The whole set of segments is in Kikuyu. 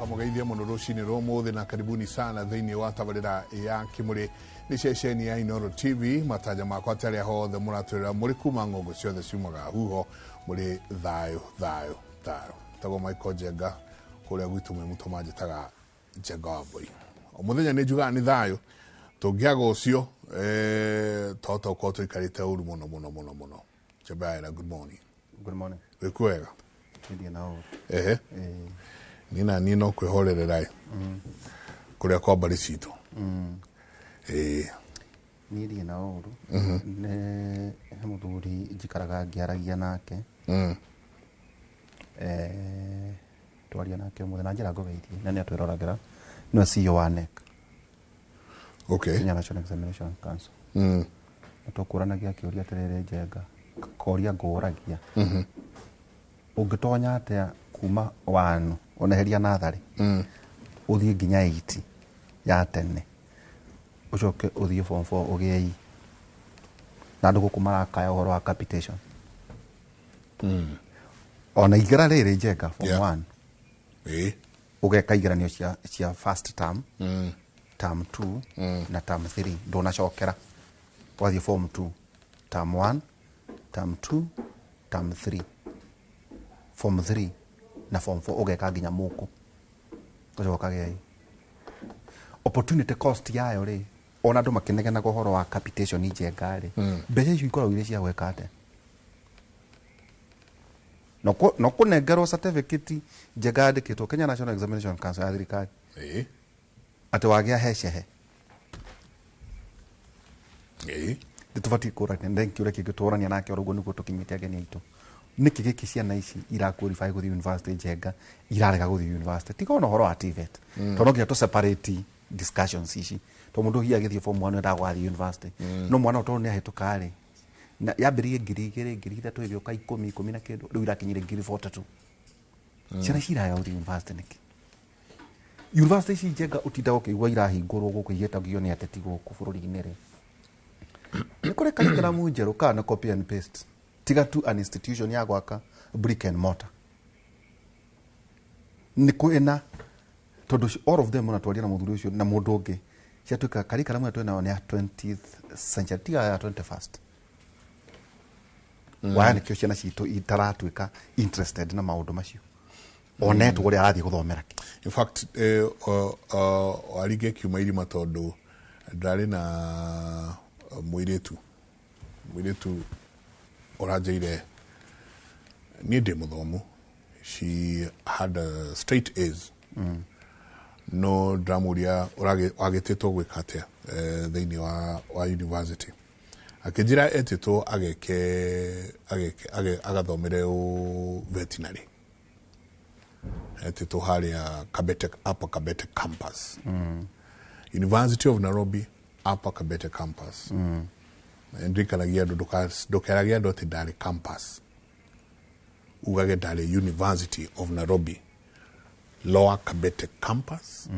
Tũkamũgeithia mũno rũcinĩ rwa ũmũthĩ na karibuni sana thĩinĩ wa tabarĩra ya Kĩmũrĩ nĩ ceceni ya Inooro TV. Matanya makwa atĩ arĩa hothe mũratwĩrĩra mũrĩ kuma ng'ongo ciothe ciumaga huho mũrĩ thayũ thayũ thayũ. Tagwo Michael Njenga, kũrĩa gwitũ mwĩ mũtũ manjĩtaga Njenga wa mbũri. O mũthenya nĩ njugaga nĩ thayũ, tũngĩaga ũcio twahota gũkorwo tũikarĩte ũru mũno mũno mũno mũno. Njembe, good morning. Good morning. Wĩkuo wega? Ndirĩ na ũru. Ehe. Niĩ na niĩ no kwĩhorerera ĩ kũrĩa kwa mbarĩ citũ. Ĩĩ. Niĩ ndirĩ na ũru. Nĩ he mũthuri njikaraga ngĩaragia nake. Twaria nake ũmũthĩ na njĩra ngũgeithie na nĩ atwĩroragĩra, nĩwe CEO wa KNEC. Kenya National Examination Council. Na tũkũranagia akĩũria atĩrĩrĩ, Njenga, koria ngũragia, ũngĩtonya atĩa kuma wanu oneheria natharĩ ũthiĩ nginya 8 ya tene, ũcoke ũthiĩ form 4 ũgĩe E, na andũ gũkũ marakaya ũhoro wa capitation ona igera rĩrĩ, Njenga, form 1, ũgeka igeranio cia first term, term 2 na term 3, ndũnacokera, ũgathiĩ form 2, term 1, term 2, term 3, form 3 na form 4, ũgeka nginya mũkũ, ũcoka ũkagĩa E. Opportunity cost yayo rĩ, ona andũ makĩnegenaga ũhoro wa capitation, Njenga rĩ, mbeca icio ikoragwo irĩ cia gwĩka atĩa? No kũnengerwo certificate, Njenga, yandĩkĩtwo Kenya National Examination Council ya thirikari, atĩ wagĩa hecehe. Nĩ tũbatiĩ kũrania na kĩũria kĩngĩ tũrania nake oro ũguo nĩguo tũkinyĩte ageni aitũ. Nĩkĩ gĩkĩ ciana ici ira qualify gũthiĩ university, Njenga, irarega gũthiĩ university, tiga ona ũhoro wa TVET? Tondũ no nginya tũ separate discussions ici, tondũ mũndũ hihi agĩthiĩ form 1 endaga gũgathiĩ university, no mwana ũyũ tondũ nĩ ahĩtũka rĩ, na yambĩrĩirie 2000, 3000, ĩgĩũka 10, 10 na kĩndũ, rĩu irakinyire 42,000. Ciana ici irarega gũthiĩ university nĩkĩ? University ici, Njenga, ũtindaga ũkĩigua irahingũrwo gũkũ igĩtagio nĩ ateti gũkũ bũrũri-inĩ rĩ, nĩ kũrĩ curriculum njerũ kana nĩ copy and paste, tiga tu an institution ya gwaka brick and mortar? Nĩ kwĩna tondũ all of them, ona twaria na mũthuri ũcio na mũndũ ũngĩ, ciatuĩka curriculum ĩyo twĩnayo nĩ ya 20th century, tiga ya 21st. Waya nĩkĩo ciana citũ itaratuĩka interested na maũndũ macio, onetwo ũrĩa arathiĩ gũthomera kĩ. In fact, waringe kiuma irima tondũ ndarĩ na mũirĩtu ũranjĩire niĩ ndĩ mũthomu. She had a straight A's, no ndĩramũria, "Wagĩtĩtwo gwĩka atĩa thĩinĩ wa university?" Akĩnjĩra etĩtwo ageke agathomere ũ veterinary, etĩtwo harĩa Kabete, Upper Kabete campus, University of Nairobi, Upper Kabete campus. Ndirikanagia andũ, ndũkerage andũ atĩ ndarĩ campus, ugage ndarĩ University of Nairobi, Lower Kabete campus,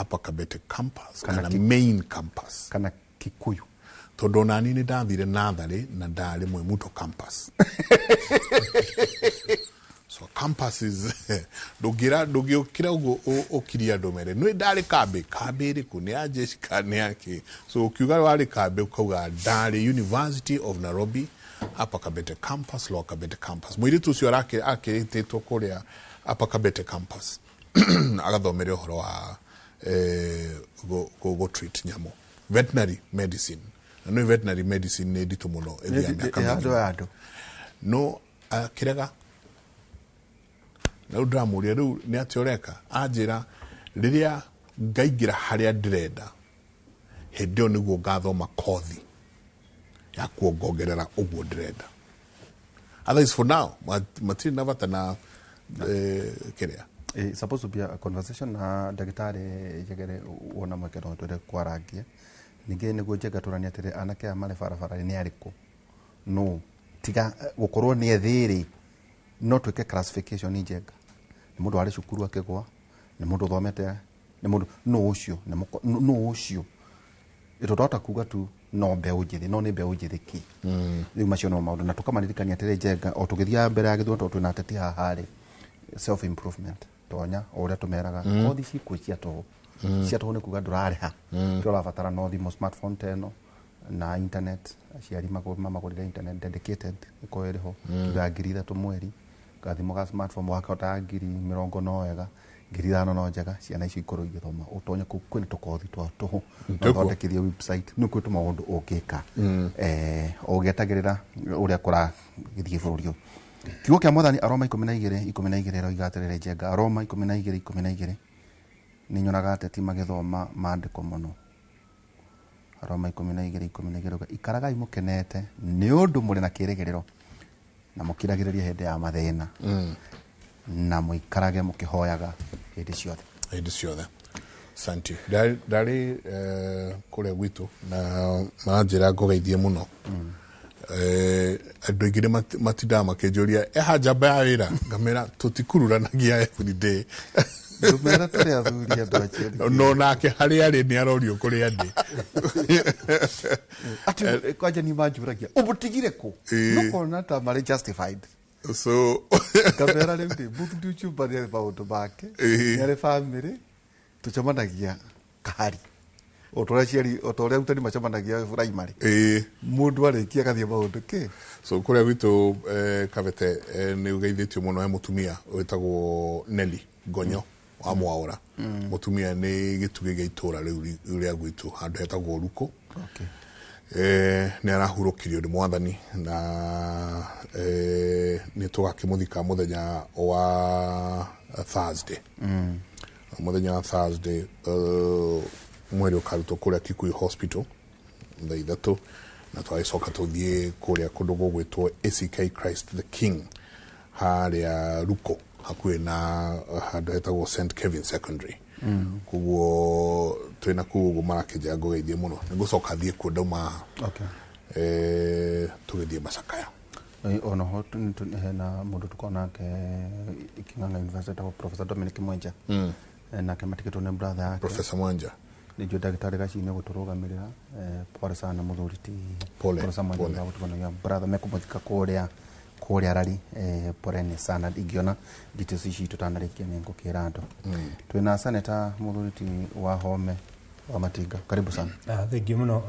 Upper Kabete campus kana main campus. Kana Kikuyu. Tondũ onani nĩ ndathire natharĩ na ndarĩ Mwimuto campus. So campuses, ndũngĩra ndũngĩũkĩra ũguo ũkirie andũ mere nĩ ndarĩ kambĩ. Kambĩ ĩrĩkũ? Nĩ ya jeshi kana nĩ ya kĩ? So ũkiuga warĩ kambĩ, ũkauga ndarĩ University of Nairobi, Upper Kabete campus, Lower Kabete campus. Mũirĩtu ũcio akĩrĩtĩtwo kũrĩa Upper Kabete campus agathomere ũhoro wa go treat nyamũ, veterinary medicine. Na nĩ veterinary medicine nĩ nditũ mũno, ĩthiaga mĩaka andũ mĩingĩ. Ya andũ. No akĩrega, na rĩu ndĩramũria, rĩu nĩ atĩa ũreka? Anjĩra, "Rĩrĩa ngaingĩra harĩa ndĩrenda, hĩndĩ ĩyo nĩguo ngathoma kothi ya kuongongerera ũguo ndĩrenda. Otherwise, for now, matirĩ na bata na kĩrĩa." It's supposed to be a conversation na ndagĩtarĩ Njegere, wona mweke no twende kwarangia ningĩ nĩguo, Njenga, tũranie atĩrĩ, anake aya marĩ barabara nĩ arĩkũ? No tiga gũkorwo nĩ ethĩ rĩ, no twĩke classification, Njenga? Nĩ mũndũ warĩ cukuru akĩgwa, nĩ mũndũ ũthomete, nĩ mũndũ no ũcio nĩ no ũcio tondũ twahota kuga tu no mbeũ njĩthĩ, no nĩ mbeũ njĩthĩ kĩ? Rĩu macio no maũndũ na tũkamaririkania atĩrĩ, Njenga, o tũgĩthiaga mbere ya gĩthurano, tondũ twĩna ateti haha rĩ, self improvement. Tonya o ũrĩa tũmeraga kothi cikuo cia tũhũ. Cia tũhũ nĩ kuga ndũrarĩha, kĩrĩa ũrabatara no thimũ smartphone ta ĩno na internet. Aciari mamagũrĩre internet dedicated, ĩkorwo ĩrĩ ho kĩndũ ya 3,000 mweri. Gathimũ ga smartphone wakahota 20,000 no wega, 5,000 no njega. Ciana icio ikorwo igĩthoma. Ũtonye kũu kwĩna tũkothi twa tũhũ, no Tũkuo. ũthondekithie website, nĩ kwĩ tũmaũndũ ũngĩka ũgĩetagĩrĩra ũrĩa kũragĩthiĩ bũrũri ũyũ. Kiugo kĩa Mwathani, Aroma 12:12 ĩroiga atĩrĩrĩ, Njenga, Aroma 12:12. Nĩ nyonaga ateti magĩthoma maandĩko mũno. Aroma 12:12 ĩroiga, ikaragai mũkenete nĩ ũndũ mũrĩ na kĩĩrĩgĩrĩro, na mũkiragĩrĩrie hĩndĩ ya mathĩna, na mũikarage mũkĩhoyaga hĩndĩ ciothe. Hĩndĩ ciothe. Asante. Ndarĩ kũrĩa gwitũ na maranjĩra ngũgeithie mũno. Andũ aingĩ nĩ matindaga makĩnjũria eha njamba ya wĩra, ngamĩra tũtikururanagia everyday. Ndũmera tũrĩ athuri andũ acio. No nake harĩa arĩ nĩ arorio kũrĩa ndĩ. Atĩ kwanja ni manjũragia ũmũtigire kũ, nũkona ta marĩ justified. So ngamera rĩu ndĩ mũthuri ũcio nĩ arĩ maũndũ make, nĩ arĩ family, tũcemanagia kahari o ta ũrĩa aciari, o ta ũrĩa arutani macemanagia primary. Mũndũ arĩkia agathiĩ maũndũ kĩ. So kũrĩa gwitũ Kabete, nĩ ũgeithĩtio mũno. He mũtumia wĩtagwo Nelly Ngonyo wa Mwaũra. Mũtumia nĩ gĩtugĩ gĩa itũra rĩu rĩa gwitũ handũ hetagwo Ruko. Nĩ arahurũkirio nĩ Mwathani na nĩ tũgakĩmũthika mũthenya wa Thursday. Mũthenya wa Thursday, mwĩrĩ ũkarutwo kũrĩa Kikuyu Hospital thaa 3, na twagĩcoka tũthiĩ kũrĩa kũndũ gũgwĩtwo ACK Christ the King harĩa Ruko, hakuhĩ na handũ hetagwo St Kevin Secondary. Koguo twĩna kũu ũguo marakĩnjĩra ngũgeithie mũno. Nĩ ngũcoka thiĩ kuo ndauma haha. Tũgĩthiĩ macakaya. Ona ho hena mũndũ tũkoragwo nake King'ang'a University etagwo Professor Dominic Mwenja. Nake matigĩtwo nĩ brother yake. Professor Mwanja. Nĩnjũĩ ndagĩtarĩ Gacini gũtũrũgamĩrĩra. Pole sana mũthuri ti Pole, Professor Mwenja. Pole. Gũtũganagia brother mekũmũthika kũrĩa rari. Poleni sana. Ingĩona details ici tũtanarĩkia nĩ ngũkĩra andũ. Twĩna Senator mũthuri ti wa Home wa Matinga, karibu sana. Ah, thengiũ mũno.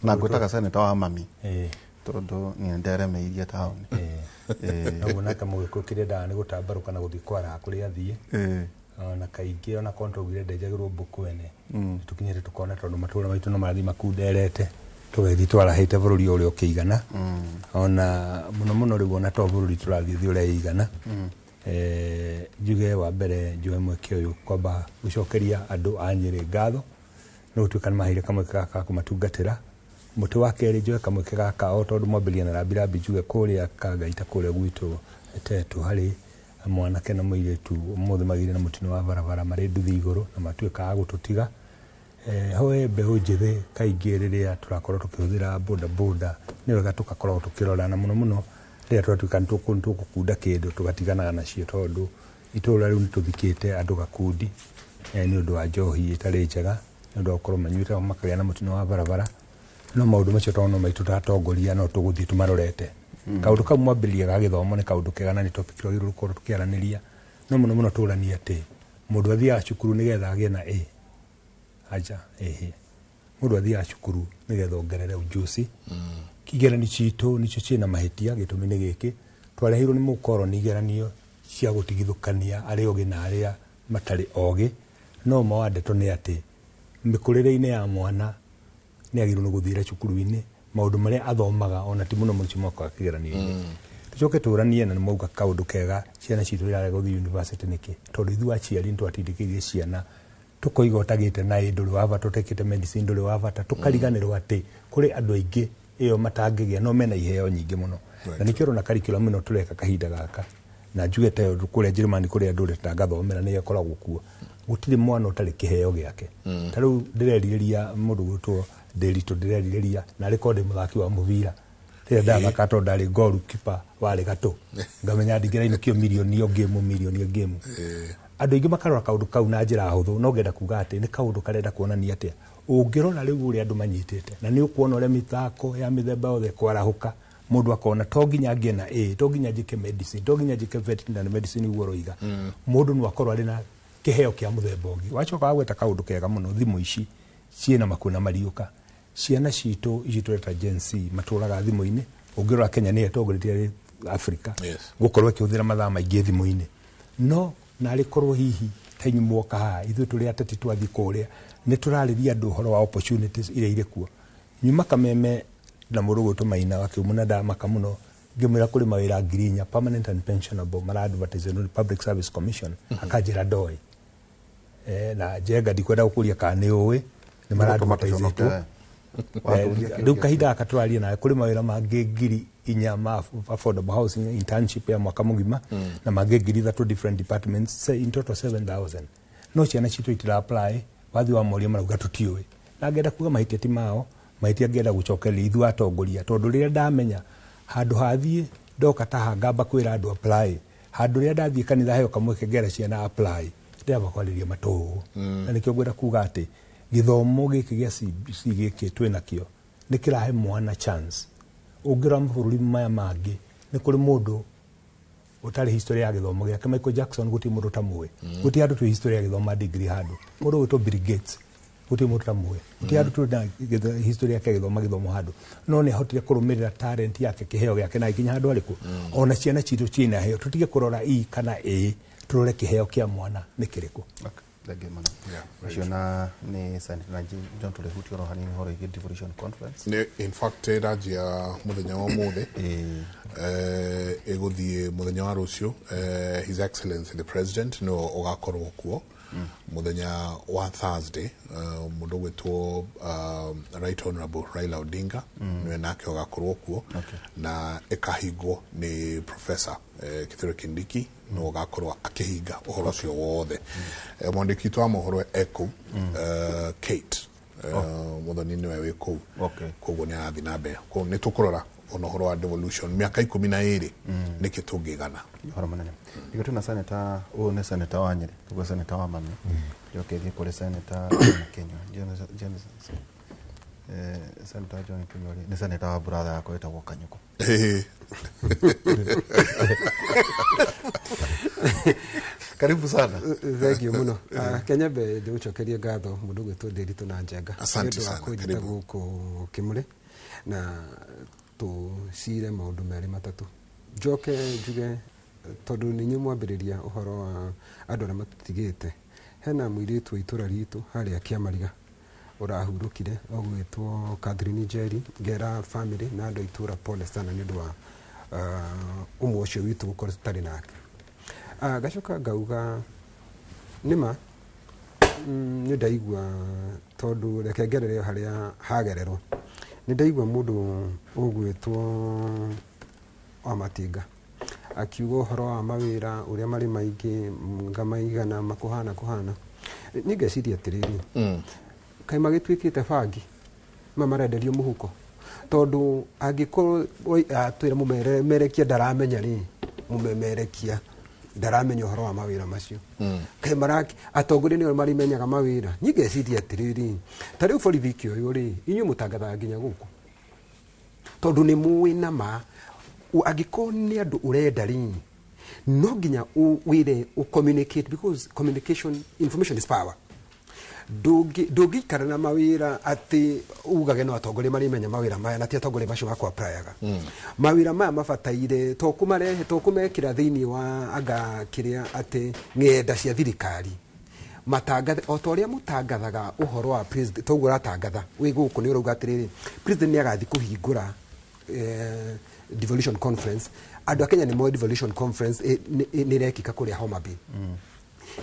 Na ngwĩtaga senator wa mami tondũ niĩ nderemeire taũni. Noguo nake mũgĩkũyũ kĩrĩa endaga nĩ gũtambarũka na gũthiĩ kwaraha kũrĩa athiĩ. Ona kaingĩ ona korwo twaugire ndenjagĩrwo mbũkũ ene, tũkinyĩte tũkona tondũ matũra maitũ no marathiĩ makunderete, tũgagĩthiĩ twarahĩte bũrũri o ũrĩa ũkĩigana, ona mũno mũno rĩu ona to bũrũri tũrathiĩ thĩ ũrĩa ĩigana. Njuge wa mbere njoe mweke ũyũ kwamba gũcokeria andũ a Nyĩrĩ ngatho nĩ gũtuĩka nĩ maheire kamweke gaka ga kũmatungatĩra. Mũtĩ wa kerĩ, njoe kamweke gaka o tondũ mwambĩrĩria na rambirambi, njuge kũrĩa Kangaita kũrĩa gwitũ Tetu harĩ mwanake na mũirĩtu ũmũthĩ magĩire na mũtino wa barabara marĩ nduthi igũrũ na matuĩka a gũtũtiga. Hoe mbeũ njĩthĩ, kaingĩ rĩrĩa tũrakorwo tũkĩhũthĩra boda boda nĩ wega tũgakorwo tũkĩrora, na mũno mũno rĩrĩa twatuĩka nĩ tũgũkunda kĩndũ tũgatiganaga nacio, tondũ itũra rĩu nĩ tũthikĩte andũ gakundi nĩ ũndũ wa njohi ĩtarĩ njega, nĩ ũndũ wa gũkorwo manyuĩte makagĩa na mũtino wa barabara. No maũndũ macio tondũ no maitũ ta atongoria no tũgũthiĩ tũmarorete. Kaũndũ kau mwambĩrĩria ga gĩthomo nĩ kaũndũ kega na nĩ topic twagĩrĩirwo gũkorwo tũkĩaranĩria, no mũno mũno tũranie atĩ mũndũ athiaga cukuru nĩgetha agĩe na A aja ĩhĩ, mũndũ athiaga cukuru nĩgetha ongerere ujuzi. Igeranio citũ nĩcio ciĩna mahĩtia. Gĩtũmi nĩ gĩkĩ, twareheirwo nĩ mũkoroni igeranio cia gũtigithũkania arĩa ogĩ na arĩa matarĩ ogĩ. No ma wa ndeto nĩ atĩ mĩkũrĩre-inĩ ya mwana nĩ agĩrĩirwo nĩ gũthiĩra cukuru-inĩ maũndũ marĩa athomaga, ona ti mũno mũno mwaka wa kĩgeranio-inĩ. Tũcoke tũranie na nĩ mwauga kaũndũ kega, ciana citũ irarega gũthiĩ university nĩkĩ? Tondũ ithuĩ aciari nĩ twatindĩkĩrĩirie ciana tũkoiga ũtagĩte na ĩ ndũrĩ wa bata, ũtekĩte medicine ndũrĩ wa bata, tũkariganĩrwo atĩ kũrĩ andũ aingĩ ĩyo matangĩgĩa no mena iheo nyingĩ mũno. Na nĩkĩo ũrona curriculum ĩno tũreka kahinda gaka, na njuge ta ĩyo kũrĩa Njĩrĩmani kũrĩa ndũrĩte na ngathomera nĩ ĩkoragwo kuo, gũtirĩ mwana ũtarĩ kĩheo gĩake. Ta rĩu ndĩrerirĩria mũndũ gwĩtwo Ndĩritũ, ndĩrerirĩria na arĩ korwo ndĩ mũthaki wa mũbira rĩrĩa ndathaka, tondũ ndarĩ goalkeeper warĩ gatũ, ngamenya ndingĩrainũkio mirioni o ngĩmu, mirioni o ngĩmu. Andũ aingĩ makarora kaũndũ kau na njĩra hũthũ, no ngenda kuga atĩ nĩ kaũndũ karenda kuonania atĩa ũngĩrora rĩu ũrĩa andũ manyitĩte, na nĩ ũkuona ũrĩa mĩthako ya mĩthemba yothe kwarahũka. Mũndũ akona to nginya ngĩe na A, to nginya njĩke medicine, to nginya njĩke veterinary medicine ũguo ũroiga. Mũndũ no akorwo arĩ na kĩheo kĩa mũthemba ũngĩ. Wacoka wagweta kaũndũ kega mũno, thimũ ici ciĩna makuo na mariũka. Ciana citũ ici tũreta Gen Z matũraga thimũ-inĩ. Ũngĩrora Kenya nĩyo ĩtongoretie harĩ Africa gũkorwo ĩkĩhũthĩra mathaa maingĩ thimũ-inĩ. No narĩ korwo hihi ta inyuĩ mwoka haha, ithuĩ tũrĩ ateti twathiĩ kũrĩa nĩ tũrarĩria andũ ũhoro wa opportunities iria irĩ kuo. Nyuma Kameme na mũndũ ũgwĩtwo Maina wa Kĩhumo na ndamaka mũno ngĩmwĩra kũrĩ mawĩra 4,000 permanent and pensionable mara advertise nĩ Public Service Commission, akanjĩra ndoĩ. Na Njenga, ndikwenda gũkũria kana nĩ ũĩ nĩ mara advertise. Rĩu kahinda gaka tũraria nawe kũrĩ mawĩra mangĩ 4,000 ma affordable housing internship ya mwaka mũgima na mangĩ 3,000 different departments, say in total 7000. No ciana citũ itira apply. Wathiĩ wa moria marauga tũtiũĩ. Na ngenda kuga mahĩtia ti mao, mahĩtia ngenda gũcokereria ithuĩ atongoria, tondũ rĩrĩa ndamenya handũ hathiĩ ndoka taha ngamba kwĩra andũ apply, handũ rĩrĩa ndathiĩ kanitha heo kamweke ngera ciana apply, ndĩramba kwarĩria matũũ. Na nĩkĩo ngwenda kuga atĩ gĩthomo gĩkĩ gĩa CBC gĩkĩ twĩnakĩo nĩ kĩrahe mwana chance. Ũngĩrora mabũrũri maya mangĩ, nĩ kũrĩ mũndũ ũtarĩ history ya gĩthomo gĩake. Michael Jackson gũtirĩ mũndũ ũtamũĩ. Gũtirĩ handũ twĩ history ya gĩthoma degree handũ. Mũndũ ũgwĩtwo Bill Gates gũtirĩ mũndũ ũtamũĩ. Gũtirĩ handũ twĩ na history yake ya gĩthoma gĩthomo handũ, no nĩ ahotire kũrũmĩrĩra talent yake, kĩheo gĩake, na ikinya handũ arĩkũ. Ona ciana citũ ciĩna heo, tũtige kũrora E kana A, tũrore kĩheo kĩa mwana nĩ kĩrĩkũ. Thengiũ mũno. Ũcio na nĩ Senator na John tũrĩhutia oro hanini ũhoro wĩgiĩ devolution conference. Nĩ in fact ĩranjia mũthenya wa ũmũthĩ, ĩgũthiĩ mũthenya wa rũciũ. His Excellency the President nĩwe ũgakorwo kuo mũthenya wa Thursday. Mũndũ ũgwĩtwo Right Honorable Raila Odinga nĩwe nake ũgakorwo kuo, na ĩkahingwo nĩ Professor Kithure Kindiki, nĩwe ũgakorwo akĩhinga ũhoro ũcio wothe. Mwandĩki witũ wa mohoro ekũu, Kate Muthoni nĩwe wĩ kũu. Koguo nĩ arathiĩ na mbere. Koguo nĩ tũkũrora ona ũhoro wa devolution mĩaka 12 nĩkĩ tũngĩgana. Ũhoro mũnene nĩguo twĩna senator ũyũ nĩ senator wa Nyĩrĩ, tũguo senator wa Mami, njoke thiĩ kũrĩ senator John Kinyua. Senator John Kinyua rĩ, nĩ senator wa brother yakwa wĩtagwo Kanyuko. Karibu sana. Thank you muno. Kenyembe ndĩgũcokerie ngatho mũndũ ũgwĩtwo Ndĩritũ na Njenga Asante nĩ ũndũ wa sana, kũnjĩta karibu. gũkũ Kĩmũrĩ na tũcire maũndũ merĩ matatũ. Njoke njuge tondũ nĩ inyuĩ mwambĩrĩria ũhoro wa andũ arĩa matũtigĩte, hena mũirĩtu wa itũra ritũ harĩa Kĩamariga ũrahurũkire ũgwĩtwo Catherine Njeri. Ngera family na andũ a itũra pole sana nĩ ũndũ wa ũmwe ũcio witũ gũkorwo tũtarĩ nake. Ngacoka ngauga nĩma nĩ ndaigua, tondũ reke ngerere o harĩa hagererwo, nĩ ndaigua mũndũ ũgwĩtwo wa Matinga akiuga ũhoro wa mawĩra ũrĩa marĩ maingĩ ngamaigana makũhana kũhana. Niĩ ngeciria atĩrĩrĩ, kaĩ magĩtuĩkĩte bangi ma marenderio mũhuko, tondũ angĩkorwo atwĩra mũmemerekia ndaramenya rĩ, mũmemerekia ndaramenya ũhoro wa mawĩra macio, kaĩ maraki atongoria nĩo marimenyaga mawĩra? Niĩ ngeciria atĩrĩrĩ, ta rĩu borithi ũyũ rĩ, inyuĩ mũtangathaga nginya gũkũ tondũ nĩ mũĩ na ma angĩkorwo nĩ andũ ũrenda rĩ, no nginya wĩre ũ communicate, because communication, information is power. Ndũngĩikara na mawĩra atĩ ugage no atongoria marĩmenya mawĩra maya, na ti atongoria macio makwa applyaga mawĩra maya. Mabataire to kũmarehe, to kũmekĩra thĩinĩ wa anga kĩrĩa atĩ ng'enda cia thirikari matangathe o ta ũrĩa mũtangathaga ũhoro wa president. Toguo ũratangatha wĩ gũkũ, nĩ ũrauga atĩrĩrĩ, president nĩ agathiĩ kũhingũra devolution conference. Andũ a Kenya nĩ moĩ devolution conference nĩ ĩrekĩka kũrĩa Homa Bay.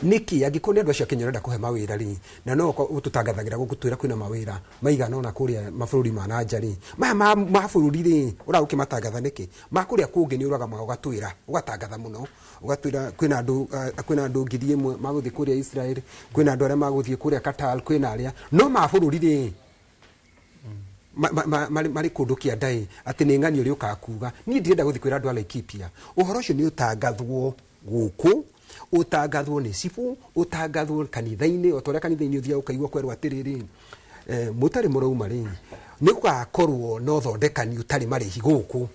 Nĩkĩ angĩkorwo nĩ andũ acio a Kenya ũrenda kũhe mawĩra rĩ, na no ũtũtangathagĩra gũkũ twĩra kwĩna mawĩra maigana ũna kũrĩa mabũrũri ma na nja rĩ, maya ma bũrũri rĩ, ũraga ũkĩmatangatha nĩkĩ? Ma kũrĩa kũngĩ nĩ ũraga ũgatwĩra, ũgatangatha mũno, ũgatwĩra kwĩna andũ 1,000 magũthiĩ kũrĩa Israel, kwĩna andũ arĩa magũthiĩ kũrĩa Qatar, kwĩna arĩa no ma bũrũri rĩ marĩ kũndũ kĩa ndaĩ atĩ nĩ ng'ani ũrĩa ũkaga kuga. Niĩ ndirenda gũthiĩ kwĩra andũ a Laikipia ũhoro ũcio. Nĩ ũtangathwo gũkũ, ũtangathwo nĩ cibũ, ũtangathwo kanitha-inĩ, o ta ũrĩa kanitha-inĩ ũthiaga ũkaigua kwerwo atĩrĩrĩ, mũtarĩ mũrauma rĩ, nĩ gũgakorwo na ũthondekani ũtarĩ marĩhi gũkũ.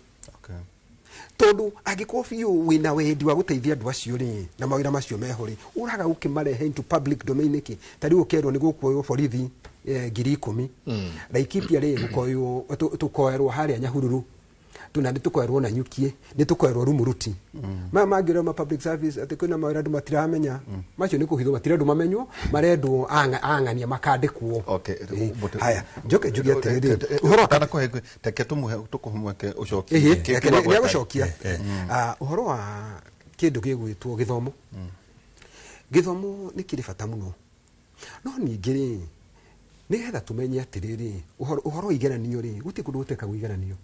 Tondu angĩkorwo biũ wĩna wendi wa gũteithia andũ acio rĩ, na mawĩra macio meho rĩ, ũraga gũkĩmarehe into public domain nĩkĩ? Ta rĩu ũkerwo nĩ gũkuoywo borithi 10,000. Laikipia rĩ, gũkoywo tũkoerwo harĩa Nyahururu, tuna nĩ tũkoerwo Nanyukie, nĩ tũkoerwo Rumuruti. Maya mangĩ ũrĩa ma public service atĩ kwĩna mawĩra andũ matiramenya, macio nĩ kũhithwo, matirendwo mamenywo, marendwo ang'ania makandĩkwo. Okay, Haya, njoke njuge atĩrĩrĩ, ũhoro wa Ũtanakũhe, reke tũmũhe, tũkũhe mweke ũcokie. Ĩhĩ, Kĩ- reke kĩ wagweta. nĩegũcokia. Ũhoro wa kĩndũ gĩgwĩtwo gĩthomo, gĩthomo nĩ kĩrĩ bata mũno, no ningĩ rĩ, nĩgetha tũmenye atĩrĩrĩ, ũhoro wa igeranio rĩ, gũtirĩ kũndũ gũtekagwo igeranio,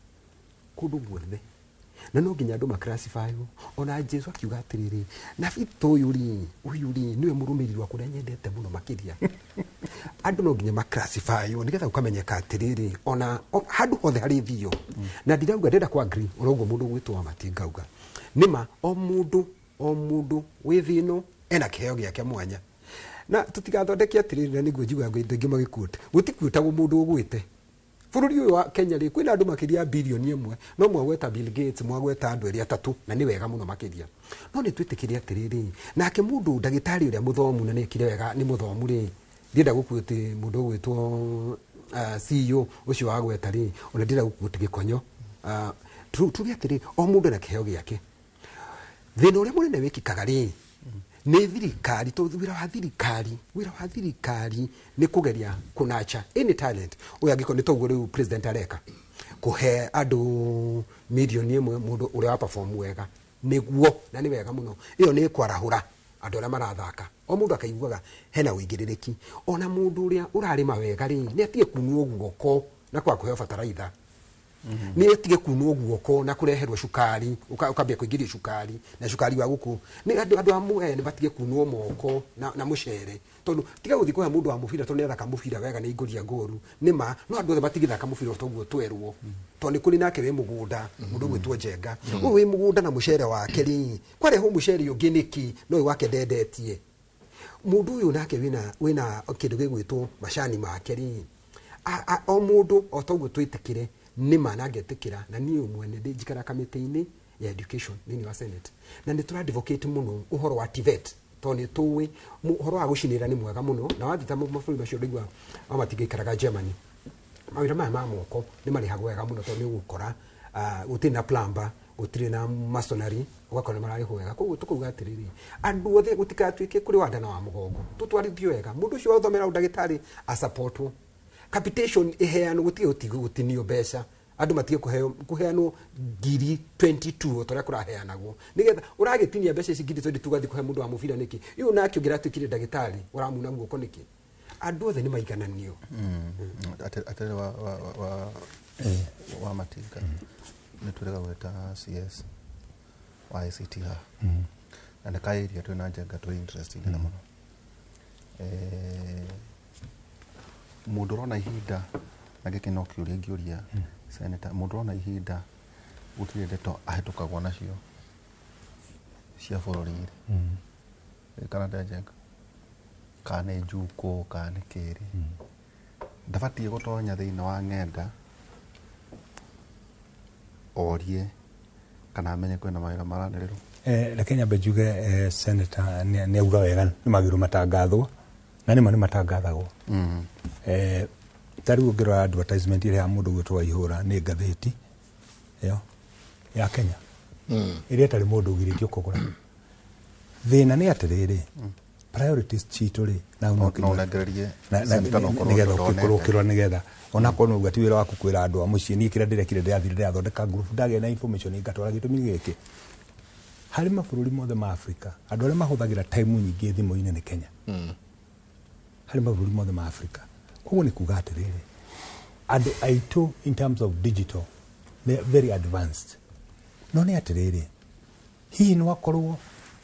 kũndũ guothe, na no nginya andũ maclassifywo. Ona Jesu akiuga atĩrĩrĩ, na Bito ũyũ rĩ, ũyũ rĩ nĩwe mũrũmĩrĩri wakwa ũrĩa nyendete mũno makĩria. Andũ no nginya maclassifywo nĩgetha ũkamenyeka atĩrĩrĩ, ona handũ hothe harĩ thio. Na ndirauga ndĩrenda kwa agree ũrĩa ũguo mũndũ gwĩtwo wa Matinga auga, nĩma o mũndũ, o mũndũ wĩ thĩ ĩno ena kĩheo gĩake mwanya, na tũtigathondeke atĩrĩrĩ, na nĩguo njiguaga andũ aingĩ magĩquote, gũtikuĩtagwo mũndũ ũgwĩte. Bũrũri ũyũ wa Kenya rĩ, kwĩna andũ makĩria ya 1 billion, no mwagweta Bill Gates, mwagweta andũ erĩ atatũ, na nĩ wega mũno makĩria, no nĩ twĩtĩkĩre atĩrĩrĩ, nake mũndũ ndagĩtarĩ ũrĩa mũthomu na nĩekire wega, nĩ mũthomu rĩ, ndienda gũkuĩte mũndũ ũgwĩtwo CEO ũcio wagweta rĩ, ona ndienda gũkuĩte gĩkonyo. Tuge atĩrĩ, o mũndũ ena kĩheo gĩake. Thĩna ũrĩa mũnene wĩkĩkaga rĩ, nĩ thirikari, tondũ wĩra wa thirikari nĩ kũgeria kũnacha any talent. Ũyũ angĩkorwo nĩ toguo rĩu president areka, kũhe andũ 1 million mũndũ ũrĩa wa perform wega, nĩguo na nĩ wega mũno, ĩyo nĩ kwarahũra andũ arĩa marathaka, o mũndũ akaiguaga hena ũigĩrĩrĩki. Ona mũndũ ũrĩa ũrarĩma wega rĩ, nĩ atige kunwo guoko na kwa kũheo bataraitha, nĩ atige kunwo guoko na kũreherwo cukari, ũkambia kũingĩrio cukari na cukari wa gũkũ nĩ andũ amwe nĩ matige kunwo moko na mũcere, tondũ tiga gũthiĩ kũhe mũndũ wa mũbira tondũ nĩ athaka mũbira wega, nĩ aingũria ngoru. Nĩ ma no andũ othe matingĩthaka mũbira toguo twerwo, tondũ nĩ kũrĩ nake wĩ mũgũnda, mũndũ ũgwĩtwo Njenga, ũyũ wĩ mũgũnda na mũcere wake rĩ, kwarehwo mũcere ũngĩ nĩkĩ no ũyũ wake ndendetie? Mũndũ ũyũ nake wĩna kĩndũ gĩgwĩtwo macani make rĩ, o mũndũ o toguo twĩtĩkĩre nĩ ma na ngetĩkĩra. Na niĩ mwene ndĩ njikara kamĩtĩ-inĩ ya education thĩinĩ wa Senate, na nĩ tũra advocate mũno ũhoro wa TVET, tondũ nĩ tũĩ ũhoro wa gũcinĩra nĩ mwega mũno. Na wathiĩ ta mabũrũri macio ndaigua wa matingaikaraga Germany, mawĩra maya ma moko nĩ marĩhagwo wega mũno, tondũ nĩ ũgũkora gũtirĩ na plumber, gũtirĩ na masonry, ũgakora nĩ mararĩhwo wega. Koguo tũkauga atĩrĩrĩ, andũ othe gũtigatuĩke kũrĩ wa nda na wa mũgongo, tũtwarithio wega. Mũndũ ũcio wathomera ũndagĩtarĩ asupportwo, capitation ĩheanwo, gũtige gũtinio mbeca, andũ matige kũheanwo 22,000 o ta ũrĩa kũraheanagwo, nĩgetha ũragĩtinia mbeca ici 22,000 ũgathiĩ kũhe mũndũ wa mũbira nĩkĩ? Ĩyo nake ũngĩ ũratuĩkire ndagĩtarĩ ũramuna guoko nĩkĩ? Andũ othe nĩ maigananio. Atĩrĩ wa Matinga, nĩ twĩrĩga gwĩta CS wa ICT haha, na nĩ ka area twĩna Njenga twĩ interested na mũno. Mũndũ ũrona ihinda, na gĩkĩ no kĩũria ngĩũria senator, mũndũ ũrona ihinda gũtirĩ ndeto ahĩtũkagwo nacio cia bũrũri rĩ, kana ndenjenga, kana nĩ njukũ, kana nĩ kĩrĩ, ndabatiĩ gũtonya thĩinĩ wa ng'enda orie kana amenye kwĩna mawĩra maranĩrĩrwo? Reke nyambe njuge, senator nĩ auga wega, nĩ magĩrĩirwo matangathwo, na nĩma nĩ matangathagwo. Ta rĩu ũngĩrora advertisement ĩrĩa ya mũndũ gwĩtwo Waihũra nĩ ngathĩti ĩyo ya Kenya ĩrĩa ĩtarĩ mũndũ ũgirĩtio kũgũra. Thĩna nĩ atĩrĩrĩ, priorities citũ rĩ, na No ũnengererie senator, no ũkorwo nĩgetha ndonete. ũkĩkorwo ũkĩrora, nĩgetha onakorwo nĩ uga ti wĩra waku kwĩra andũ a mũciĩ. Niĩ kĩrĩa ndĩrekire, ndĩrathire ndĩrathondeka group, ndagĩa na information ngatwara. Gĩtũmi gĩkĩ, harĩ mabũrũri mothe ma Afrika, andũ arĩa mahũthagĩra time nyingĩ thimũ-inĩ nĩ Kenya, harĩ mabũrũri mothe ma Afrika. Koguo nĩ kuga atĩrĩrĩ, andũ aitũ in terms of digital nĩ very advanced, no nĩ atĩrĩrĩ, hihi no akorwo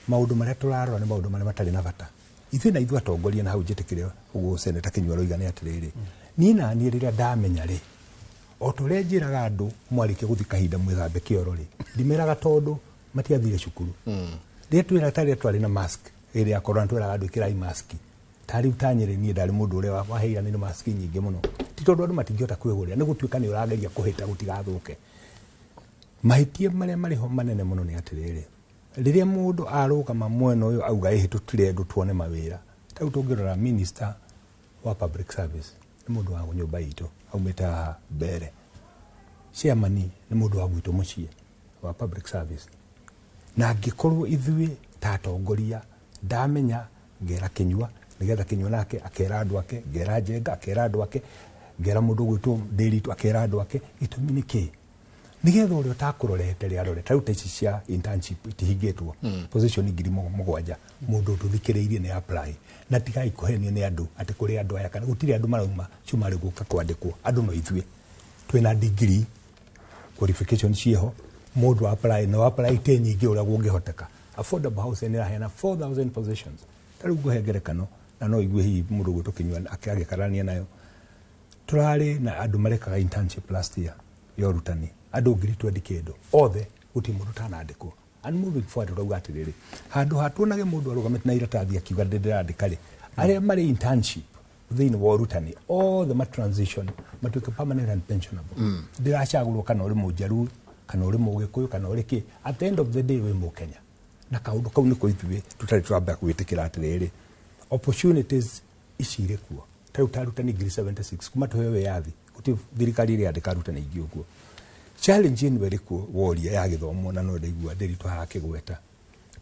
maũndũ marĩa tũrarora nĩ maũndũ marĩa matarĩ na bata ithuĩ na ithuĩ atongoria. Na hau njĩtĩkĩre ũguo seneta Kinyua aroiga nĩ atĩrĩrĩ, niĩ na niĩ rĩrĩa ndamenya rĩ, o ta ũrĩa njĩraga andũ mwarĩkia gũthiĩ kahinda mwĩthambe kĩoro rĩ, ndimeraga tondũ matiathire cukuru. Rĩrĩa twĩra ta rĩrĩa twarĩ na mask ĩrĩa ya corona, twĩraga andũ ĩkĩrai mask. Ta rĩu ta Nyĩrĩ, niĩ ndarĩ mũndũ ũrĩa waheiranire mask nyingĩ mũno, ti tondũ andũ matingĩhota kwĩgũrĩra, nĩ gũtuĩka nĩ ũrageria kũhĩta gũtigathũke. Mahĩtia marĩa marĩ ho manene mũno nĩ atĩrĩrĩ, rĩrĩa mũndũ arũgama mwena ũyũ auga ĩhĩ tũtirĩ andũ tuone mawĩra, ta rĩu tũngĩrora minister wa public service nĩ mũndũ wa nyũmba itũ aumĩte haha mbere, chairman nĩ mũndũ wa gwitũ mũciĩ wa public service, na angĩkorwo ithuĩ ta atongoria ndamenya ngera Kinyua nigetha Kinyua nake akera andũ ake, ngera Njenga akera andũ ake, ngera mũndũ ũgwĩtwo Ndĩritũ akera andũ ake, gĩtũmi nĩ kĩ? Nigetha ũrĩa ũtakũrorete rĩ arore. Ta rĩu ta ici cia internship itihingĩtwo, position 7,000, mũndũ ũtũthikĩrĩirie nĩ apply, na tigai kũhenio nĩ andũ atĩ kũrĩ andũ aya kana gũtirĩ andũ marauma cumarĩ gũka kwandĩkwo, andũ no ithuĩ twĩna degree qualification ciĩho, mũndũ apply no apply te nyingĩ ũrĩa kũngĩhoteka. Affordable housing nĩ ĩraheana 4000 positions. Ta rĩu ngũhe ngerekano na no igue hihi mũndũ ũgwĩtwo Kinyua agĩkararania nayo. Tũrarĩ na andũ marekaga internship last year ya ũrutani, andũ 20,000 kĩndũ, othe gũtirĩ mũndũ ũtanandĩkwo. And moving forward tũrauga atĩrĩrĩ, handũ ha tuonage mũndũ arũgamĩte na iratathi akiuga ndĩrandĩka rĩ, arĩa marĩ internship thĩinĩ wa ũrutani othe ma transition matuĩke permanent and pensionable. Ndĩracagũrwo kana ũrĩ mũnjaruo kana ũrĩ mũgĩkũyũ kana ũrĩ kĩ, at the end of the day wĩ mũkenya. Na kaũndũ kau nĩko ithuĩ tũtarĩ tũrambia gwĩtĩkĩra atĩrĩrĩ, opportunities ici irĩ kuo. Ta rĩu ta arutani 76,000 kuma tũheo wĩyathi gũtirĩ thirikari ĩrĩa yandĩka arutani aingĩ ũguo. Challenge ĩno ĩrĩ kuo woria ya gĩthomo, na no ndaigua Ndĩritũ haha akĩgweta,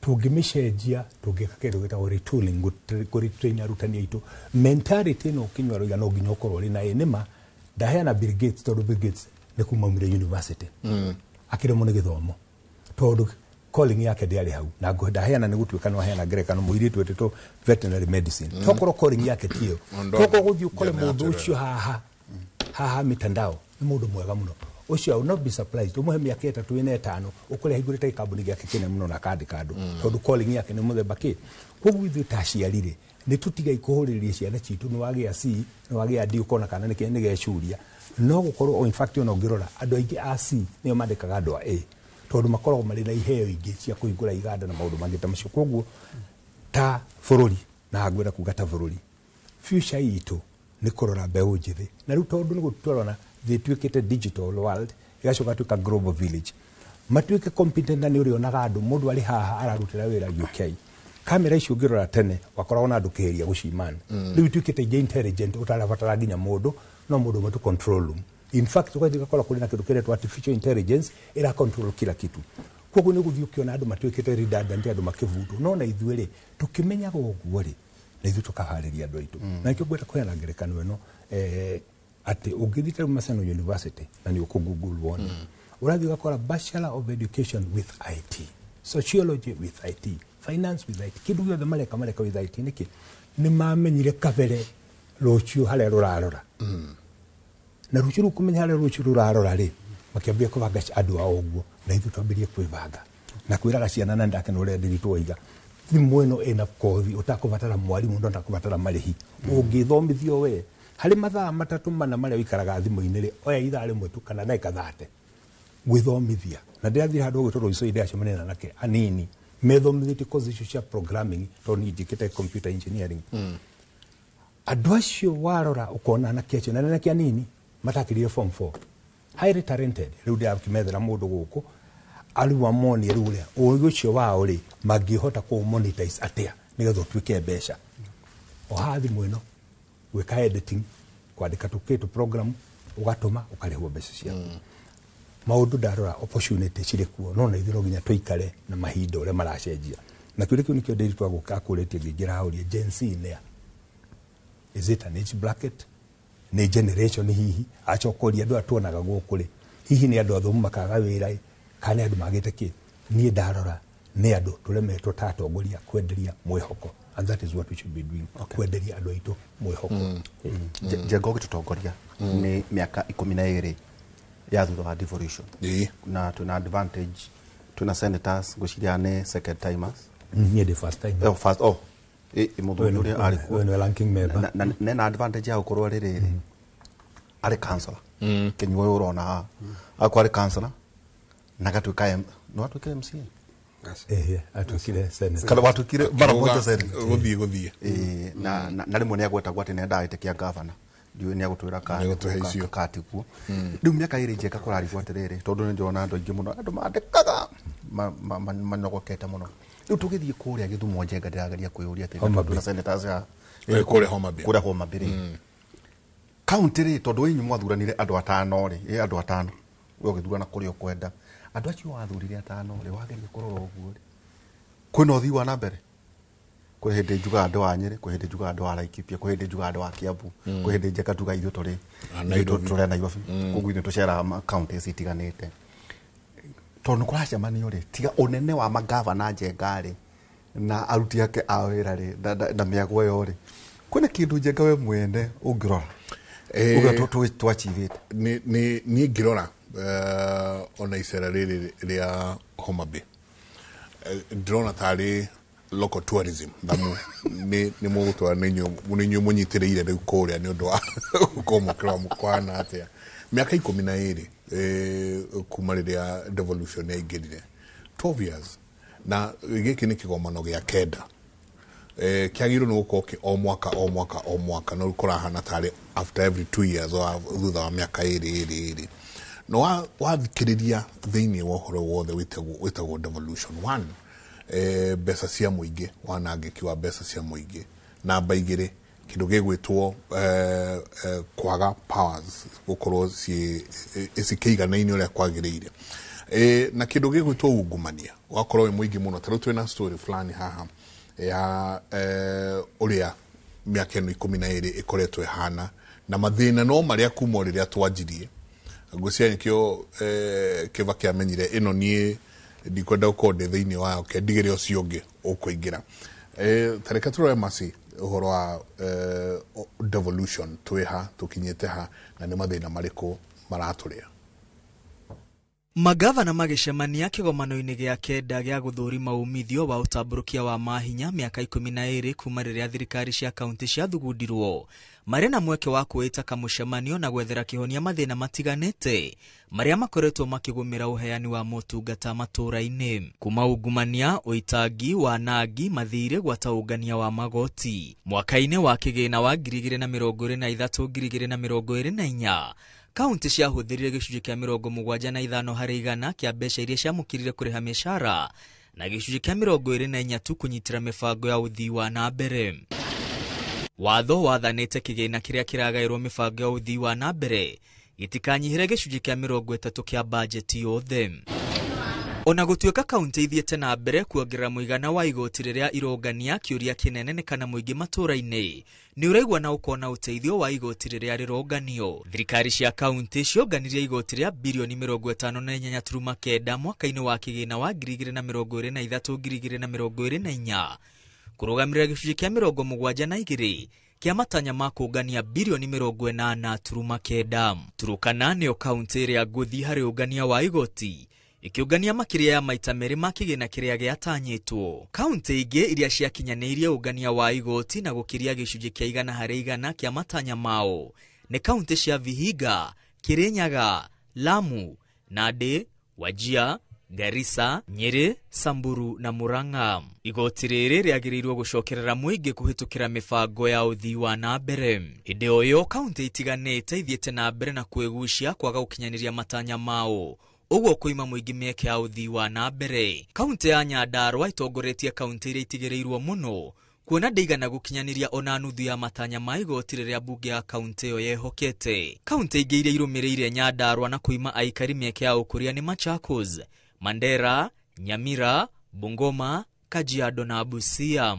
tũngĩmĩcenjia tũngĩka kĩndũ gĩtagwo retooling, kũretrain arutani aitũ mentality ĩno Kinyua aroiga no nginya ũkorwo ũrĩ na ĩ nĩma. Ndaheana Bill Gates tondũ Bill Gates nĩ kuma aumire university, akĩremwo nĩ gĩthomo tondũ calling yake ndĩarĩ hau, na ndaheana nĩ gũtuĩka no aheana ngerekano mũirĩtu wetĩtwo veterinary medicine, tokorwo calling yake tiyo, tokorwo gũthiĩ ũkore mũndũ ũcio haha haha mitandao nĩ mũndũ mwega mũno ũcio, I will not be surprised ũmũhe mĩaka 3 ĩna 5 ũkore ahingũrĩte gĩkambuni gĩake kĩnene mũno na akandĩka andũ, tondũ calling yake nĩ mũthemba kĩ. Koguo ithuĩ ta aciari rĩ, nĩ tũtigai kũhũrĩrĩria ciana citũ nĩ wagĩa C nĩ wagĩa D ũkona kana nĩ gecuria, no gũkorwo in fact ona ũngĩrora andũ aingĩ a C nĩo mandĩkaga andũ a A, tondũ makoragwo marĩ na iheo ingĩ cia kũhingũra iganda na maũndũ mangĩ ta macio. Koguo ta bũrũri, na ngwenda kuga ta bũrũri, future itũ nĩ kũrora mbeũ njĩthĩ, na rĩu tondũ nĩ gũtwarana thĩ ĩtuĩkĩte digital world ĩgacoka ĩgatuĩka global village, matuĩke competent, na nĩ ũrĩonaga andũ mũndũ arĩ haha ararutĩra wĩra UK. Kamera icio ũngĩrora tene wakoragwo na andũ kĩheria gũcimana, rĩu ituĩkĩte ingĩ intelligent ũtarabatara nginya mũndũ, no mũndũ ũmwe tu control room. In fact ũgathiĩ ũgakora kũrĩ na kĩndũ kĩretwo artificial intelligence ĩra control kila kitu. Koguo nĩ gũthiĩ ũkĩona andũ matuĩkĩte redundant, andũ makĩbutwo, no na ithuĩ rĩ tũkĩmenyaga ũguo rĩ, na ithuĩ tũkaharĩria andũ aitũ. Na nĩkĩo ngwenda kũheana ngerekano ĩno, atĩ ũngĩthiĩ ta rĩu Maseno University na nĩ ũkũ Google wone, ũrathiĩ ũgakora Bachelor of Education with IT, Sociology with IT, Finance with IT, kĩndũ gĩothe mareka with IT. Nĩkĩ? Nĩ mamenyire kabere rũciũ harĩa rũrarora, na rũciũ rũu kũmenya harĩa rũciũ rũrarora rĩ, makĩambia kũbanga andũ ao ũguo, na ithuĩ twambĩrĩrie kwĩbanga na kwĩraga ciana, na ndakena ũrĩa Ndĩritũ oiga, thimũ ĩno ĩna kothi ũtakũbatara mwarimũ na ũtakũbatara marĩhi, ũngĩthomithio we harĩ mathaa 3 4 marĩa ũikaraga thimũ-inĩ rĩ, oya ithaa rĩmwe tu kana ndagĩka 30 gwĩthomithia. Na ndĩrathiĩ handũ ũgwĩtwo Rũicũi, ndĩracemania na anake anini methomithĩtie kothi icio cia programming, tondũ niĩ njĩkĩte computer engineering. Andũ acio warora ũkona anake acio na anake anini matakĩrire form 4, highly talented. Rĩu ndĩrakĩmethera mũndũ gũkũ arĩu amonie rĩu ũrĩa ũgĩ ũcio wao rĩ mangĩhota kũ monetize atĩa nĩgetha ũtuĩke mbeca. O haha thimũ ĩno gwĩka editing, kwandĩka tũkĩtũ program, ũgatũma ũkarĩhwo mbeca ciaku. Maũndũ ndarora opportunity cirĩ kuo, no na ithuĩ no nginya tũikare na mahinda ũrĩa maracenjia. Na kĩũria kĩu nĩkĩo Ndĩritũ agũka akũrĩtie ngĩingĩra hau, Gen Z nĩa? Is it an age bracket? Nĩ generation hihi? Acoka ũria andũ aya tuonaga gũkũ rĩ, hihi nĩ andũ athomu makaga wĩra ĩ, kana nĩ andũ magĩte kĩ? Niĩ ndarora nĩ andũ tũremetwo ta atongoria kwenderia mwĩhoko, and that is what we should be doing, kwenderia andũ aitũ mwĩhoko. Njenga ũgĩtũtongoria nĩ mĩaka 12 ya thutha wa devolution, na twĩna advantage, twĩna senators ngwĩciria nĩ second timers. Niĩ ndĩ first time. Oh, first, oh mũthuri ũrĩa arĩ kuo. Ũyũ nĩwe ranking member. Na nena advantage ya gũkorwo rĩrĩ arĩ councillor, Kinyua ũyũ ũrona haha akorwo arĩ councillor na gatuĩka no atuĩke MCA. Ehe, atuĩkire senator. Kana watuĩkire mara moja senator. Gũthiĩ gũthiĩ. Na rĩmwe nĩ agwetagwo atĩ nĩ endaga gĩtĩ kĩa gavana Ndiũĩ nĩ agũtwĩra Nĩegũtũhe icio. Katiguo rĩu mĩaka ĩrĩ Njenga kũrarigwo atĩrĩrĩ, tondũ nĩ ndĩrona andũ aingĩ mũno, andũ mandĩkaga manogokete mũno. Rĩu tũgĩthiĩ kũrĩa Gĩthumo, Njenga, ndĩrageria kwĩyũria atĩrĩrĩ, Homa tondũ Bay. na senators ya Kũrĩa Homa Bay. Kũrĩa Homa Bay rĩ, kaunti rĩ, tondũ inyuĩ mwathuranire andũ atano rĩ, ĩ andũ atano we ũgĩthurana kũrĩa ũkwenda, andũ acio wathurire atano rĩ, wageria kũrora ũguo rĩ, kwĩna ũthii wa na mbere? Kwĩ hĩndĩ njugaga andũ a Nyĩrĩ, kwĩ hĩndĩ njugaga andũ a Laikipia, kwĩ hĩndĩ njugaga andũ a Kiambu, kwĩ hĩndĩ Njenga tugaga ithuĩ tũrĩ A ithuĩ Nairobi. Tũrĩ a Nairobi. Koguo ithuĩ tũceraga counties itiganĩte, tondũ nĩ kũracemanio rĩ, tiga ũnene wa magavana Njenga rĩ, na aruti ake a wĩra rĩ, na mĩago ĩyo rĩ, kwĩna kĩndũ Njenga we mwene ũngĩrora uga twachivĩte? Niĩ ngĩrora ona icera rĩrĩ rĩa Homa Bay, ndĩrona tarĩ local tourism thamu nĩ mũgũtwara, nĩ inyuĩ mũnyitĩrĩire rĩu kũrĩa nĩ ũndũ wa gũkorwo mũkĩrora kũhana atĩa mĩaka 12 kuma rĩrĩa devolution yaingĩrire, 12 years, na gĩkĩ nĩ kĩgomano gĩa kenda. Kĩagĩrĩirwo nĩ gũkorwo o mwaka, o mwaka, o mwaka, no rĩu kũrahana tarĩ after every 2 years or thutha wa mĩaka ĩrĩ ĩrĩ ĩrĩ. No wathikĩrĩria thĩinĩ wa ũhoro wothe wĩtagwo devolution, one, mbeca cia mũingĩ, wanangĩki wa mbeca cia mũingĩ. Namba igĩrĩ, kĩndũ gĩgwĩtwo kwaga powers gũkorwo cikĩiganaine ũrĩa kwagĩrĩire, na kĩndũ gĩgwĩtwo ungumania wakorwo wĩ mũingĩ mũno. Ta rĩu twĩna story fulani haha ya ũrĩa mĩaka ĩno 12 ĩkoretwo ĩhana na mathĩna no marĩa kuma o rĩrĩa twanjirie. Ngwĩciria nĩkĩo Kĩbakĩ amenyire ĩno niĩ ndikwenda gũkorwo ndĩ thĩinĩ wayo, ke ndigĩre ũcio ũngĩ ũkũingĩra. Ta reke tũrore masi ũhoro wa devolution, twĩ ha, tũkinyĩte ha, na nĩ mathĩna marĩkũ maratũrĩa. Magavana magĩcemania kĩgomano-inĩ gĩa kenda gĩa gũthũrima umithio wa ũtambũrũkia wa mahinya mĩaka 12 kuma rĩrĩa thirikari cia kaunti ciathugundirwo, marĩ na mweke wa kwĩĩta kamũcemanio na gwethera kĩhonia mathĩna matiganĩte marĩa makoretwo makĩgũmĩra ũheani wa motungata matũũra-inĩ, kuma ungumania, ũitangi, wanangi, mathirĩ gwata ũngania wa magoti. Mwaka-inĩ wa kĩgĩna wa 2023 2024, kaunti ciahũthĩrire gĩcunjĩ kĩa 75% kĩa mbeca iria ciamũkĩrire kũrĩha mĩcara na gĩcunjĩ kĩa 24 tu kũnyitĩra mĩbango ya ũthii wa na mbere. Watho wathanĩte kĩgĩna kĩrĩa kĩragaĩrwo mĩbango ya ũthii wa na mbere gĩtikanyihĩre gĩcunjĩ kĩa 30 kĩa bajeti yothe. Ona gũtuĩka kaunti ithiĩte na mbere kuongerera mũigana wa igoti rĩrĩa irongania, kĩũria kĩnene nĩ kana mũingĩ matũũra-inĩ nĩ ũraigua na ũkona ũteithio wa igoti rĩrĩa rĩronganio. Thirikari cia kaunti cionganirie igoti rĩa birioni 58.9 mwaka-inĩ wa kĩgĩna wa 2023 2024, kũrũgamĩrĩra gĩcunjĩ kĩa 72 kĩa matanya ma kũngania birioni 80.9. Turukana nĩyo kaunti ĩrĩa ngũthi harĩ ũngania wa igoti, ĩkĩũngania makĩria ya maita merĩ ma kĩgĩna kĩrĩa gĩatanyĩtwo. Kaunti ingĩ iria ciakinyanĩirie ũngania wa igoti na gũkĩria gĩcunjĩ kĩa 100% kĩa matanya mao nĩ kaunti cia Vihiga, Kirinyaga, Lamu, Nandi, Wajir, Garissa, Nyeri, Samburu na Murang'a. Igoti rĩrĩ rĩagĩrĩirwo gũcokerera mũingĩ kũhĩtũkĩra mĩbango ya ũthii wa na mbere. Hĩndĩ o ĩyo, kaunti itiganĩte ithiĩte na mbere na kwĩgucia kwaga gũkinyanĩria matanya mao, ũguo kũima mũingĩ mĩeke ya ũthii wa na mbere. Kaunti ya Nyandarua ĩtongoretie kaunti iria itigĩrĩirwo mũno, kuona ndĩigana gũkinyanĩria ona nuthu ya matanya ma igoti rĩrĩa mbunge ya kaunti ĩyo yehokete. Kaunti ingĩ iria irũmĩrĩire Nyandarua na kũima aikari mĩeke ya ũkũria nĩ Machakos, Mandera, Nyamira, Bungoma, Kajiado na Busia.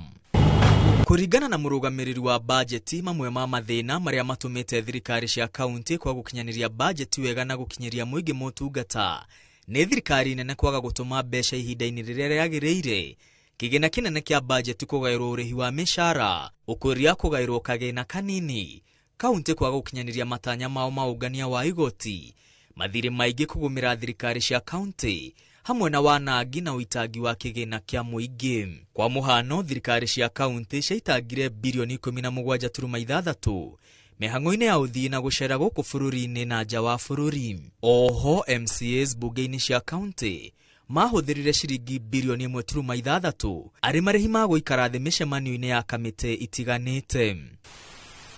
Kũringana na mũrũgamĩrĩri wa bajeti, mamwe ma mathĩna marĩa matũmĩte thirikari cia kaunti kwa gũkinyanĩria bajeti wega na gũkinyĩria mũingĩ motungata nĩ thirikari nene kwaga gũtũma mbeca ihinda-inĩ rĩrĩa rĩagĩrĩire, kĩgĩna kĩnene kĩa bajeti kũgaĩrwo ũrĩhi wa mĩcara, ũkũria kũgaĩrwo kagĩna kanini, kaunti kwaga gũkinyanĩria matanya mao ma ũngania wa igoti, mathirĩ maingĩ kũgũmĩra thirikari cia kaunti, hamwe na wanangi na ũitangi wa kĩgĩna kĩa mũingĩ. Kwa mũhano, thirikari cia kaunti ciaitangire birioni 17.6 mĩhang'o-inĩ ya ũthii na gũcera gũkũ bũrũri-inĩ na nja wa bũrũri. Oho, MCAs bunge-inĩ cia kaunti mahũthĩrire ciringi birioni 1.6 arĩ marĩhi ma gũikara thĩ mĩcemanio-inĩ ya kamĩtĩ itiganĩte.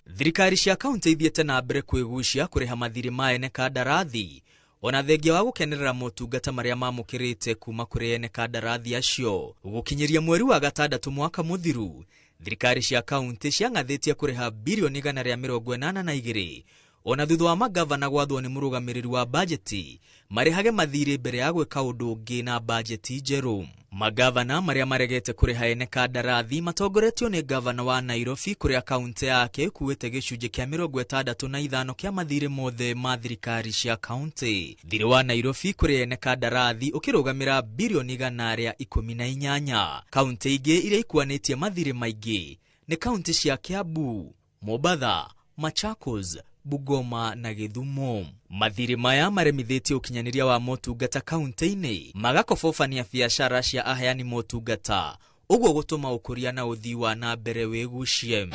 Thirikari cia kaunti ithiĩte na mbere kwĩgucia kũrĩha mathirĩ ma ene kandarathi ona thengia wa gũkenerera motungata marĩa mamũkĩrĩte kuma kũrĩ ene kandarathi acio. Gũkinyĩria mweri wa gatandatũ mwaka mũthiru, thirikari cia kaunti ciang'athĩtie kũrĩha birioni 182 ona thutha wa magavana gwathwo nĩ mũrũgamĩrĩri wa bajeti marĩhage mathirĩ mbere ya gwĩka ũndũ ũngĩ na bajeti njerũ. Magavana marĩa maregete kũrĩha ene kandarathi matongoretio nĩ gavana wa Nairobi kũrĩa kaunti yake ĩkuĩte gĩcunjĩ kĩa 65 kĩa mathirĩ mothe ma thirikari cia kaunti. Thirĩ wa Nairobi kũrĩ ene kandarathi ũkĩrũgamĩra birioni 118. Kaunti ingĩ iria ikuanĩtie mathirĩ maingĩ nĩ kaunti cia Kiambu, Mombatha, Machakos, Bungoma na Gĩthumo. Mathirĩ maya maremithĩtie ũkinyanĩria wa motungata kaunti-inĩ, magakobobania biacara cia aheani motungata, ũguo gũtũma ũkũria na ũthii wa na mbere wĩgucie.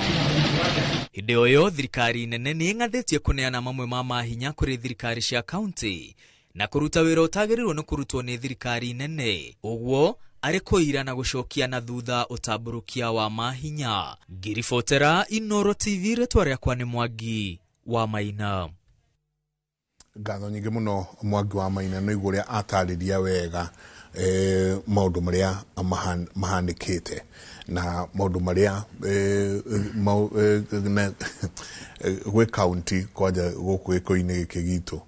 Hĩndĩ o ĩyo thirikari nene nĩ ĩng'athĩtie kũneana mamwe ma mahinya kũrĩ thirikari cia kaunti na kũruta wĩra ũtagĩrĩirwo nĩ kũrutwo nĩ thirikari nene, ũguo arĩ kũira na gũcokia na thutha ũtambũrũkia wa mahinya. Ngiribotera Inooro TV, rĩtwa rĩakwa nĩ Mwangi wa Maina. Ngatho nyingĩ mũno Mwangi wa Maina nĩ igũrĩa atarĩria wega maũndũ marĩa mahanĩkĩte na maũndũ marĩa gwĩ kaunti kwanja gũkũ gĩkũyũ-inĩ gĩkĩ gitũ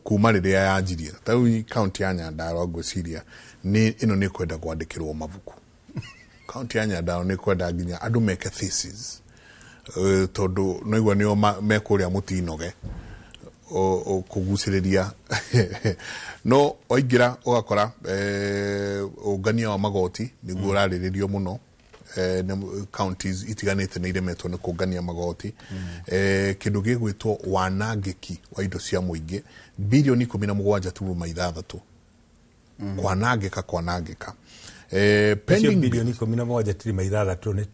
kuma rĩrĩa yanjirie. Ta rĩu kaunti ya Nyandarua ngwĩciria nĩ ĩno nĩ kwenda kwandĩkĩrwo mabuku. Kaunti ya Nyandarua nĩ kwenda nginya andũ meke thesis, tondũ no igua nĩo mekũrĩa mũtinoge kũgucĩrĩria no waingĩra ũgakora ũngania wa magoti nĩguo ũrarĩrĩrio mũno. Counties itiganĩte nĩ iremetwo nĩ kũngania magoti. Kĩndũ gĩgwĩtwo wanangĩki wa indo cia mũingĩ birioni 17.6 kwanangĩka. Pending birioni 17.6 nĩ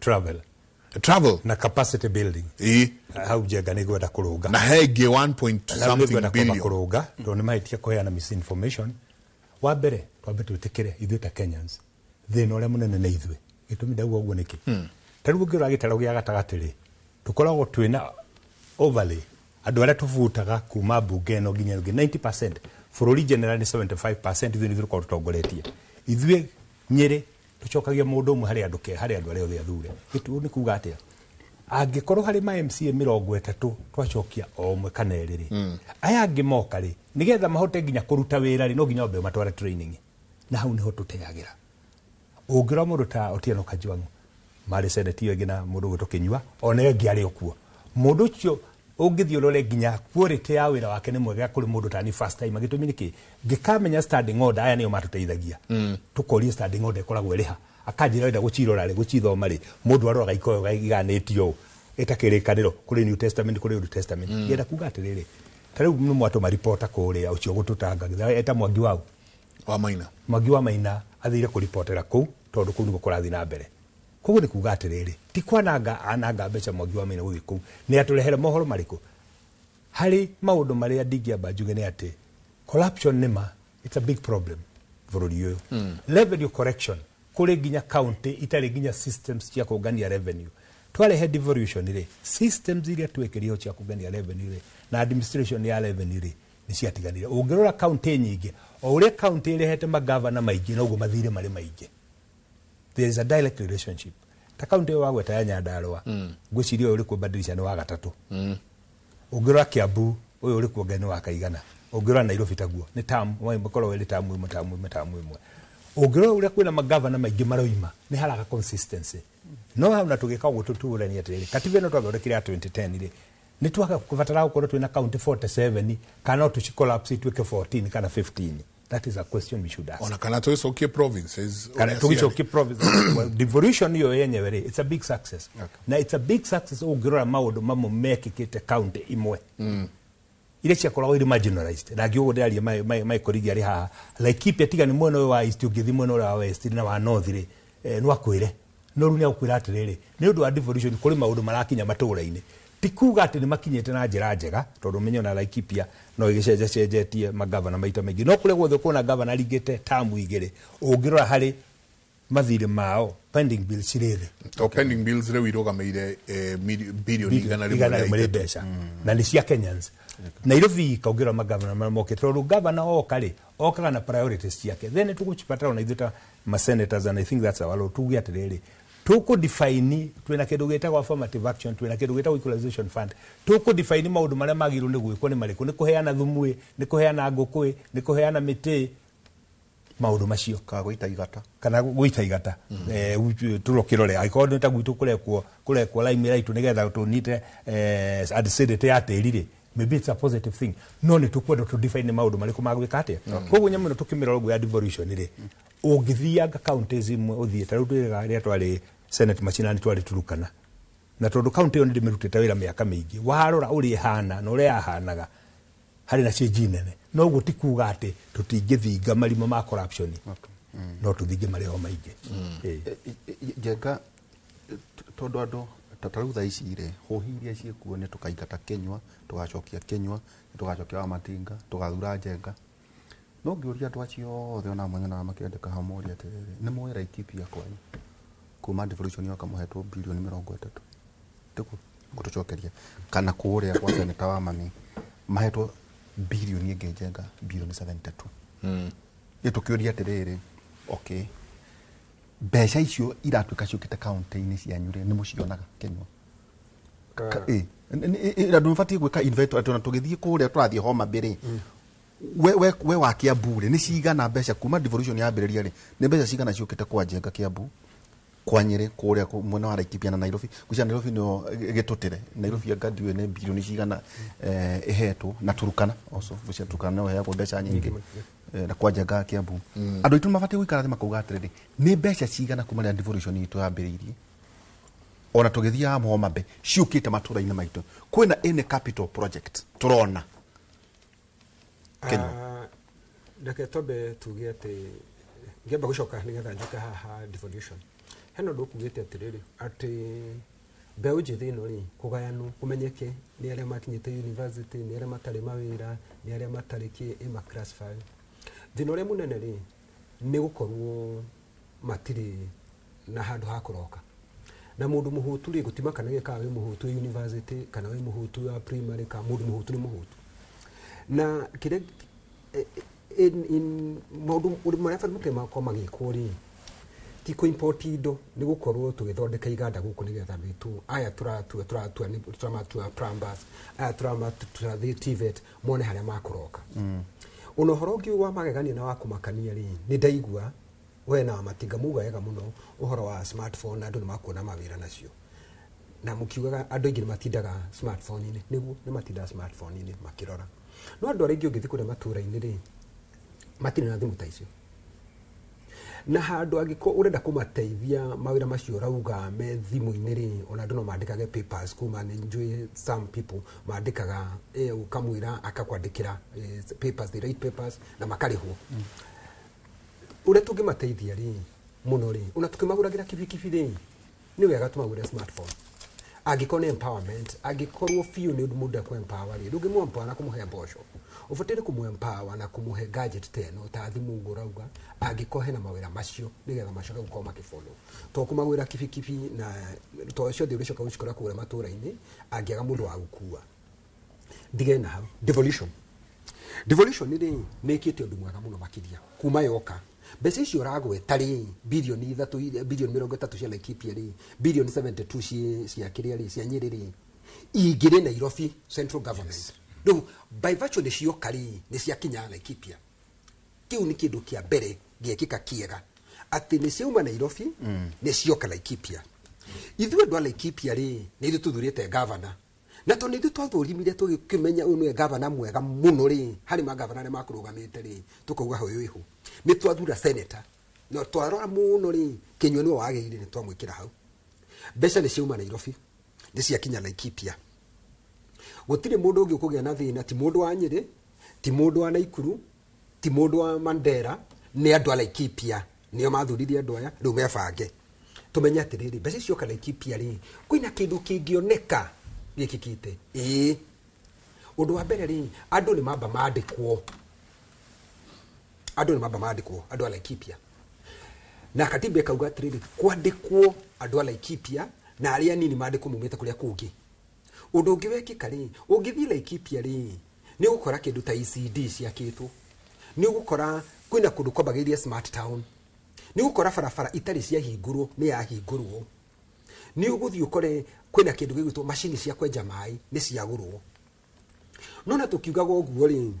travel na capacity building. Hau Njenga nĩ ngwenda kũrũnga na hengĩ 1 point something billion kũrũnga tondũ nĩ mahĩtia kũheana misinformation. Wa mbere twambe twĩtĩkĩre ithuĩ ta Kenyans thĩna ũrĩa mũnene nĩ ithuĩ. Gĩtũmi ndauga ũguo nĩkĩ? Ta rĩu ũngĩrora gĩtarũ gĩa gatagatĩ rĩ, tũkoragwo twĩna overlay andũ arĩa tũbutaga kuma mbunge ĩno nginya ĩngĩ 90%, bũrũri general nĩ 75%, ithuĩ nĩ tũkoragwo tũtongoretie. Ithuĩ Nyĩrĩ tũcokagia mũndũ ũmwe harĩ andũ harĩ andũ arĩa othe athure. Gĩtũmi nĩ kuga atĩa? Angĩkorwo harĩ ma MCA 30 twacokia o ũmwe kana erĩ rĩ, aya angĩ moka rĩ, nĩgetha mahote nginya kũruta wĩra rĩ, no nginya wambe ũmatware training, na hau nĩho tũteagĩra. Ũngĩrora mũndũ ta Otieno Kajwang' marĩ senate ĩyo ĩngĩ na mũndũ ũgwĩtwo Kĩnyua, ona ĩyo ĩngĩ arĩ o kuo. Mũndũ ũcio ũngĩthiĩ ũrore nginya quality ya wĩra wake nĩ mwega kũrĩ mũndũ ta ni first time. Gĩtũmi nĩ kĩ? Ngĩkamenya standing order aya nĩo matũteithagia. Tũkoria standing order ĩkoragwo ĩrĩ ha, akanjĩra wenda gũcirora rĩ, gũcithoma rĩ, mũndũ aroraga ikoyo iganĩtio ũũ ĩtakĩrĩkanĩro kũrĩ New Testament kũrĩ Old Testament. Ngĩenda kuga atĩrĩrĩ, ta rĩu nĩ mwatũma reporter kũrĩa ũcio gũtũtanga eta Mwangi wau wa Maina. Mwangi wa Maina athire kũribotera kũu tondũ kũu nĩkuo kũrathiĩ na mbere. Koguo nĩ kuga atĩrĩrĩ, ti kwananga ananga mbeca Mwangi wa Maina gũthiĩ kũu, nĩ atũrehere mohoro marĩkũ? Harĩ maũndũ marĩa ndingĩamba njuge nĩ atĩ corruption nĩ ma, it's a big problem bũrũri ũyũ. Revenue correction kũrĩ nginya county itarĩ nginya systems cia kũngania revenue. Twarehe devolution rĩ, systems iria twekĩrire cia kũngania revenue rĩ na administration ya revenue rĩ nĩ ciatiganire. Ũngĩrora county nyingĩ, o ũrĩa county ĩrehete magavana maingĩ noguo mathirĩ marĩ maingĩ. There is a direct relationship. Ta county ĩyo wagweta ya Nyandarua, ngwĩciria ũyũ ũrĩ kuo Badilisha nĩ wa gatatũ. Ũngĩrora Kiambu ũyũ ũrĩ kuo nĩ wa kaigana. Ũngĩrora Nairobi taguo nĩ term, makoragwo ĩrĩ term ĩmwe, term ĩmwe, term ĩmwe. Ũngĩrora ũrĩa kwĩna magavana maingĩ maroima nĩ haraga consistency. No hau na tũgĩka ũguo tũtũranie atĩrĩrĩ, katiba ĩno twathondekire ya 2010 rĩ, nĩ twagabatara gũkorwo twĩna county 47 kana no tũci collapse ituĩke 14 kana 15. That is a question we should ask. Ona kana tũgĩcokie provinces, kana tũgĩcokie provinces. Well, devolution ĩyo yenyewe rĩ, it's a big success. Na it's a big success ũngĩrora maũndũ mamwe mekĩkĩte county imwe iria ciakoragwo irĩ marginalized. Na ngĩũguo ndĩraria my colleague arĩ haha, Laikipia tiga nĩ mwena ũyũ wa east, ũngĩthiĩ mwena ũrĩa wa west na wa north rĩ, no akwĩre. No rĩu nĩ agũkwĩra atĩrĩrĩ, nĩ ũndũ wa devolution kũrĩ maũndũ marakinya matũũra-inĩ. Ti kuga atĩ nĩ makinyĩte na njĩra njega, tondũ ũmenye ona Laikipia no ĩgĩcenjacenjetie magavana maita maingĩ. No kũrĩa guothe kuona gavana aringĩte tamu igĩrĩ, ũngĩrora harĩ mathirĩ mao Pending bills cirĩ thĩ. To pending bills rĩu irũgamĩire bilioni 103. 103 mbeca na nĩ cia Kenyans. Nairobi ikaongera magavana marĩa mokĩte, tondũ gavana oka rĩ, okaga na priorities ciake. Then tũgũcibatara ona ithuĩ ta ma senators, and I think that's our role, tuge atĩrĩrĩ, tũkũ define twĩna kĩndũ gĩtagwo affirmative action, twĩna kĩndũ gĩtagwo equalization fund, tũkũ define maũndũ marĩa magĩrĩirwo nĩ gwĩkwo nĩ marĩkũ, nĩ kũheana thumu ĩ, nĩ kũheana ngũkũ ĩ, nĩ kũheana mĩtĩ, maũndũ macio. Kana gũita igata. Kana gũita igata. Tũrokĩrore angĩkorwo nĩ ta gwitũ kũrekwo lime raitũ nĩgetha tũnyite acidity ya tĩri rĩ, maybe it's a positive thing, no nĩ tũkwenda tũ define maũndũ marĩkũ magwĩka atĩa. Koguo nyamũ ĩno tũkĩmĩrora ũguo ya devolution rĩ, ũngĩthianga counties imwe, ũthiĩ ta rĩu twĩraga rĩrĩa twarĩ Senate mashinani, twarĩ Turukana, na tondũ county ĩyo nĩ ndĩmĩrutĩte wĩra mĩaka mĩingĩ, warora ũrĩa ĩhana na ũrĩa yahanaga, harĩ na change nene. No ũguo ti kuga atĩ tũtingĩthinga marima ma corruption, no tũthinge marĩ ho maingĩ. Njenga, tondũ andũ ta rĩu thaa ici rĩ, hũhi iria ciĩkuo nĩ tũkaingata Kĩnyua, tũgacokia Kĩnyua, tũgacokia Wamatinga, tũgathura Njenga. No ngĩũria andũ acio othe ona amwe nyonaga makĩandĩka hau, moria atĩrĩrĩ, nĩ moĩ Laikipia kwanyu kuma devolution yoka mũhetwo bilioni 30, tiguo gũtũcokeria, kana kũrĩa kwa seneta wa mami mahetwo bilioni ĩngĩ, Njenga, bilioni 72. Ĩ tũkĩũria atĩrĩrĩ, okay, mbeca icio iratuĩka ciũkĩte kaunti-inĩ cianyu rĩ, nĩ mũcionaga, Kĩnyua? Andũ mabatiĩ gwĩka inventory atĩ ona tũgĩthiĩ kũrĩa tũrathiĩ Homa Bay rĩ, we wa Kiambu rĩ, nĩ cigana mbeca kuma devolution yambĩrĩria rĩ, nĩ mbeca cigana ciũkĩte kwa Njenga Kiambu, kwa Nyĩrĩ, kũrĩa mwena wa Laikipia na Nairobi? Gwĩciria Nairobi nĩyo gĩtũtĩre Nairobi, anga ndiũĩ nĩ bilioni cigana ĩhetwo, na Turukana also, gwĩciria Turukana no ĩheagwo mbeca nyingĩ, na kwa Njenga Kiambu. Andũ aitũ mabatiĩ gũikara thĩ makauga atĩrĩrĩ, nĩ mbeca cigana kuma rĩrĩa devolution itũ yambĩrĩirie, ona tũgĩthiaga Homa Bay, ciũkĩte matũra-inĩ maitũ? Kwĩna any capital project tũrona, Kenya? Reke twambe tuge atĩ ngĩamba gũcoka nĩgetha njoke haha devolution, hena ũndũ ũkugĩte atĩrĩrĩ, atĩ mbeũ njĩthĩ ĩno rĩ, kũgayanwo kũmenyeke nĩ arĩa makinyĩte university, nĩ arĩa matarĩ mawĩra, nĩ arĩa matarĩ kĩ, ĩma classify. Thĩna ũrĩa mũnene rĩ, nĩ gũkorwo matirĩ na handũ ha kũroka, na mũndũ mũhũtu rĩ, gũtimakanagia kana wĩ mũhũtu wĩ university kana wĩ mũhũtu wa primary, kana mũndũ mũhũtu nĩ mũhũtu. Na kĩrĩa in maũndũ marĩa batiĩ makorwo magĩkwo rĩ, ti kũ import indo, nĩ gũkorwo tũgĩthondeka iganda gũkũ, nĩgetha andũ aitũ aya tũratua tũramatua plumbers, aya tũramatua TVET, mone harĩa makũroka. Ona ũhoro ũngĩ wa magegania na wa kũmakania rĩ, nĩ ndaigua we na Matinga muga wega mũno ũhoro wa smartphone, na andũ nĩ makuona mawĩra nacio, na mũkiugaga andũ aingĩ nĩ matindaga smartphone-inĩ. Nĩguo, nĩ matindaga smartphone-inĩ makĩrora, no andũ arĩa aingĩ ũngĩthiĩ kũrĩa matũra-inĩ rĩ, matirĩ na thimũ ta icio, na handũ angĩkorwo ũrenda kũmateithia mawĩra macio ũrauga me thimũ-inĩ rĩ, ona andũ no mandĩkage papers kuma nĩ njũĩ some people mandĩkaga, ũkamwĩra akakwandĩkĩra papers, they write papers na makarĩhwo. Ũrĩa tũngĩmateithia rĩ mũno rĩ, ona tũkĩmagũragĩra kibikibi rĩ, nĩ wega tũmagũrĩre smartphone, angĩkorwo nĩ empowerment. Angĩkorwo biũ nĩ ũndũ mũndũ ekũ empower rĩ, ndũngĩmũ empower na kũmũhe mboco, ũbataire kũmũ empower na kũmũhe gadget ta ĩno, ta thimũ ũguo ũrauga, angĩkorwo hena mawĩra macio, nĩgetha macoke gũkorwo makĩfollow, to kũmagũrĩra kibikibi na to ciothe ũrĩcoka gũcikora kũrĩa matũra-inĩ angĩaga mũndũ wa gũkua. Ndige na hau devolution. Devolution rĩ, nĩ ĩkĩte ũndũ mwega mũno makĩria kuma yoka. Mbeca icio ũragweta rĩ, bilioni 3, bilioni 30 cia Laikipia rĩ, bilioni 72 cia kĩrĩa rĩ, cia Nyĩrĩ rĩ, ingĩrĩ Nairobi central government. Rĩu by virtue nĩ cioka rĩ, nĩ ciakinya Laikipia. Kĩu nĩ kĩndũ kĩa mbere gĩekĩka kĩega, atĩ nĩ ciauma Nairobi, nĩ cioka Laikipia. Ithuĩ andũ a Laikipia rĩ, nĩ ithuĩ tũthurĩte gavana, na tondũ nĩ ithuĩ twathũrimire tũgĩkĩmenya ũyũ nĩwe gavana mwega mũno rĩ, harĩ magavana arĩa makũrũgamĩte rĩ, tũkauga ũyũ wĩho. Nĩ twathura senator, na twarora mũno rĩ, Kĩnyua nĩwe wagĩrĩire, nĩ twamwĩkĩra hau. Mbeca nĩ ciauma Nairobi, nĩ ciakinya Laikipia. Gũtirĩ mũndũ ũngĩ ũkũgĩa na thĩna, ti mũndũ wa Nyĩrĩ, ti mũndũ wa Naikuru, ti mũndũ wa Mandera, nĩ andũ a Laikipia nĩo mathurire andũ aya. Rĩu mebange, tũmenye atĩrĩrĩ, mbeca icio cioka Laikipia rĩ, kwĩna kĩndũ kĩngĩoneka gĩkĩkĩte. Ĩĩ, ũndũ wa mbere rĩ, andũ nĩ mamba mandĩkwo, andũ nĩ mamba mandĩkwo, andũ a Laikipia. Na katiba ĩkauga atĩrĩrĩ, kwandĩkwo andũ a Laikipia na arĩa anini mandĩkwo maumĩte kũrĩa kũngĩ. Ũndũ ũngĩ wekĩka rĩ, ũngĩthiĩ Laikipia rĩ, nĩ ũgũkora kĩndũ ta ECD ciakĩtwo, nĩ ũgũkora kwĩna kũndũ kwambagĩrĩria smart town, nĩ ũgũkora barabara itarĩ ciahingũrwo nĩ yahingũrwo, nĩ ũgũthiĩ ũkore kwĩna kĩndũ gĩgwĩtwo macini cia kwenja maĩ nĩ ciagũrwo. No na tũkiugaga ũguo rĩ,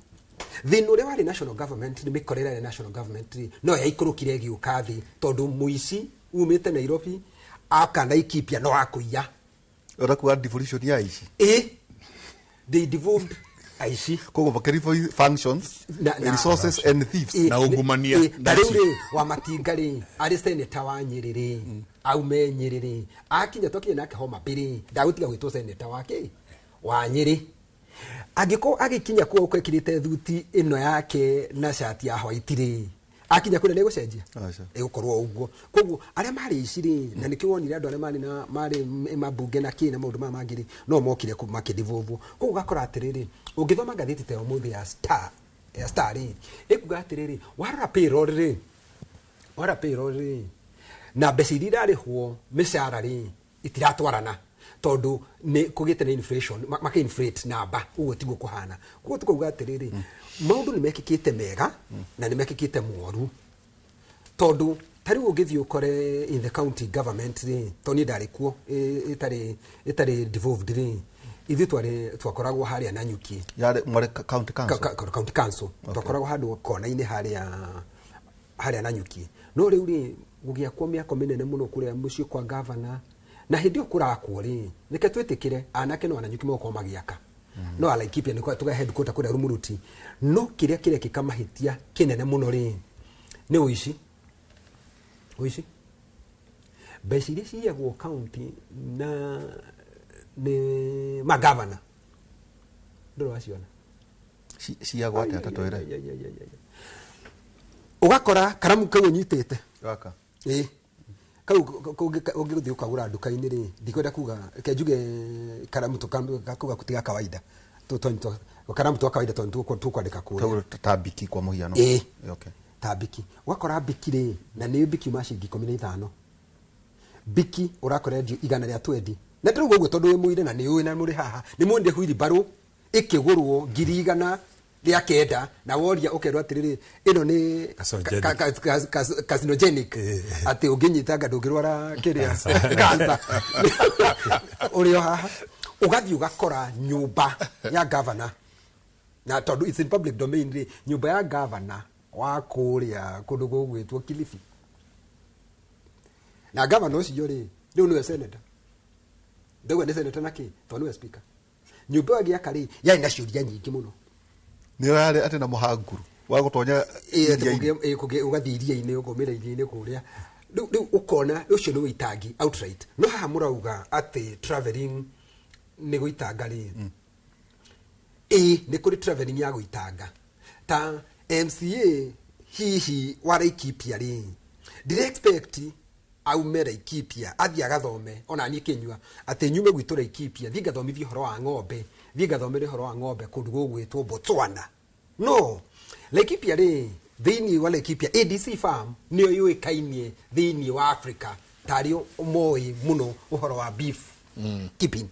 thĩna ũrĩa warĩ national government nĩ mĩkorere ya national government rĩ, no yaikũrũkire ĩgĩũka thĩ tondũ mũici umĩte Nairobi aka Laikipia no akũiya. Ũrakuga devolution ya aici? Ĩ, they devolved aici. Koguo makĩrivo functions, resources and thieves. Na ungumania. Ta rĩu rĩ, wa Matinga rĩ, arĩ senator wa Nyĩrĩ rĩ, aume Nyĩrĩ rĩ, akinya twakinya nake Homa Bay rĩ, ndagũtiga gwĩtwo senator wa kĩ? Wa Nyĩrĩ. Angĩkorwo agĩkinya kuo ekĩrĩte thuti ĩno yake na cati ya white rĩ, akinya kũrĩa nĩ gũcenjia ĩgũkorwo ũguo. Koguo arĩa marĩ ici rĩ, na nĩkĩo wonire andũ arĩa marĩ na marĩ mambunge na kĩ na maũndũ maya mangĩ rĩ, no mokire makĩdevolve. Koguo ũgakora atĩrĩrĩ, ũngĩthoma ngathĩti ta ya ũmũthĩ ya Star, ya Star rĩ, ĩkuga atĩrĩrĩ, warora payroll rĩ, warora payroll rĩ, na mbeca iria irarĩhwo mĩcara rĩ, itiratwarana tondũ nĩ kũgĩte na inflation, maka-inflate namba, ũguo tiguo kũhana. Koguo tũkauga atĩrĩrĩ, maũndũ nĩ mekĩkĩte mega na nĩ mekĩkĩte moru, tondũ ta rĩu ũngĩthiĩ ũkore in the county government rĩ, tondũ niĩ ndarĩ kuo ĩtarĩ devolved rĩ, ithuĩ twarĩ twakoragwo harĩa Nanyuki. Yarĩ mwarĩ county council? County council. Twakoragwo handũ kona-inĩ harĩa Nanyuki. No rĩu rĩ, gũgĩakwo mĩako mĩnene mũno kũrĩa mũciĩ kwa governor, na hĩndĩ ĩyo kũrakwo rĩ, reke twĩtĩkĩre anake no Nanyuki megũkorwo magĩaka. No a Laikipia nĩ tũga headquarter kũrĩa Rumuruti. No kĩrĩa kĩrekĩka mahĩtia kĩnene mũno rĩ, nĩ ũici. Ũici. Mbeca iria ciyagwo county na nĩ magavana. Ndũrĩ waciona? Ciyagwo atĩa ta twĩre? Ũgakora karamu kau ũnyitĩte. Gaka. Ĩĩ. Kau ũngĩgũthiĩ ũkagũra nduka-inĩ rĩ, ndikwenda kuga, reke njuge karamu kuga ti ga kawaida. Karamu twa kawaida tondũ tũkwandĩka kũrĩa. Ta biki kwa mũhiano. Ĩĩ. Okay. Ta biki. Ũgakora biki rĩ, na nĩ biki uma ciringi 15. Biki ũrakora endio igana rĩa twendi. Na ndĩrauga ũguo tondũ wĩ mũire na nĩ ũĩ na mũrĩ haha. Nĩ muonire wheelbarrow ĩkĩgũrwo 1,900 na woria ũkerwo atĩrĩrĩ, ĩno nĩ carcinogenic, atĩ ũngĩnyitanga ndũngĩrwara kĩrĩa cancer. Ũrĩ o haha ũgathiĩ ũgakora nyũmba ya governor, na tondũ it's in public domain rĩ, nyũmba ya governor wa kũrĩa kũndũ gũgwĩtwo Kilifi, na governor ũcio rĩ, rĩu nĩwe senator, ndauga nĩ senator nakĩ tondũ nĩwe speaker. Nyũmba ĩyo agĩaka rĩ, yarĩ na ciũria nyingĩ mũno. Nĩyo yarĩ atĩ na mũhanguru wa gũtonya iria-inĩ. Ũgathiĩ iria-inĩ, ũkaumĩra iria-inĩ kũrĩa. Rĩu ũkona ũcio nĩ ũitangi outright. No haha mũrauga atĩ traveling nĩ gũitanga rĩ. Ĩĩ, nĩ kũrĩ traveling ya gũitanga. Ta MCA hihi wa Laikipia rĩ, ndĩre expect aume Laikipia athiĩ agathome ona niĩ kĩnyua atĩ nyume gwitũ Laikipia thiĩ ngathomithie ũhoro wa ng'ombe, thiĩ ngathomere ũhoro wa ng'ombe kũndũ gũgwĩtwo Botswana. No Laikipia rĩ, thĩinĩ wa Laikipia ADC farm nĩyo yũĩkaine thĩinĩ wa Africa tarĩ moĩ mũno ũhoro wa beef keeping.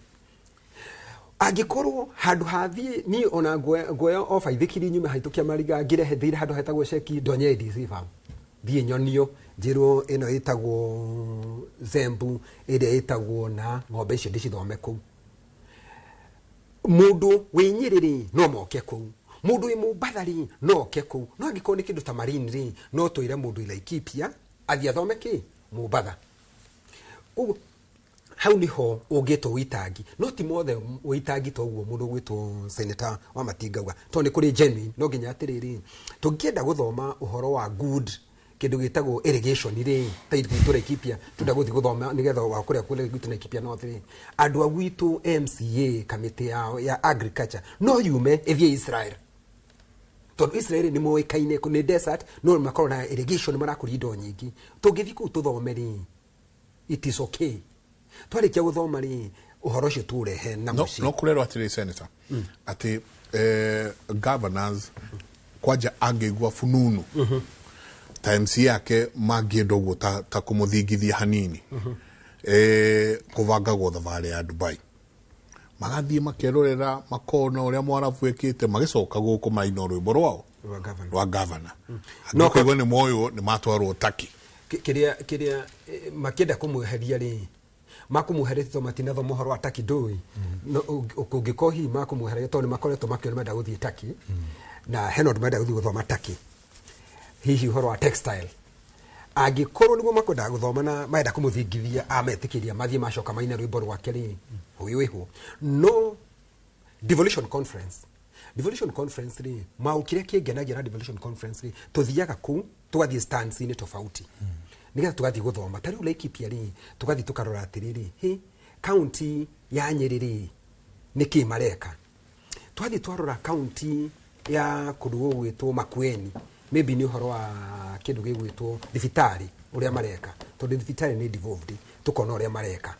Angĩkorwo handũ hathiĩ niĩ ona nguoya o baithikiri nyume haitũkia mariga ngĩrehe thĩire handũ hetagwo Ceki ndonye ADC farm, thiĩ nyonio njĩrwo ĩno ĩtagwo Zembu, ĩrĩa ĩtagwo na ng'ombe icio ndĩcithome kũu. Mũndũ wĩ Nyĩrĩ rĩ, no moke kũu, mũndũ wĩ Mombatha rĩ, no oke kũu. No angĩkorwo nĩ kĩndũ ta marine rĩ, no twĩre mũndũ wĩ Laikipia athiĩ athome kĩ Mombatha. Ũguo hau niho ũngĩtwo ũitangi, no ti mothe ũitangi ta ũguo mũndũ ũgwĩtwo senator wa Matinga auga, tondũ nĩ kũrĩ genuine. No nginya atĩrĩrĩ, tũngĩenda gũthoma ũhoro wa good kĩndũ gĩtagwo irrigation rĩ, ta gwitũ Laikipia tũrenda gũthiĩ gũthoma nĩgetha wa kũrĩa kũrĩa gwitũ Laikipia North rĩ, andũ a gwitũ MCA kamĩtĩ yao ya agriculture no yume ĩthiĩ Israel, tondũ Israel nĩ moĩkaine nĩ desert, no makorwo na irrigation, marakũria indo nyingĩ. Tũngĩthiĩ kũu tũthome rĩ, it is okay. Twarĩkia gũthoma rĩ, ũhoro ũcio tũũrehe na mũciĩ. No kũrerwo atĩrĩ senator, atĩ governors kwanja angĩigua fununu Ta MC yake mangĩenda ũguo ta kũmũthingithia hanini, kũbangagwo thabarĩ ya Dubai, magathiĩ makerorera, makona ũrĩa mwarabu ĩkĩte, magĩcoka gũkũ maina rwĩmbo rwao Rwa governor. Rwa governor. No, no kũigua nĩ moywo nĩ matwarwo Turkey. Kĩrĩa makĩenda kũmweheria rĩ, makũmweheretie tondũ matinathoma ũhoro wa Turkey ndũĩ. No, kũngĩkorwo hihi makũmweheria tondũ nĩ makoretwo makĩona menda gũthiĩ Turkey, na hena ũndũ marenda gũthiĩ gũthoma Turkey, hihi ũhoro wa textile, angĩkorwo nĩguo makwendaga gũthoma na marenda kũmũthingithia, ametĩkĩria mathiĩ, macoka maina rwĩmbo rwake rĩ, ũyũ wĩho. No devolution conference rĩ, maũ kĩrĩa kĩngenagia na devolution conference rĩ, tũthiaga kũu tũgathiĩ stands-inĩ tofauti nĩgetha tũgathiĩ gũthoma. Ta rĩu Laikipia rĩ, tũgathiĩ tũkarora atĩrĩrĩ, hĩ, kaunti ya Nyĩrĩ rĩ, nĩkĩ mareka? Twathiĩ twarora kaunti ya kũndũ gũgwĩtwo Makueni, maybe nĩ ũhoro wa kĩndũ gĩgwĩtwo thibitarĩ, ũrĩa mareka, tondũ thibitarĩ nĩ devolved, tũkona ũrĩa mareka.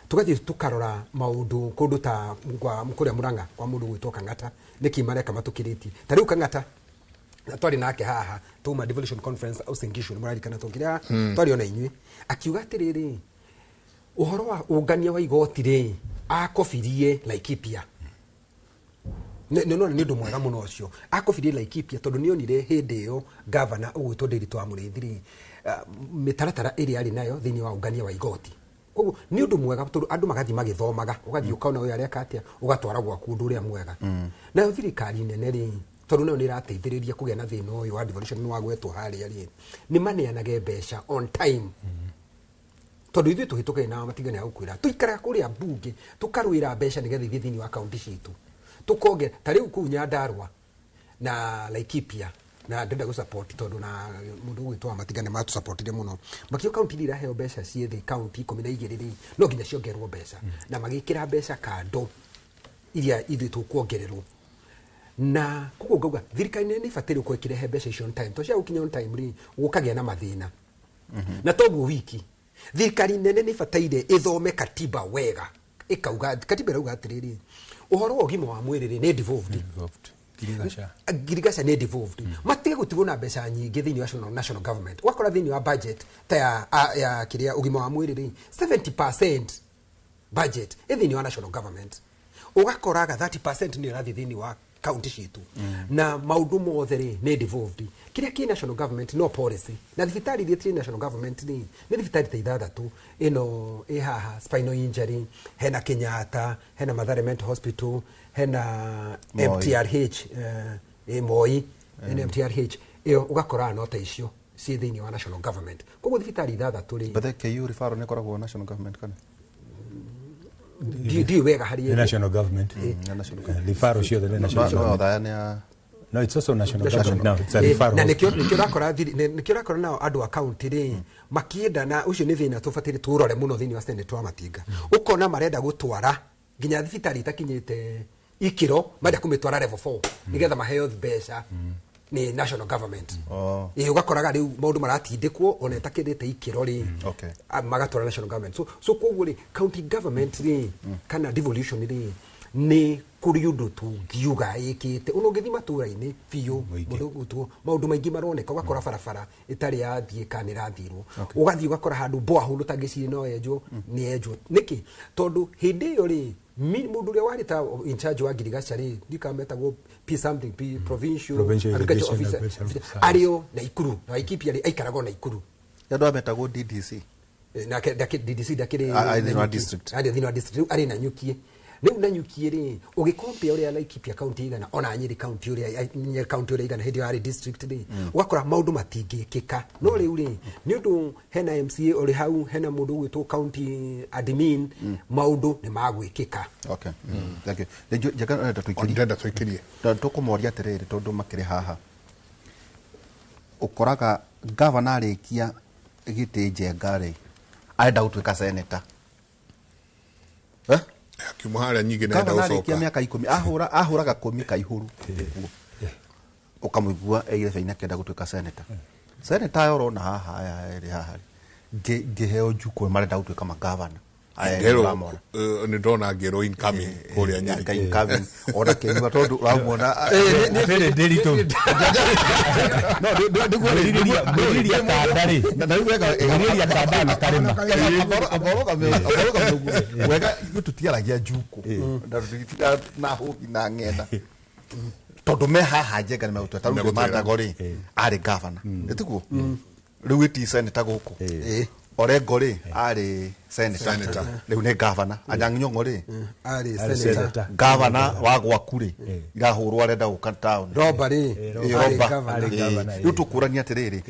Tũgathiĩ tũkarora maũndũ kũndũ ta kũrĩa Murang'a kwa mũndũ gwĩtwo Kang'ata, nĩkĩ mareka matũkĩrĩtie? Ta rĩu Kang'ata na twarĩ nake haha tuma devolution conference Uasin Gishu, nĩ mũrarikana tũkĩrĩa twarĩ ona inyuĩ, akiuga atĩrĩrĩ, ũhoro wa ũngania wa igoti rĩ, akobirie Laikipia. Nĩ nĩ ũndũ mwega mũno ũcio akobirie Laikipia, tondũ nĩ onire hĩndĩ ĩyo gavana ũgwĩtwo Ndiritu wa Mũrĩithi rĩ, mĩtaratara ĩrĩa arĩ nayo thĩinĩ wa ũngania wa igoti. Koguo nĩ ũndũ mwega tondũ andũ magathiĩ magĩthomaga, ũgathiĩ ũkona ũyũ areka atĩa, ũgatwara gwaku ũndũ ũrĩa mwega. Nayo thirikari nene rĩ, tondũ nayo nĩ ĩrateithĩrĩria kũgĩa na thĩna ũyũ wa devolution nĩ wagwetwo harĩa rĩ, nĩ maneanage mbeca on time, tondũ ithuĩ tũhĩtũkaine na matigana ya gũkwĩra tũikaraga kũrĩa mbunge tũkarwĩra mbeca nĩgetha ithiĩ thĩinĩ wa kaunti citũ tũkonge. Ta rĩu kũu Nyandarua na Laikipia, na ndĩrenda gũsupport tondũ na mũndũ ũgwĩtwo wa Matigane matũsupportire mũno, makĩo kaunti iria iraheo mbeca ciĩ thĩ, kaunti 12 rĩ, no nginya ciongererwo mbeca, na magĩkĩra mbeca kando iria ithuĩ tũkuongererwo. Na koguo ngauga thirikari nene nĩ ĩbataire gũkorwo ĩkĩrehe mbeca icio on time, tondũ cia gũkinya on time rĩ, gũkagĩa na mathĩna. Na toguo wiki thirikari nene nĩ ĩbataire ĩthome katiba wega, ĩkauga katiba ĩrauga atĩrĩrĩ, ũhoro wa ũgima wa mwĩrĩ rĩ, nĩ devolved. Ngirigaca. Ngirigaca nĩ devolved. Matige gũtigwo na mbeca nyingĩ thĩinĩ wa national government. Ũgakora thĩinĩ wa budget ta ya kĩrĩa ũgima wa mwĩrĩ rĩ, 70% budget ĩ thĩinĩ wa national government, ũgakoraga 30% nĩyo ĩrathiĩ thĩinĩ wa kaunti citũ. Na maũndũ mothe rĩ, nĩ devolved. Kĩrĩa kĩ national government no policy. Na thibitarĩ iria ciĩ national government rĩ, nĩ thibitarĩ ta ithathatũ, ĩno ĩ haha spinal injury, hena Kenyatta, hena Mathare Mental Hospital, hena Moi. MTRH, Moi, hena MTRH ĩyo. Ũgakoraga no ta icio ciĩ thĩinĩ wa national government. Koguo thibitarĩ ithathatũ rĩ. But the KU referral nĩ ĩkoragwo national government kana? Ndiũĩ wega harĩ Nĩ ĩrĩ. national government. Nĩ national government. Referral ciothe nĩ national No, no, government. Othaya nĩ ya No, it's also national government now. It's a referral Na hospital. nĩkĩo ũrakora nao andũ a kaunti rĩ, makĩenda, na ũcio nĩ thĩna tũbataire tũrore mũno thĩinĩ wa Senate wa Matinga. Ũkona marenda gũtwara nginya thibitarĩ itakinyĩte ikĩro, marenda kũmĩtwara level 4 nĩgetha maheo mbeca nĩ national government. Oh. Ĩ, ũgakoraga rĩu maũndũ maratindĩkwo ona ĩtakĩrĩte ikĩro rĩ, magatwara national government. So koguo rĩ, county government rĩ, kana devolution rĩ, nĩ kũrĩ ũndũ tũngiuga ĩkĩte. Ona ũngĩthiĩ matũra-inĩ biũ, Mũingĩ. mũndũ ũgũtwo, maũndũ maingĩ maroneka. Ũgakora barabara ĩtarĩ yathiĩka nĩ ĩrathirwo, ũgathiĩ ũgakora handũ borehole ũtangĩciria no yenjwo nĩ yenjwo. Nĩkĩ? Tondũ hĩndĩ ĩyo rĩ, mũndũ ũrĩa warĩ ta in charge wa ngirigaca rĩ, ndika metagwo P something, P provincial, Provincial agriculture irrigation officer, agricultural service. arĩ o Naikuru na Laikipia rĩ, aikaraga o Naikuru. Andũ aya metagwo DDC. Nake DDC ndakĩrĩ Arĩ thĩinĩ wa Nanyuki. district. Arĩ thĩinĩ wa district. Rĩu arĩ Nanyuki. Rĩu Nanyuki rĩ, ũgĩkompea ũrĩa Laikipia county igana ona Nyĩrĩ county, ũrĩa Nyĩrĩ county ũrĩa igana hĩndĩ ĩyo yarĩ district rĩ, ũgakora maũndũ matingĩkĩka. No rĩu rĩ, nĩ ũndũ hena MCA ũrĩ hau, hena mũndũ ũgwĩtwo county admin, maũndũ nĩ magwĩkĩka. Okay. Thank you. Nĩ njega ndĩrenda tũikĩrie. Ndĩrenda tũikĩrie. Na tũkũmoria atĩrĩrĩ, tondũ makĩrĩ haha, ũkoraga gavana arĩkia gĩtĩ Njenga rĩ, arenda gũtuĩka seneta. Eh? Akiuma harĩa nyingĩ nenda Gavana arĩkia gũcoka. mĩaka 10 ahũra ahũraga kũmi kaihũru ũguo, ũkamũigua ĩirebe akĩenda gũtuĩka seneta. Seneta aya ũrona haha, aya erĩ haha rĩ, ngĩheo njukũ marenda gũtuĩka magavana. Ngero nĩ ndona ngero incoming kũrĩa Nyeri. Incoming ona kĩnyua tondũ ũramuona. Atĩrĩ ndĩritũ. No Ngwĩrirĩria kanda rĩ. Na rĩu wega. Ngwĩrirĩria kanda na karĩma. Amoro kamĩũguo wega, ithuĩ tũtiaragia njukũ na tũtitindaga na hũhi na ng'enda tondũ me haha Njenga nĩ megũtwĩra. Ta rĩu Megũtwĩra. Mandago rĩ, arĩ gavana, ĩtiguo? Rĩu ĩti seneta gũkũ. Orengo rĩ, arĩ Senator. seneta, rĩu nĩ gavana. Anyang' Nyong'o rĩ, arĩ Arĩ senator. senator. Gavana wa gwaku rĩ, irahũrwo arenda gũka town. Roba rĩ, Ĩ, arĩ Roba. governor. Arĩ Ĩ, governor, rĩu ĩ. tũkũrania atĩrĩrĩ,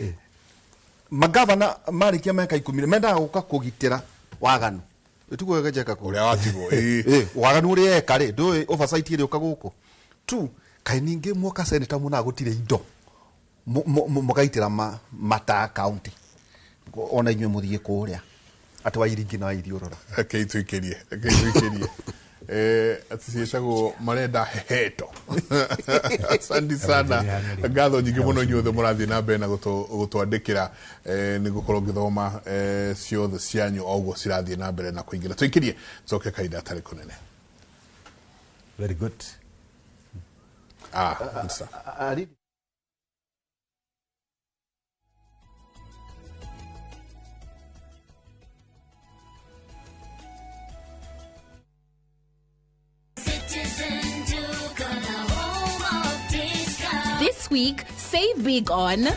magavana marĩkia mĩaka 10 mendaga gũka kũgitĩra waganu, ĩtiguo wega Njenga kũu? Ũrĩa watigwo, ĩ. Ĩ, waganu ũrĩa eka rĩ, ndũĩ oversight ĩrĩ ũka gũkũ tu. Kaĩ ningĩ mwoka seneta muonaga gũtirĩ indo mũgaitĩra mata county, ona inyuĩ mũthiĩ kũrĩa atĩ wa iringi na wa ithiũrũra. Reke itwĩkĩrie, reke itwĩkĩrie. Atĩ ciĩtagwo marenda heheto. Asante sana, ngatho nyingĩ mũno inyuothe mũrathiĩ na mbere na gũtwandĩkĩra. Nĩ gũkorwo ngĩthoma ciothe cianyu o ũguo cirathiĩ na mbere na kũingĩra. Tũikĩrie coke kahinda atarĩ kũnene. Very good. Ah, Musa. This week, save big on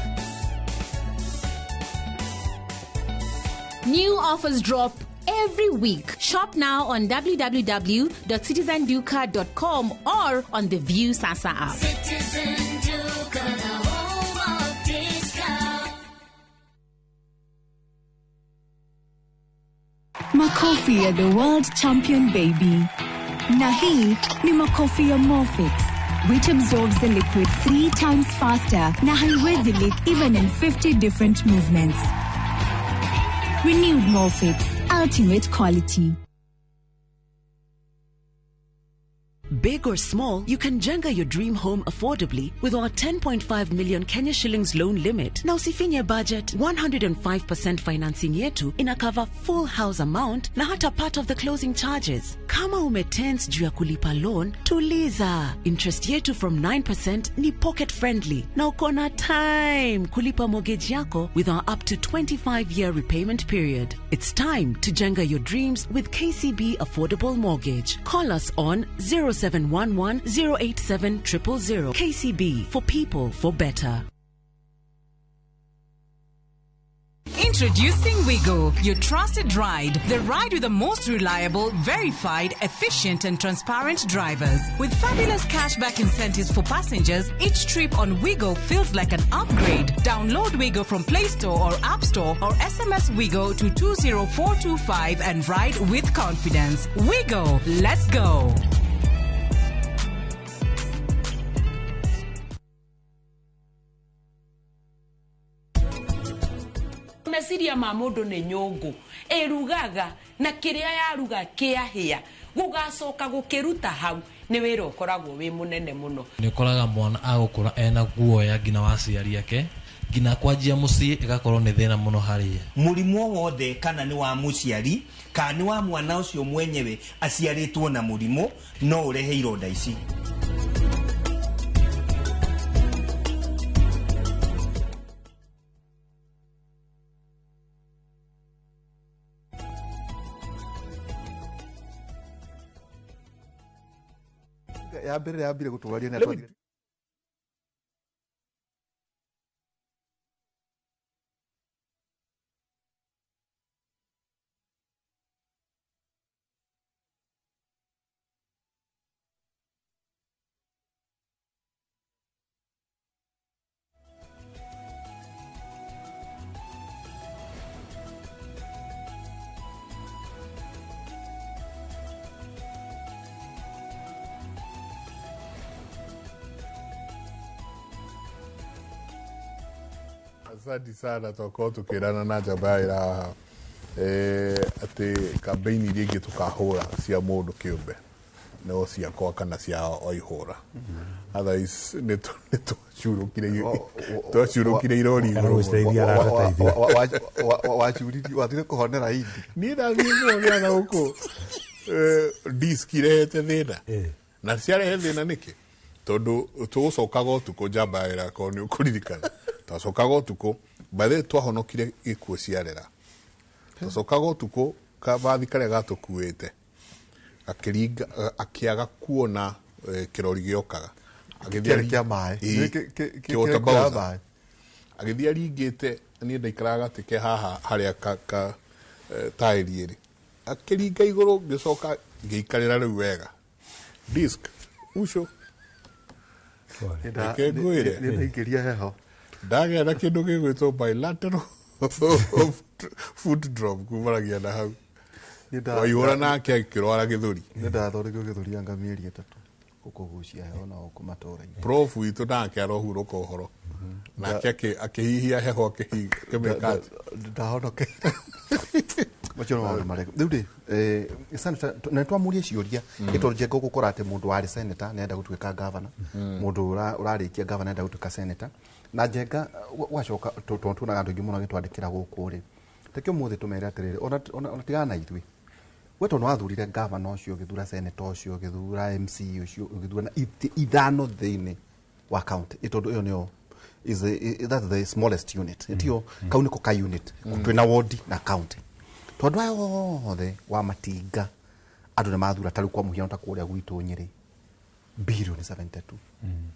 new offers drop every week. Shop now on www.citizenduka.com or on the View Sasa app. Citizen Duka, the home of discount. Makofi ya the world champion baby. Na hii ni makofi ya Morfix, which absorbs the liquid three times faster na haiwezi leak even in 50 different movements. Renewed Morfix, ultimate quality. Big or small, you can jenga your dream home affordably with our 10.5 million Kenya shillings loan limit. Na usifinye budget, 105% financing yetu ina cover full house amount na hata part of the closing charges. Kama umetense juu ya kulipa loan, tuliza. Interest yetu from 9% ni pocket friendly na uko na time kulipa mortgage yako with our up to 25 year repayment period. It's time to jenga your dreams with KCB Affordable Mortgage. Call us on 0711 087 000. KCB, for people, for better. Introducing Wigo, your trusted ride. The ride with the most reliable, verified, efficient, and transparent drivers. With fabulous cashback incentives for passengers, each trip on Wigo feels like an upgrade. Download Wigo from Play Store or App Store or SMS Wigo to 20425 and ride with confidence. Wigo, let's go. Meciria ma mũndũ nĩ nyũngũ ĩrugaga na kĩrĩa yaruga kĩahĩa, gũgacoka gũkĩruta hau nĩ wĩra ũkoragwo wĩ mũnene mũno. Nĩ ũkoraga mwana agũkũra ena guoya nginya wa aciari ake, nginya kwanjia mũciĩ ĩgakorwo nĩ thĩna mũno harĩ ye. Mũrimũ o wothe, kana nĩ wa mũciari kana nĩ wa mwana ũcio mwenyewe aciarĩtwo na mũrimũ, no ũrehe ironda ici. Ya mbere yambire gũtũraria nĩ Let me atwathire. Asante sana. Twakorwo tukirana na njamba ya wĩra haha atĩ kambeini iria ingĩ tũkahũra cia mũndũ kĩũmbe. No ciakwa kana cia Waihũra. Otherwise nĩ twacurũkire irori igũrũ. Wacuririe wathire kũhonera India. Niĩ ndathiĩ kũhonera na gũkũ disk irehete thĩna. Na ciarehe thĩna nĩkĩ? Tondũ tũgũcokaga ũtukũ njamba ĩra korwo nĩ ũkũririkana. Twacokaga ũtukũ, by the way twahonokire gĩkuũ ciarera. Twacokaga ũtukũ kabathi karĩa gatũkuĩte akĩringa akĩaga kuona kĩrori gĩokaga. Kĩarĩ kĩa maĩ. Ĩĩ, water bowser. Agĩthiĩ aringĩte, niĩ ndaikaraga gatĩ ke haha harĩa ka taĩri ĩrĩ. Akĩringa igũrũ ngĩcoka ngĩikarĩra rĩu wega. Disc ucio. Reke ngwĩre. Nĩndaingĩria heho. Ndagĩa na kĩndũ gĩgwĩtwo bilateral foot drop kumanagia na hau. Waihũra nake akĩrwara gĩthũri. Nĩndathondekirwo gĩthũri anga mĩeri 3 gũkũgucia heho na gũkũ matũra-inĩ. Prof witũ nake arohurũka ũhoro. Nake akĩhihia heho akĩmĩka atĩ. Ndahonokeire. Macio nĩ maũndũ marĩkũ? Rĩu rĩ, senator, na nĩtwamũria ciũria ĩ tondũ Njenga ũgũkora atĩ mũndũ warĩ senator nĩarenda gũtuĩka governor, mũndũ ũrarĩkia governor nĩarenda gũtuĩka senator. Na Njenga ũgacoka tondũ tuonaga andũ aingĩ mũno agĩtwandĩkĩra gũkũ rĩ, reke ũmũthĩ tũmere atĩrĩrĩ, ona tigana na ithuĩ. We tondũ wathurire governor ũcio, ũgĩthura senator ũcio, ũgĩthura MC ũcio, ũgĩthura na itĩ ithano thĩinĩ wa county, ĩ tondũ ĩyo nĩyo is that's the smallest unit. Ĩtio kau nĩko ka unit. Twĩna ward na county. Tondũ aya othe wa matinga andũ nĩ mathura ta rĩu kwa mũhiano ta kũrĩa gwitũ Nyĩrĩ bilioni 72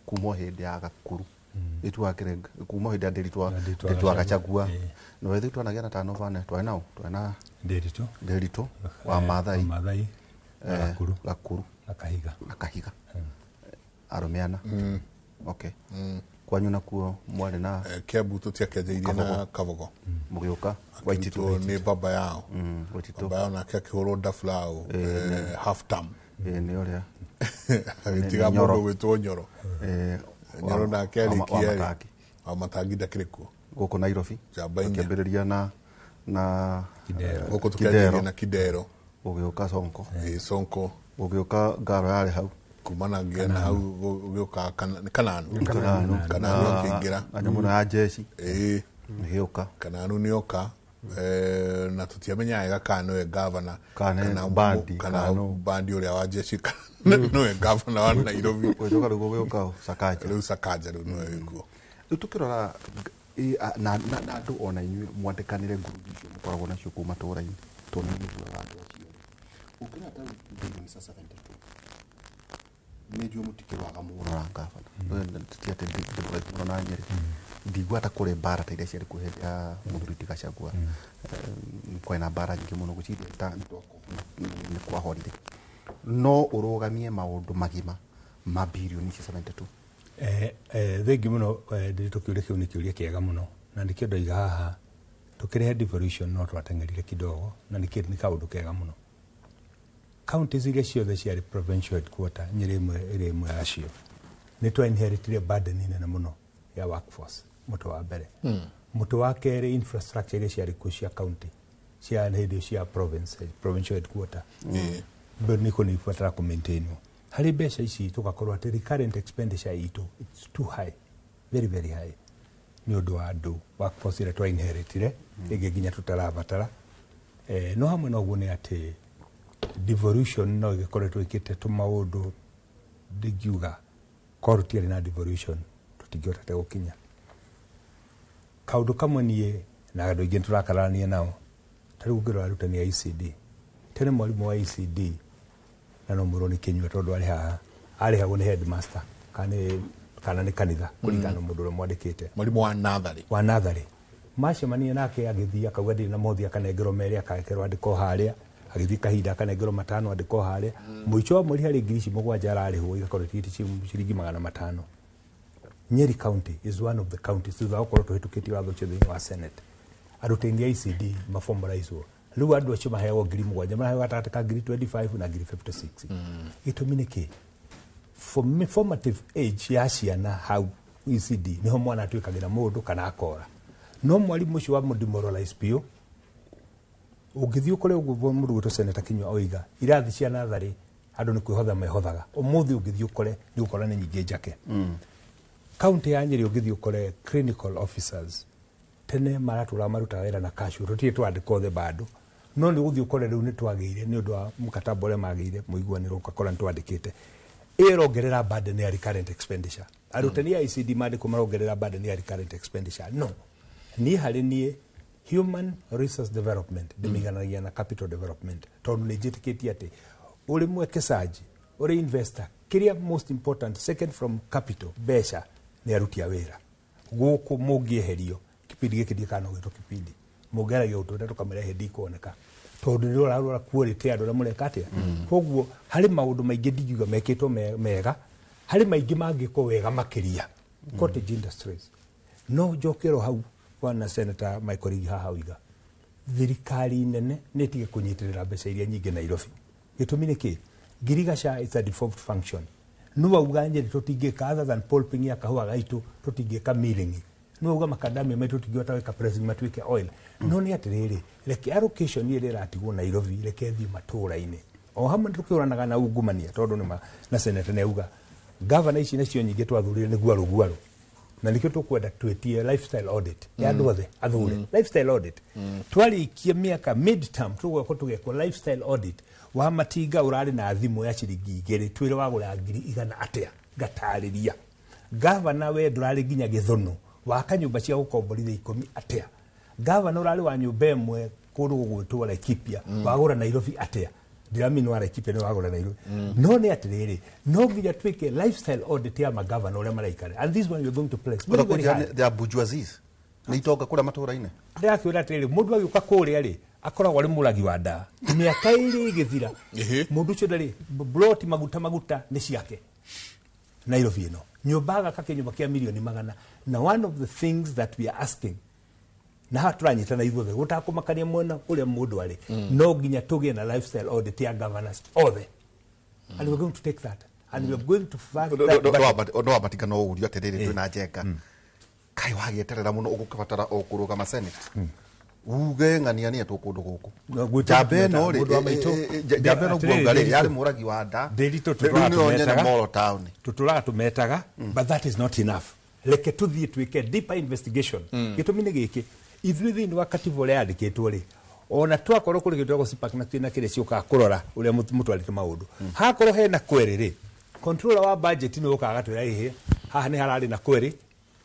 kuma o hĩndĩ ya Gakuru ĩtuakĩre kuma o hĩndĩ ya Ndĩritũ wa Gachagua na wethe twanagĩa na tano bane twarĩ nao twarĩ na Ndĩritũ Ndĩritũ wa Maathai Maathai Gakuru Gakuru na Kahiga na Kahiga arũme ana. Okay. Kwanyu nakuo mwarĩ na Kiambu tũtiakĩanjĩirie na Kabogo. Mũgĩũka Waititu nĩ baba yao. Waititu. Baba yao nake akĩhũrwo ndaburaũ half term. Nĩ ũrĩa agĩtiga Nyoro. mũndũ gwĩtwo Nyoro. Nyoro nake arĩkia rĩ, wa Matangi ndakĩrĩ kuo. Gũkũ Nairobi. Njamba inya. Tũkĩambĩrĩria na Kidero. Gũkũ tũkĩanjĩrĩria na Kidero. Gũgĩũka Sonko. Sonko. Gũgĩũka Ngaro yarĩ hau. Kuma na ngĩa na hau gũgĩũka Kananu. Kananu. Kananu akĩingĩra. Na nyamũ ĩno ya jeshi. Ĩgĩũka. Kananu nĩoka. Na tũtiamenyaga wega kana nĩwe gavana Kana Mbadi, kana Mbadi ũrĩa wa jeshi kana nĩwe gavana wa Nairobi. Gũgĩcoka rĩu gũgĩũka Sakaja. Rĩu Sakaja rĩu nĩwe wĩkuo. Rĩu tũkĩrora na andũ ona inyuĩ mwandĩkanĩre ngurubu icio mũkoragwo nacio kũu matũũra-inĩ tondũ nĩ mũthuraga andũ acio. Ũngĩrora ta rĩu bilioni cia 72 nĩ njũĩ mũtikĩrũaga mũno na gavana. Ti atĩ ndĩ mũno na Nyĩrĩ. Ndiguaga ta kũrĩ mbara ta iria ciarĩ kuo hĩndĩ ya mũthuri ti Gachagua. Kwarĩ na mbara nyingĩ mũno gwĩciria ta nĩ kwahorire. No ũrũgamie maũndũ magima ma bilioni icio 72. Thengi mũno Ndĩritũ, kĩũria kĩu nĩ kĩũria kĩega mũno na nĩkĩo ndoiga haha tũkĩrehe devolution no twateng'erire kidogo na nĩ kaũndũ kega mũno. Counties iria ciothe ciarĩ provincial headquarter Nyĩrĩ ĩmwe ĩrĩ ĩmwe yacio nĩ twa inheritire burden nene mũno ya workforce mũtwe wa mbere. Mũtwe wa kerĩ infrastructure iria ciarĩ kuo cia county cia hĩndĩ cia province provincial headquarter bado niko nĩ ibatara kũ maintainwo. Harĩ mbeca ici tũgakorwo atĩ recurrent expenditure itũ it's too high, very very high nĩ ũndũ wa andũ workforce ĩrĩa twa inheritire ĩngĩ nginya tũtarabatara. No hamwe na ũguo nĩ atĩ devolution no ĩgĩkoretwo ĩkĩte tũmaũndũ ndingiuga korwo tũtiarĩ na devolution tũtingĩhotete gũkinya. Kaũndũ kamwe niĩ na andũ aingĩ nĩtũrakararania nao ta rĩu ũngĩrora arutani a ECD tene mwarimũ wa ECD na no mwĩrwo nĩ kĩnyua tondũ arĩ haha arĩhagwo nĩ headmaster kana nĩ kanitha kũringana na mũndũ ũrĩa mwandĩkĩte. Mwarimũ wa natharĩ. Wa natharĩ. Macemania nake agĩthiĩ akauga ndirĩ na mothi akanengerwo merĩ akarekerwo andĩkwo harĩa agĩthiĩ kahinda akanengerwo matano andĩkwo harĩa mũico wa mweri harĩ ngiri ici mũgwanja ararĩhwo igakorwo itigĩte ciringi 500. Nyeri County is one of the counties thutha wa gũkorwo tũhĩtũkĩtie watho ũcio thĩinĩ wa Senate arutani a ECD maformalizwo rĩu andũ acio maheagwo ngiri mũgwanja maraheo gatagatĩ ka ngiri 25 na ngiri 56. Gĩtũmi nĩ kĩ? Formative age ya ciana hau ECD niho mwana atuĩkagĩra mũndũ kana akora. No mwarimũ ũcio wa mũdemoralize biũ ũngĩthiĩ ũkore ũguo mũndũ gwĩtwo Senator Kinyua oiga irathi cia natharĩ Andũ nĩ kwĩhotha mehothaga. Ũmũthĩ ũngĩthiĩ ũkore nĩ ũgũkora nĩ nyingĩ njake. Kaunti ya Nyĩrĩ ũngĩthiĩ ũkore clinical officers tene maratũra marutaga wĩra na casual, tũtirĩ twandĩka othe bado, no nĩ ũgũthiĩ ũkore rĩu nĩ twagĩire nĩ ũndũ wa mũkataba ũrĩa magĩire mũiguanĩro, ũgakora nĩ twandĩkĩte. Ĩyo ĩrongerera burden ya recurrent expenditure. Arutani a ICD mandĩkwo marongerera burden ya recurrent expenditure. No niĩ harĩ niĩ human resource development ndĩmĩigananagia na capital development, tondũ nĩ njĩtĩkĩtie atĩ ũrĩ mwekecaji, ũrĩ investor, kĩrĩa most important second from capital, mbeca, nĩ aruti a wĩra. Gũkũ mũngĩeherio kipindi gĩkĩ ndikana gwĩtwo kipindi mũngeragia gũtwĩra tũkamĩra hĩndĩ ikuoneka, tondũ nĩ ũrarora quality ya andũ arĩa mũreka atĩa. Koguo harĩ maũndũ maingĩ ndingiuga mekĩtwo mega, harĩ maingĩ mangĩkwo wega makĩria. Cottage industries, no njokero hau bwana Senator Michael Rigi haha oiga thirikari nene nĩ ĩtige kũnyitĩrĩra mbeca iria nyingĩ Nairobi. Gĩtũmi nĩ kĩ? Ngirigaca is a devolved function. No wauga Nyĩrĩ tũtingĩka other than pulping ya kahũa gaitũ, tũtingĩka milling. No wauga makadamia maitũ tũtingĩhota gwĩka pressing matuĩke oil. No nĩ atĩrĩrĩ, reke allocation ĩrĩa ĩratigwo Nairobi reke ĩthiĩ matũũra-inĩ. O hamwe nĩ tũkĩhũranaga na ungumania, tondũ nĩ ma na senator nĩ auga gavana ici nacio nyingĩ twathurire nĩ guarũ guarũ, na nĩkĩo tũkwenda twĩtie lifestyle audit ya andũ othe athure. Lifestyle audit twarĩkia mĩaka mid term tũgũkorwo tũgekwo lifestyle audit wa matinga. Ũrarĩ na thimũ ya ciringi 2, twĩre wagũra 100,000 atĩa. Ngatarĩria gavana we ndũrarĩ nginya Gĩthũnũ, waka nyũmba cia gũkomborithia 10 atĩa. Gavana ũrarĩ wa nyũmba ĩmwe kũndũ gũgwĩtwo Laikipia, wagũra Nairobi atĩa. Ndiramini wa Laikipia nĩ wagũra Nairobi. No nĩ atĩrĩrĩ, no nginya twĩke lifestyle audit ya magavana ũrĩa maraikara, and this one we are going to place very, very high. They are bourgeoisies, nĩ itonga kũrĩa matũũra-inĩ. Ndĩrakwĩra atĩrĩrĩ, mũndũ agĩũka kũrĩa rĩ, akoragwo arĩ mũragi wa ndaa. Mĩaka 2 ĩgĩthira, mũndũ ũcio ndarĩ bloti, maguta maguta nĩ ciake Nairobi ĩno, nyũmba agaka kĩnyũmba kĩa milioni 100. Na one of the things that we are asking, na haha tũranyitana ithuothe gũtakũmakania mwena ũrĩa mũndũ arĩ, no nginya tũgĩe na lifestyle audit ya governors othe, and we are going to take that and we are going to fight that battle. No wambatinga no ũrio atĩrĩrĩ, twĩna Njenga, kaĩ wagĩeterera mũno ũgũkĩbatara o kũrũgama Senate uge ng'ania nĩ etwo kũndũ gũkũ? No, gwĩtwo Njamba ĩno rĩ, mũndũ wa maitũ. Njamba ĩno Atĩrĩrĩ, nguauga rĩ, Ndĩritũ. yarĩ mũragi wa nda. Ndĩritũ. Rĩu nĩyo nyene tũtũraga Molo Town. Tũtũraga tũmetaga, but that is not enough. Reke tũthiĩ twĩke deeper investigation. Gĩtũmi nĩ gĩkĩ, ithuĩ thĩinĩ wa katiba ũrĩa yandĩkĩtwo rĩ, ona twakorwo kũrĩ kĩndũ gĩa CIPAC na twĩna kĩrĩa ciũkaga kũrora ũrĩa mũtwarĩte maũndũ, hakorwo hena kwere rĩ, controller wa budget nĩ ũkaga agatwĩra ĩhĩ haha nĩ hararĩ na kwere,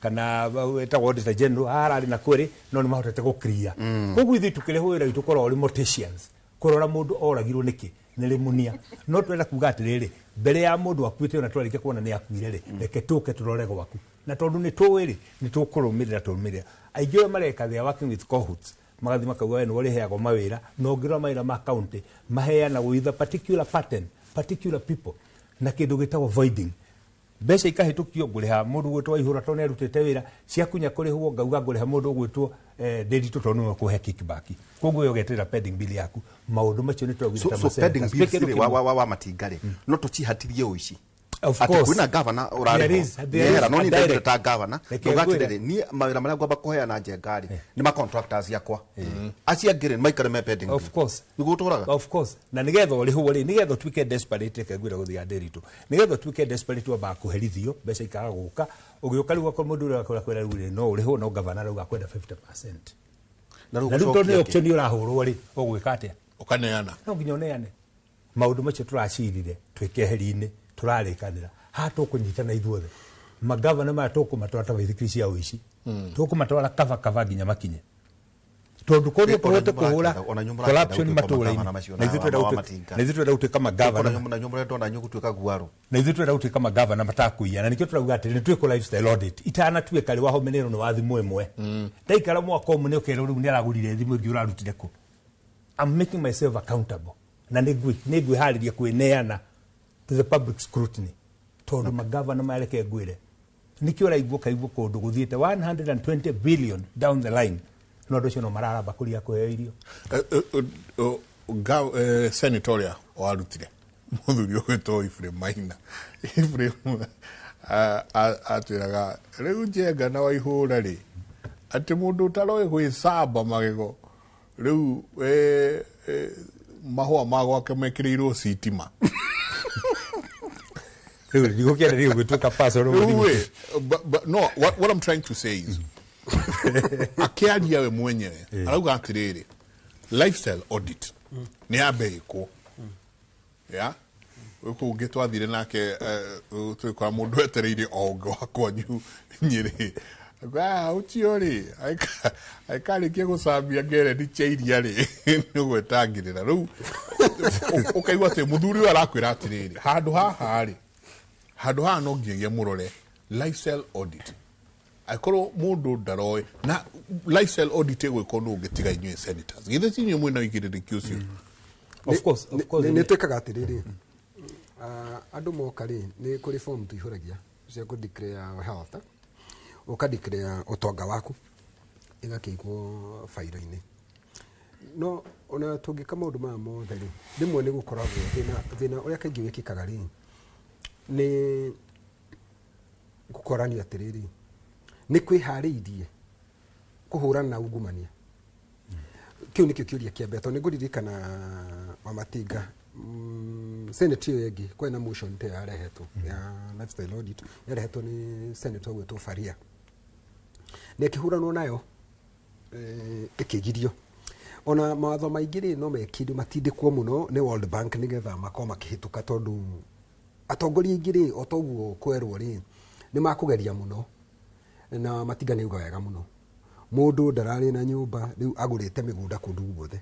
kana wetagwo auditor general, haha hararĩ na kwere, no nĩ mahotete gũclear. Koguo ithuĩ tũkĩrehwo wĩra witũ korwo ũrĩ morticians, kũrora mũndũ oragirwo nĩkĩ nĩ rĩmunia. No twenda kuga atĩrĩrĩ, mbere ya mũndũ akuĩte, ona twarĩkia kuona nĩ akuire rĩ, reke tũke tũrore gwaku, na tondũ nĩ tũĩ rĩ, nĩ tũkũrũmĩrĩra tũrũmĩrĩra. Aingĩ ũrĩa mareka, they are working with cohorts, magathiĩ makauga we nĩwe ũrĩheagwo mawĩra. Na ũngĩrora mawĩra ma county maheanagwo with a particular pattern, particular people, na kĩndũ gĩtagwo voiding. Mbeca ikahĩtũkio, ngũrĩha mũndũ ũgwĩtwo Waihũra tondũ nĩarutĩte wĩra, ciakunya kũrĩhwo ngauga ngũrĩha mũndũ ũgwĩtwo Ndĩritũ tondũ nĩwe ũkũhe kickback. Koguo we ũgeterera pending bill yaku. Maũndũ macio nĩ twaugire So, ta so pending ma-senators. bills Twĩke rĩ, kĩndũ wa matinga rĩ, no tũcihatirie ũici? Of Atĩ course. kwĩna gavana ũrarĩhwo There nĩehera is no a niĩ ndaingĩra direct. ta gavana, Reke ndauga ngwĩre. atĩrĩrĩ, niĩ mawĩra marĩa ngwamba kũheana Njenga rĩ, nĩ ma contractors akwa, acio angĩ rĩ, maikare me pending Of bill. course. Nĩguo ũtũraga. Of course. Na nigetha ũrĩhwo rĩ, nigetha ũtuĩke desperate, reke ngwĩre gũthiĩ Ndĩritũ, nigetha ũtuĩke desperate wambaga kũherithio, mbeca ikaga gũka. Ũgĩũka rĩu akorwo mũndũ ũrĩa akwĩra rĩu rĩ, no ũrĩhwo, no gavana rĩu akwenda 50%. Na rĩu Na rĩu tondũ nĩ gũcokia auction ũrahũrwo rĩ, ũgwĩka atĩa? Ũkaneana. No nginya ũneane. Maũndũ macio tũracirire twĩ keheri-inĩ, tũrarĩkanĩra haha tũkũnyitana ithuothe. Magavana maya tũkũmatwara ta baithikiri cia ũici, tũkũmatwara kaba kaba nginya makinye, tondũ korwo tũhote kũhũra Ona inyuĩ mũrakĩenda corruption gũtuĩka matũra-inĩ. magavana macio Na ithuĩ twenda wa gũtuĩka- matinga. Na ithuĩ twenda gũtuĩka magavana. Ona inyuĩ mũrenda ona inyuĩ gũtuĩka guarũ. Na ithuĩ twenda gũtuĩka magavana matakũiya, na nĩkĩo tũrauga atĩ nĩ twĩkwo lifestyle audit. Itanatuĩka rĩ, wahomenĩrwo nĩ wa thimũ ĩmwe, ndaikara mwaka ũmwe nĩ ũkerwo rĩu nĩ aragũrire thimũ ĩngĩ, ũrarutire kũ? I'm making myself accountable, na nĩ ngwĩharĩria kwĩneana to the public scrutiny, tondũ magavana mareke ngwĩre nĩkĩo ũraigua kaigua kũndũ gũthiĩte 120 billion down the line, no andũ acio no mararamba kũria kũheo irio. Senator ũrĩa warutire mũthuri ũgwĩtwo Ephraim Maina, Ephraim atwĩraga rĩu Njenga na Waihũra rĩ, atĩ mũndũ ũtaroĩ gwĩcamba magego rĩu, mahũa ma gwake mekĩrĩirwo sitima. Rĩu ndigũkĩenda rĩu gũtuĩka personal. Rĩu ĩ, but no, what I'm trying to say is, akĩaria we mwenyewe arauga atĩrĩrĩ, lifestyle audit nĩ yambe ĩkwo ya kũu ũngĩ twathire nake, tũgĩkora mũndũ etereire o ũngĩ wa kwanyu Nyĩrĩ. Auga, "Ah, ũcio rĩ aikarĩkia gũcambia ngereni cia iria rĩ nĩ ũgwetangĩrĩra." Rĩu ũkaigua atĩ mũthuri ũyũ arakwĩra atĩrĩrĩ, handũ haha rĩ, handũ haha no nginyagia mũrore lifestyle audit, angĩkorwo mũndũ ndaroĩ na lifestyle audit ĩgwĩkwo nũ ũngĩ tiga inyuĩ senators? Githĩ ti inyuĩ mwĩna ũigĩrĩrĩki ũcio? Of course, of course. Nĩ twĩkaga atĩrĩrĩ, andũ moka rĩ, nĩ kũrĩ form tũihũragia cia kũ declare health, ũka declare ũtonga waku, ĩgakĩigwo bairo-inĩ. No ona tũngĩka maũndũ maya mothe rĩ, rĩmwe nĩ gũkoragwo thĩna ũrĩa kaingĩ wĩkĩkaga rĩ, nĩ gũkoranio atĩrĩrĩ, nĩ kwĩharĩirie kũhũrana na ungumania. Kĩu nĩkĩo kĩũria kĩa mbere, tondũ nĩ ngũririkana Wamatinga, senate ĩyo ĩngĩ kwarĩ na motion ta ĩyo yarehetwo ya lifestyle audit, yarehetwo nĩ senator ũgwĩtwo Faria, na ĩkĩhũranwo nayo, ĩkĩgirio. Ona mawatho maingĩ rĩ, no mekĩrio matindĩkwo mũno nĩ World Bank nĩgetha makorwo makĩhĩtũka, tondũ atongoria aingĩ rĩ, o toguo kwerwo rĩ, nĩ makũgeria mũno na Matinga nĩ auga wega mũno. Mũndũ ndararĩ na nyũmba, rĩu agũrĩte mĩgũnda kũndũ guothe,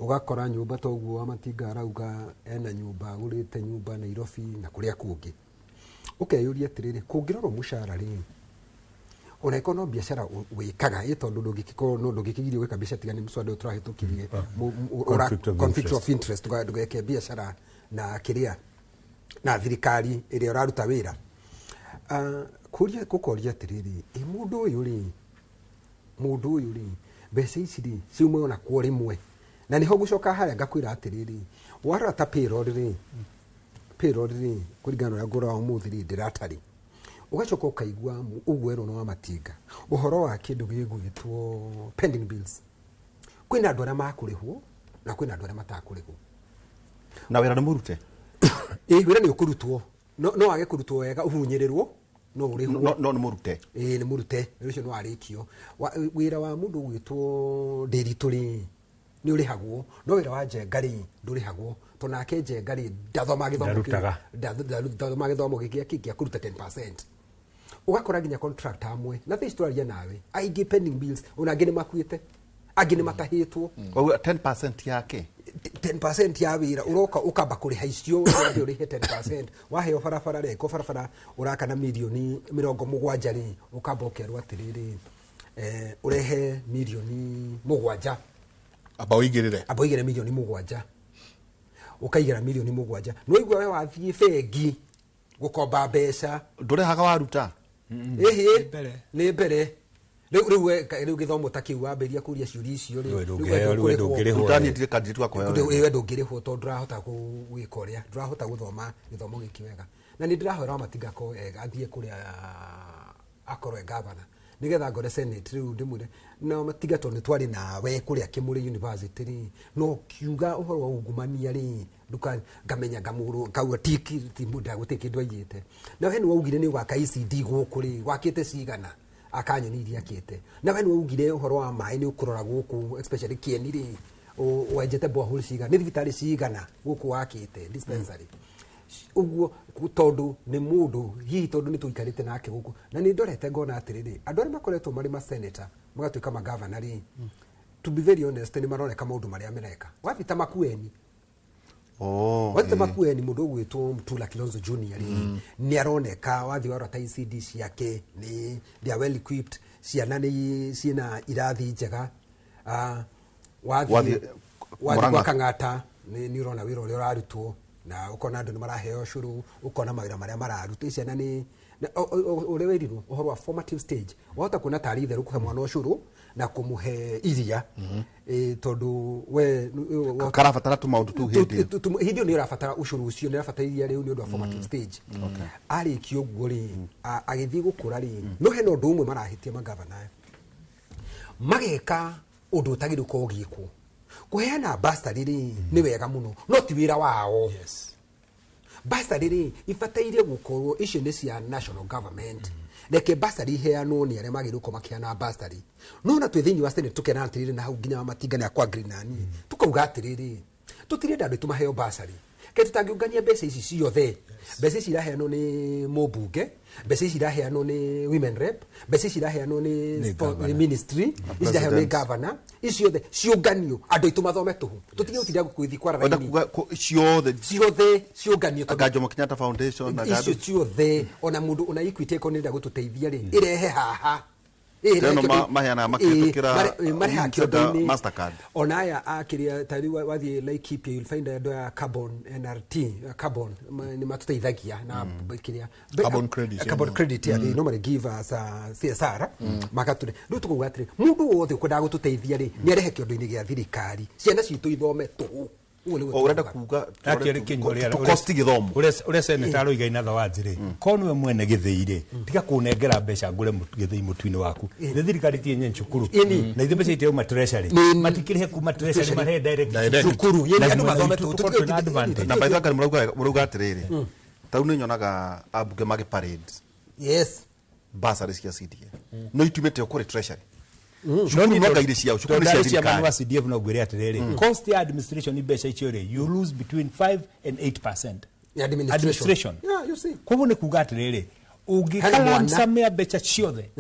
ũgakora nyũmba toguo wa Matinga arauga ena nyũmba, agũrĩte nyũmba Nairobi na kũrĩa kũngĩ. Ũkeyũria atĩrĩrĩ, kũngĩrorwo mũcara rĩ, ona ĩkorwo no biacara wĩkaga ĩ, tondũ ndũngĩgĩkorwo no ndũngĩkĩgirio gwĩka biacara tiga nĩ mũswada ũyũ tũrahĩtũkirie Conflict of conflict interest. of interest, ndũgeke biacara na kĩrĩa na thirikari ĩrĩa ũraruta wĩra. Kũria gũkoria atĩrĩrĩ, ĩ mũndũ ũyũ rĩ, mbeca ici rĩ ciuma ona kuo rĩmwe? Na nĩho ngũcoka harĩa ngakwĩra atĩrĩrĩ, warora ta payroll rĩ, kũringana na ũrĩa ngũraga ũmũthĩ rĩ, ndĩratarĩ. Ũgacoka ũkaigua ũguo erwo nĩ wa Matinga ũhoro wa kĩndũ gĩgwĩtwo pending bills. Kwĩna andũ arĩa makũrĩhwo na kwĩna andũ arĩa matakũrĩhwo. Na wĩra nĩ mũrute? Ĩ, wĩra nĩ ũkũrutwo, no wage kũrutwo wega, ũhunyĩrĩrwo, no ũrĩhwo. No nĩ mũrute? Ĩĩ, nĩ mũrute, wĩra ũcio nĩ warĩkio. Wĩra wa mũndũ ũgwĩtwo Ndĩritũ rĩ, nĩ ũrĩhagwo, no wĩra wa Njenga rĩ, ndũrĩhagwo, tondũ nake Njenga rĩ, ndathoma gĩthomo kĩu. Ndarutaga. Ndathoma gĩthomo gĩkĩ gĩa kũruta 10%. Ũgakora nginya contract amwe na thaa ici tũraria nawe, aingĩ pending bills, ona angĩ nĩ makuĩte, angĩ nĩ matahĩtwo. Koguo 10% yake? 10% ya wĩra ũroka ũkamba kũrĩha icio, wambe ũrĩhe 10%. Waheo barabara rĩ, ko barabara ũraka na mirioni 70 rĩ, ũkamba ũkerwo atĩrĩrĩ, ũrehe mirioni 7. Amba ũigĩrĩre. Amba ũigĩre mirioni 7. Ũkaigĩra mirioni 7, nĩwaigua we wathiĩ bengi gũkomba mbeca. Ndũrehaga waruta? Ĩhĩ, nĩ mbere rĩu gĩthomo ta kĩu wambĩrĩria kũria ciũria icio rĩ, Rĩu rĩu we rĩu ndũkũrĩhwo. ndũngĩrĩhwo. Ruta niĩ ndirĩ candidate wa kũheo wĩra. We ndũngĩrĩhwo tondũ ndũrahota gwĩka ũrĩa ndũrahota gũthoma gĩthomo gĩkĩ wega. Na nĩ ndĩrahoera Wamatinga ko athiĩ kũrĩa akorwo e gavana, nĩgetha ngore senate rĩu ndĩmwĩre na Wamatinga, tondũ nĩ twarĩ nawe kũrĩa Kĩmũrĩ University rĩ, no kiuga ũhoro wa ungumania rĩ, nduka ngamenya ngamũrwo ngauga ti ti ndagũtirĩ kĩndũ aigĩte. Na we nĩ waugire nĩ ũgaka ECD gũkũ rĩ, wakĩte cigana? Akanyoni iria akĩte. Na we nĩ waugire ũhoro wa maĩ nĩ ũkũrora gũkũ, especially Kĩeni rĩ, wenjete borehole cigana? Nĩ thibitarĩ cigana gũkũ wakĩte, dispensary ũguo? Tondũ nĩ mũndũ hihi, tondũ nĩ tũikarĩte nake gũkũ na nĩ ndorete ngona atĩrĩrĩ, andũ arĩa makoretwo marĩ maseneta magatuĩka magavana rĩ, to be very honest, nĩ maroneka maũndũ marĩa mareka. Wathiĩ ta Makueni, Oh, wathiĩ ta Makueni, mũndũ ũgwĩtwo Mutula Kilonzo Junior rĩ, nĩ aroneka. Wathiĩ warora ta ECD ciake, nĩ they are well equipped, ciana nĩ ciĩna irathi njega. Wathiĩ Wathiĩ wathiĩ Murang'a. gwa Kang'ata, nĩ ũrona wĩra ũrĩa ũrarutwo na ũkona andũ nĩ maraheo cũrũ, ũkona mawĩra marĩa mararutwo ciana nĩ ũrĩa wĩrirwo ũhoro wa formative stage. Wahota kuona tarĩ itherũ kũhe mwana ũcũrũ na kũmũhe iria. Tondũ we Karabatara tũmaũndũ tũu hĩndĩ ĩyo. Hĩndĩ ĩyo nĩ ũrabatara ũcũrũ ũcio, nĩ ũrabatara iria rĩu nĩ ũndũ wa formative stage. Arĩkia ũguo rĩ, agĩthiĩ gũkũra rĩ, no hena ũndũ ũmwe marahĩtia magavana aya, mageka ũndũ ũtagĩrĩire gũkorwo ũgĩkwo. Kũheana bursary rĩ, nĩ wega mũno, no ti wĩra wao. Bursary rĩ ibataire gũkorwo icio nĩ cia national government. Reke bursary iheanwo nĩ arĩa magĩrĩirwo gũkorwo makĩheana bursary. No na twĩ thĩinĩ wa senate tũkena atĩrĩrĩ, na hau nginya Matinga nĩ akwa agree na niĩ, tukauga atĩrĩrĩ, tũtirenda andũ aitũ maheo bursary ke tũtangĩũngania mbeca ici ciothe. Mbeca ici iraheanwo nĩ mũmbunge, mbeca ici iraheanwo nĩ women rep, mbeca ici iraheanwo nĩ Nĩ governor. nĩ ministry, ici iraheanwo nĩ President. governor. Ici ciothe ciũnganio andũ aitũ mathome tũhũ, tũtige gũtinda gũthiĩ kwara Wenda raini. kuga ciothe? Ciothe ciũnganio tondũ Anga Jomo Kenyatta Foundation na icio ciothe, ona mũndũ ona Equity ĩkorwo nĩrenda gũtũteithia rĩ, ĩrehe haha. Ĩrehe Teno maheanaga makĩhĩtũkĩra marehaga Winchester kĩondo-inĩ. Mastercard. Ona aya akĩrĩa ta rĩu wathiĩ Laikipia, you'll find andũ aya Carbon NRT, Carbon nĩ matũteithagia na kĩrĩa Carbon credit, carbon credit, yeah, they normally give us CSR makatũre. Rĩu tũkauga atĩrĩ, mũndũ wothe ũkwendaga gũtũteithia rĩ, nĩ arehe kĩondo-inĩ gĩa thirikari, ciana citũ ithome tũhũ. Ũguo nĩguo O ũrenda tũrauga. kuga Actually, Kenya, tũkosti gĩthomo. Ũrĩa seneta aroiga in other words rĩ, korwo nĩwe mwene gĩthĩi rĩ, tiga kũnengera mbeca ngũre gĩthĩi mũtu-inĩ waku. Nĩ thirikari ti yenye cukuru na ithe mbeca itiauma treasury, matikĩrĩhe kuma treasury, marehe direct Direct. Cukuru, yĩni Na andũ mwena mathome witũ tũhũ. tũkorwo twĩna advantage. Na by the way, mũrauga atĩrĩrĩ, tau nĩ nyonaga ambunge magĩ parade Yes. bursary cia CDF no itumĩte o kũrĩ treasury. No Cukuru niĩ no tondũ- ngairĩ ciao, cukuru tondũ nĩ cia ndarĩ chairman wa thirikari. CDF, no ngwĩre atĩrĩrĩ, cost ya administration mbeca icio rĩ, you lose between 5 and 8% Ya administration. administration. Yeah, you see. Koguo nĩ kuga atĩrĩrĩ, Hena mwana. ũngĩkaramcamĩa mbeca ciothe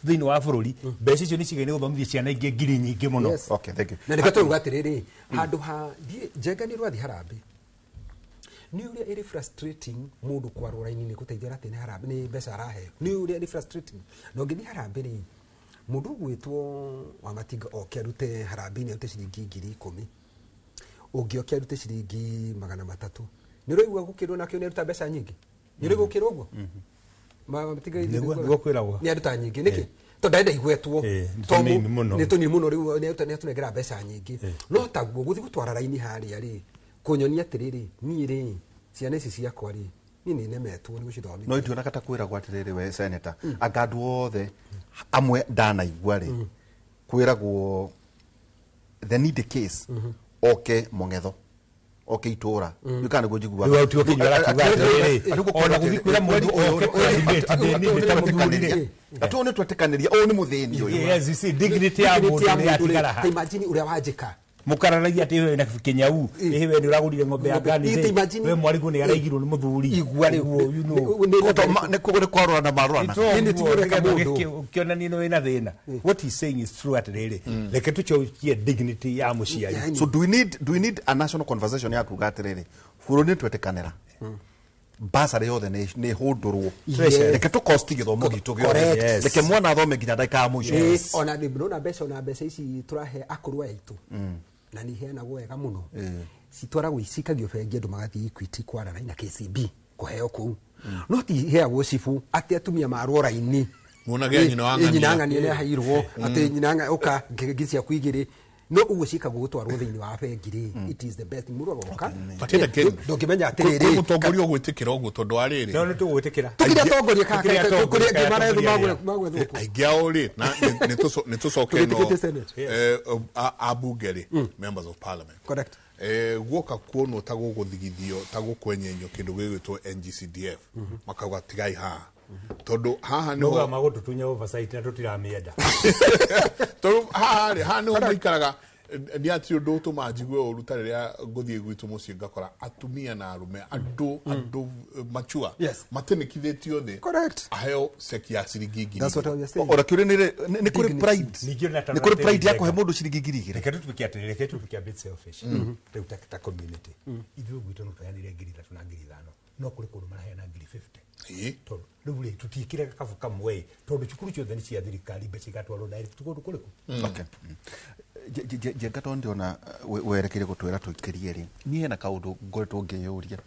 thĩinĩ wa bũrũri, mbeca icio nĩ cigaine gũthomithia ciana ingĩ ngiri nyingĩ mũno. Yes. Okay, thank you. Na nĩkĩo tũrauga atĩrĩrĩ, handũ ha thiĩ Njenga nĩ rwathiĩ harambĩ, nĩ ũrĩa ĩrĩ frustrating mũndũ kwarwo raini-inĩ gũteithia atĩ nĩ harambĩ, nĩ mbeca araheo, nĩ ũrĩa ĩrĩ frustrating. Na ũngĩthiĩ harambĩ rĩ, mũndũ ũgwĩtwo wa Matinga oke arute harambĩ-inĩ, arute ciringi 10,000, ũngĩ oke arute ciringi 300, nĩ ũraigua gũkĩrwo nakĩo nĩ aruta mbeca nyingĩ? Nĩ ũraigua gũkĩrwo ũguo? Matinga Nĩguo kwĩragwo. Nĩ aruta nyingĩ nĩkĩ? Tondũ ndarenda igwetwo. Nĩ tũnini mũno. Nĩ tũnini mũno. Rĩu nĩ atũnengera mbeca nyingĩ, no taguo gũthiĩ gũtwara raini harĩa rĩ, kũnyonia atĩrĩrĩ, niĩ rĩ, ciana ici ciakwa rĩ, niĩ nĩ nemetwo nĩ gũcithomithia. No itionaga ta kwĩragwo atĩrĩrĩ, we senator, anga andũ othe amwe ndanaigua rĩ, kwĩragwo the need case oke mũng'etho, oke itũra nĩ kana nĩguo njiguaga. Rĩu hau tigo Kĩnyua arakiuga atĩrĩrĩ, ona gũthiĩ kwĩra mũndũ oke private, ndĩ nĩ ta mũthuri rĩ. Atĩ ũyũ nĩ twetĩkanĩria, ũyũ nĩ mũthĩni ũyũ. Yes, you see, dignity ya Dignity mũndũ ya nĩ mũndũ rĩ, yatigara ta ha imagine ũrĩa wanjĩka. Mũkararagia atĩ we na kĩnyau ĩhĩ, we nĩ ũragũrire ng'ombe ya ngani Ĩ, ta rĩ, imagine- we mwarigwo nĩ araigirwo nĩ mũthuri. Igua rĩu. Ũguo, you know. Nĩ koguo nĩ kwarorana marorana. Nĩ ti kũreka mũndũ. Kĩonania nĩ wĩna thĩna. What he's saying is true atĩrĩrĩ, reke tũcokie dignity ya mũciari. Yani. So do we need a national conversation ya kuga atĩrĩrĩ, bũrũri nĩ twetĩkanĩra basarĩ yothe nĩ hũndũrwo? Treasury. Reke tũkosti gĩthomo gitũ gĩothe. Correct. Yes. Reke mwana athome nginya ndagĩka ya mũico. Ĩ, ona nĩ ndona mbeca, ona mbeca ici tũrahe akũrũ aya aitũ na nĩ iheanagwo wega mũno, citwaragwo cikagio bengi, andũ magathiĩ Equity kwara raini na KCB kũheo kũu, no ti iheagwo cibũ atĩ atumia marwo raini. Muonage nyina wa Ĩ, nyina ng'ania. ng'ania nĩ aheirwo atĩ nyina ũka ngiri ciaku igĩrĩ, no ũguo ciĩkagwo gũtwarwo thĩinĩ wa bengi rĩ, it is the best mũndũ agoka. But yet again, Ndũngĩmenya kwĩ atĩrĩrĩ, mũtongoria ũgwĩtĩkĩra ũguo tondũ wa rĩrĩ, No nĩ tũgwĩtĩkĩra. tũkĩrĩ atongoria Tũkĩrĩ atongoria, kũrĩ angĩ marethwo atongoria arĩa. magwethwo kũ. Aingĩ ao rĩ, na nĩ tũcoke no Tũgĩtĩkĩtie Senate. ambunge rĩ, members of parliament. Correct. Guoka kuonwo ta gũgũthigithio, ta gũkwenyenyio kĩndũ gĩgwĩtwo NGCDF, makauga tigai haha tondũ haha Nĩugaga nĩho magũtũtunya oversight na tũtiramĩenda. Tondũ haha rĩ, haha nĩho maikaraga. Nĩ atĩ ũndũ ũtũmaga njigue ũru ta rĩrĩa ngũthiĩ gwitũ mũciĩ ngakora atumia na arũme, andũ machua, Yes. matinĩkithĩtio thĩ Correct. aheo ceki ya ciringi ngiri That's what I igĩrĩ. was saying. Ona kĩũria nĩ kũrĩ Dignity. pride, Ningĩ ona ta nĩ kũrĩ pride ya Njenga. kũhe mũndũ ciringi 2,000. Reke tũtuĩke atĩrĩ, reke tũtuĩke a bit selfish rĩu ta community. Ithuĩ gwitũ no tũheanire 3,000 na 5,000, no kũrĩ kũndũ maraheana 50,000. Tondũ rĩu rĩ, tũtiĩkĩre gakabu kamwe, tondũ cukuru ciothe nĩ cia thirikari, mbeca igatwarwo direct kũndũ kũrĩkũ? Okay. Njenga, tondũ ndĩrona werekeire gũtwĩra tũikĩrie rĩ, niĩ hena kaũndũ ngoretwo ngĩyũria,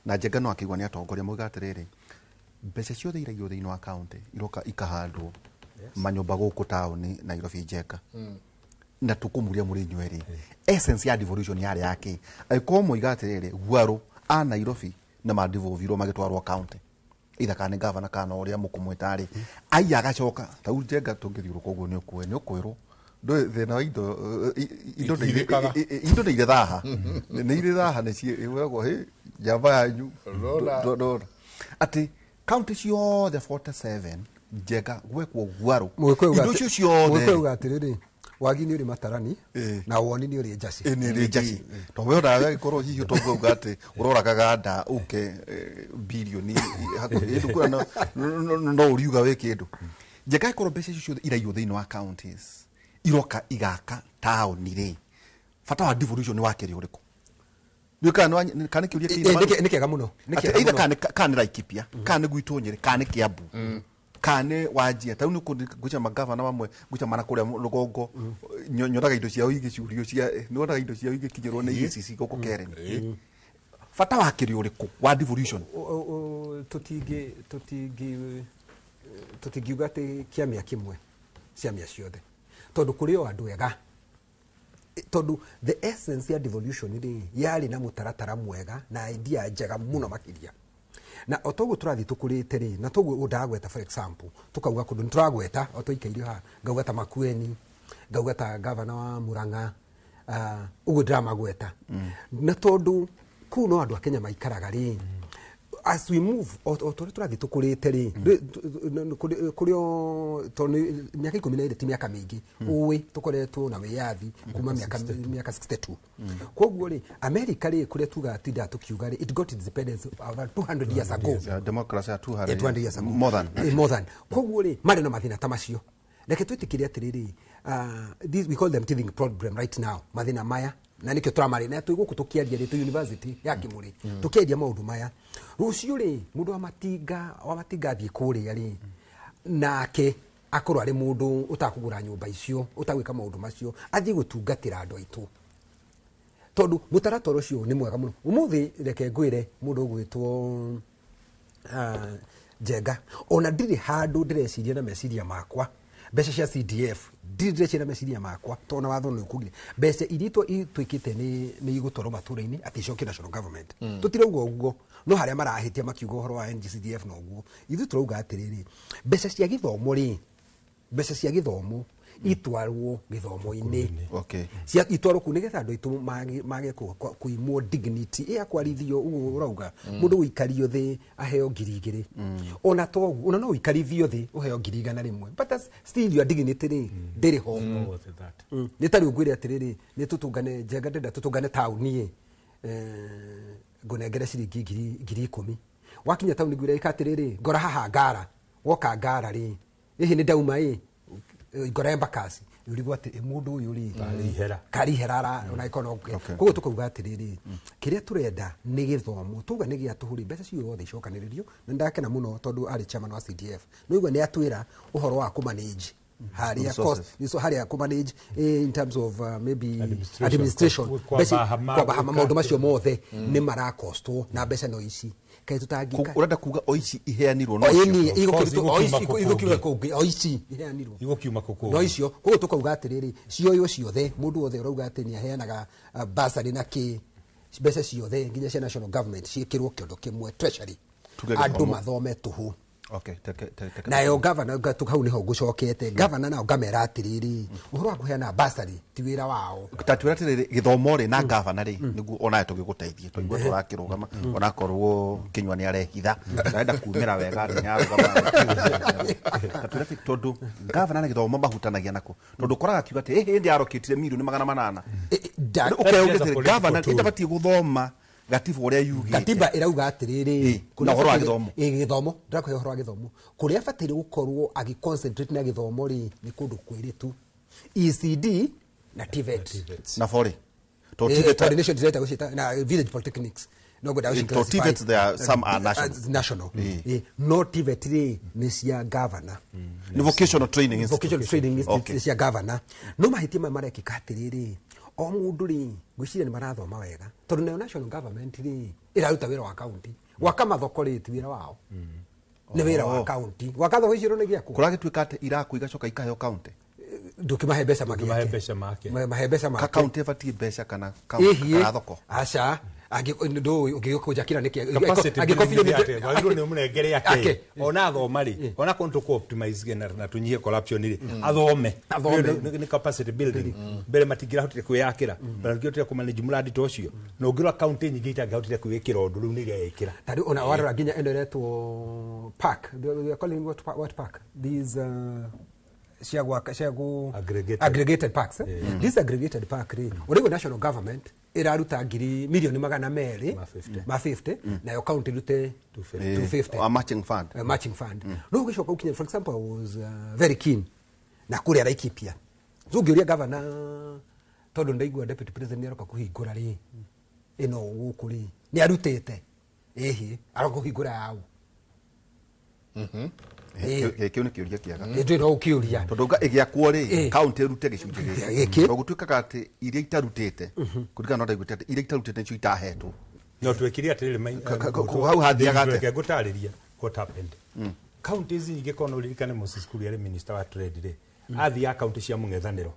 na Njenga no akĩigua nĩ atongoria mauga atĩrĩrĩ, mbeca ciothe iraiywo thĩinĩ wa kaunti iroka ikahandwo manyũmba gũkũ taũni Nairobi. Njenga, na tũkũmũria mũrĩ inyuĩ rĩ, essence ya devolution yarĩ yake angĩkorwo moiga atĩrĩrĩ, guarũ a Nairobi nĩ madevolvirwo magĩtwarwo county, either kana nĩ gavana kana ũrĩa mũkũmwĩta rĩ, ai agacoka tau. Njenga, tũngĩthiũrũka ũguo nĩ ũkuĩ nĩ ũkwĩrwo ndũĩ thĩna wa indo, indo nĩ Itirĩkaga. indo nĩ irĩ thaha, nĩ irĩ thaha, nĩ ciĩragwo hĩ Njamba yanyu. Rora. Ndona atĩ kaunti ciothe 47 Njenga gwekwo guarũ Mũgĩkũyũ indo icio ciothe. uga atĩrĩrĩ, wagi nĩ ũrĩ matarani na woni nĩ ũrĩ njaci. Ĩ, nĩ rĩ njaci to we onaga gĩkorwo hihi ũtonga atĩ ũroragaga nda ũke birioni hakuhĩ ndũkuona no ũriuga wĩ kĩndũ. Njenga ĩkorwo mbeca icio ciothe iraiywo thĩinĩ wa counties iroka igaka taũni rĩ, bata wa devolution nĩ wakĩrĩ ũrĩkũ? Nĩ kana nĩ kĩũria kĩina Nĩ kĩega mũno, nĩ atĩ kĩega either mũno. kana nĩ Laikipia, kana nĩ gwitũ Nyĩrĩ, kana nĩ Kiambu, kana nĩ Wajir. Ta rĩu nĩ ngwĩcia magavana mamwe ngwĩcia mana kũrĩa rũgongo, nyonaga indo ciao igĩcurio cia nyonaga indo ciao igĩkinyĩrwo nĩ igĩcici gũkũ Karen. Bata wakĩrĩ ũrĩkũ wa devolution? Tũtingĩ tũtingĩ tũtingiuga atĩ kĩamĩa kĩmwe ciamĩa ciothe, tondũ kũrĩ o andũ ega, tondũ the essence ya devolution rĩ yarĩ na mũtaratara mwega na idea njega mũno makĩria. Na o toguo tũrathiĩ tũkũrĩte rĩ, na toguo ndagweta, for example, tũkauga kũndũ nĩ tũragweta o tũikaire haha, ngauga ta Makueni, ngauga ta gavana wa Murang'a, ũguo ndĩramagweta, na tondũ kũu no andũ a Kenya maikaraga rĩ, as we move, o torĩa tũrathiĩ tũkũrĩte rĩ, kũrĩ o tondũ nĩ mĩaka 12 ti mĩaka mĩingĩ, ũĩ tũkoretwo na wĩyathi kuma mĩaka 62. Koguo rĩ, America rĩ, kũrĩa tugaga tindaga tũkiuga rĩ, it got independence about 200 years ago. Yeah, democracy ya 200 200 years ago. More than. More than. Koguo rĩ, marĩ na mathĩna ta macio. Reke twĩtĩkĩre atĩrĩrĩ, this we call them teething problem right now, mathĩna maya, na nĩkĩo tũramarĩ na twĩ gũkũ tũkĩaria rĩ, twĩ university ya Kĩmũrĩ tũkĩaria maũndũ maya. Rũciũ rĩ, mũndũ wa matinga athiĩ kũrĩa rĩ, nake akorwo arĩ mũndũ ũtakũgũra nyũmba icio, ũtagwĩka maũndũ macio, athiĩ gũtungatĩra andũ aitũ, tondũ mũtaratara ũcio nĩ mwega mũno. Ũmũthĩ reke ngwĩre, mũndũ ũgwĩtwo Njenga, ona ndirĩ handũ ndĩreciria na meciria makwa mbeca cia CDF, ndirĩ ndĩreciria na meciria makwa, tondũ na watho nĩ ũkugire mbeca iria ituĩkĩte nĩ igũtwarwo matũra-inĩ atĩ icokie national government. Tũtirauga ũguo, no harĩa marahĩtia makiuga ũhoro wa NGCDF na ũguo, ithuĩ tũrauga atĩrĩrĩ, mbeca cia gĩthomo rĩ, mbeca cia gĩthomo itwarwo gĩthomo-inĩ, cia itwarwo kuu nigetha andũ aitũ mage kũimwo dignity ĩ akwarithio ũguo ũrauga mũndũ gũikario thĩ aheo 2000, ona toguo ona no ũikarithio thĩ ũheo 100,000, but that's still your dignity rĩ ndĩrĩ ho. Nĩ tarĩu ngwĩre atĩrĩrĩ, nĩ tũtũngane Njenga, ndĩrenda tũtũngane taũni ĩ, ngũnengere ciringi 10,000. Wakinya taũni ngwĩre ĩka atĩrĩrĩ, ngora haha ngara, woka ngara rĩ, ĩhĩ nĩ ndauma ĩ ngora Embakasi, ũrigwo atĩ ĩ, mũndũ ũyũ rĩ Karĩ ihera. Karĩ ihera ona ĩkorwo no koguo tũkauga atĩrĩrĩ, kĩrĩa tũrenda nĩ gĩthomo, tuga nĩ gĩa tũhũ rĩ, mbeca ciothe icokanĩrĩrio. Na ndakena mũno tondũ arĩ chairman wa CDF, nĩ ũigua nĩ atwĩra ũhoro wa kũmanage harĩa Resources. cost so harĩa kũmanage in terms of maybe Administration, administration. kwamba hama, kwamba hama gwĩka maũndũ macio atĩ. mothe nĩ marakostwo na mbeca no ici kaĩ tũtangĩka. Ũrenda kuga o ici iheanirwo no O ĩni, cio? Of course, igũkĩrutwo- o ici igũkiuma igũkiuma kũngĩ. kũngĩ, o ici iheanirwo Igũkiuma kũkũngĩ. no icio. Koguo tũkauga atĩrĩrĩ, cioywo ciothe, mũndũ wothe ũrauga atĩ nĩ aheanaga bursary na kĩ, mbeca ciothe nginya cia national government ciĩkĩrwo kĩondo kĩmwe treasury, Tuge andũ gĩthomo. mathome tũhũ. Okay, teke Nayo gavana hau nĩho ngũcokete, gavana nao ngamera atĩrĩrĩ, ũhoro wa kũheana bursary ti wĩra wao. Tatwĩra atĩrĩrĩ, gĩthomo rĩ na gavana rĩ, nĩguo onawe tũgĩgũteithie twaigua tũrakĩrũgama, onakorwo Kĩnyua nĩ arehitha, arenda kumĩra wega atĩ nĩarũgama. Tatwĩra atĩ tondũ gavana na gĩthomo mahutanagia nako, tondũ ũkoraga akiuga atĩ ĩ hĩndĩ arokĩtire 800,000,000. Ũkeyũria atĩrĩ, gavana ĩtabatiĩ gũthoma gatiba ũrĩa yugĩte. Katiba ĩrauga atĩrĩrĩ, Na ũhoro wa gĩthomo. Ĩ, gĩthomo, ndĩrakũhe ũhoro wa gĩthomo, kũrĩa abataire gũkorwo agĩ-concentrate na gĩthomo rĩ, nĩ kũndũ kwĩrĩ tu, ECD na TVET. Na forĩ tondũ Coordination ndĩrenda gũciĩta na village polytechnics no ngwenda To gũci-classify. TVET there are some are national. National. No TVET rĩ, nĩ cia governor. Nĩ vocational training institute. Vocational training institute. Okay. Nĩ cia governor, no mahĩtia maya marekĩka atĩrĩrĩ, o mũndũ rĩ, ngwĩciria nĩ marathoma wega, tondũ nayo national government rĩ, ĩraruta wĩra wa county. Gwaka mathoko rĩ, ti wĩra wao, nĩ wĩra wa county. Gwaka thoko icio nĩ gĩakwo. Kũragĩtuĩka atĩ irakũ igacoka ikaheo county. Ndũkĩmahe mbeca Ndũkĩmahe magĩake. mbeca make. Mahe mbeca Ka make. county ĩbatiĩ mbeca kana county Ĩhiĩ. kana thoko? Aca. Ndũĩ ũngĩgĩkũnjakĩra nĩkĩ? Capacity Angĩkorwo building biũ nĩ atĩa? Wagĩrĩirwo nĩ ũmũnengere Ake. ake ona athoma rĩ, ona korwo nĩ tũkũ optimize na tũnyihie corruption rĩ, athome. Athome. Nĩ capacity building. Mbere matingĩrahotire kwĩyakĩra, mbere matingĩhotire kũmanage mũrandi ta ũcio, na ũngĩrora kaunti nyingĩ itangĩahotire kwĩĩkĩra ũndũ rĩu nĩ ireĩkĩra. Ta rĩu ona warora nginya ĩno ĩretwo park, they are calling what, what park these cia gwaka cia gu Aggregated. Aggregated parks, eh? This aggregated park rĩ, ũrĩguo national government ĩraruta ngiri milioni 200 Ma 50. Ma 50, nayo county ĩrute 250. A matching fund. Matching fund. No ũgĩcoka ũkinye, for example, I was very keen na kũrĩa Laikipia, so ũngĩũria governor, tondũ ndaigua deputy president nĩ aroka kũhingũra rĩ, ĩno gũkũ rĩ nĩ arutĩte ĩhĩ aroka kũhingũra yaũ? Kĩu nĩ kĩũria kĩega. Ĩ no ũkĩũria. Tondũ nga ĩgĩakwo rĩ, kaunti ĩrute gĩcunjĩ Gĩkĩ. gĩkĩ. Tondũ gũtuĩkaga atĩ iria itarutĩte, kũringana na ndaiguĩte atĩ iria itarutĩte nĩcio itahetwo. No twekire atĩrĩrĩ Hau hathiaga atĩa? Reke ngũtarĩrie what happened. Counties nyingĩ, korwo no ũririkane Moses Kuria arĩ minister wa trade rĩ, athiaga kaunti cia mũng'ethanĩro,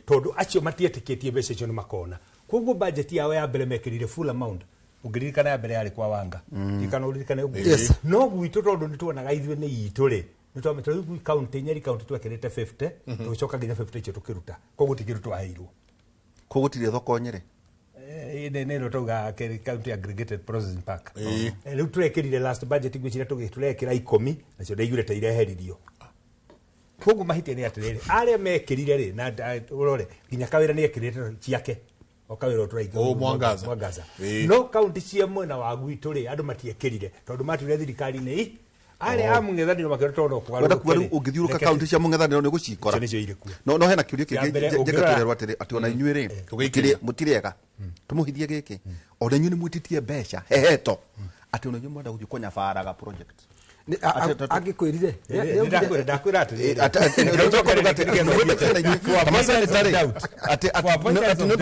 tondũ acio matietĩkĩtie mbeca icio nĩ makona, koguo budget yao ya mbere mekĩrire full amount. Ũngĩririkana ya mbere yarĩ kwa Wanga, ndirikana ũririkane ũguo. Yes. No gwitũ tondũ nĩ tuonaga ithuĩ nĩ itũ rĩ, nĩ twamĩte rĩu kaunti, Nyeri kaunti twekĩrĩte 50, tũgĩcoka nginya 50 icio tũkĩruta, koguo ti kĩndũ twaheirwo. Koguo gũtirĩ thoko Nyĩrĩ. Nä ä tauga county aggregated processing park. Rä u tũrekĩrire last budget, ngwĩciria tũrekĩra 10, nacio ndaiguire ta ireheririo. Koguo mahĩtia nĩ atĩrĩrĩ, arĩa mekĩrire rĩ, na ũrore nginya kawĩra nĩ ekĩrĩte ciake o kawĩra o tũraigua. O, Mwangaza. Mwangaza. No kaunti cia mwena wa gwitũ rĩ, andũ matiekĩrire tondũ matuire thirikari nĩ arĩa a mũng'ethanĩro makĩona tondũ no Wenda kuga rĩu ũngĩthiũrũka kaunti cia mũng'ethanĩro nĩ ũgũcikora. Icio nĩcio irĩ kuo. No hena kĩũria Kĩa kĩngĩ mbere, njega ũngĩrora- tũrerwo atĩrĩ, atĩ ona inyuĩ rĩ, mũtirĩ ega, tũmũhithie gĩkĩ, ona inyuĩ nĩ mwĩtĩtie mbeca heheto, atĩ ona inyuĩ mwenda gũthiĩ kũnyabaraga project. Angĩkwĩrire Ndakwĩra atĩrĩrĩ. Atĩ nĩ ũndũ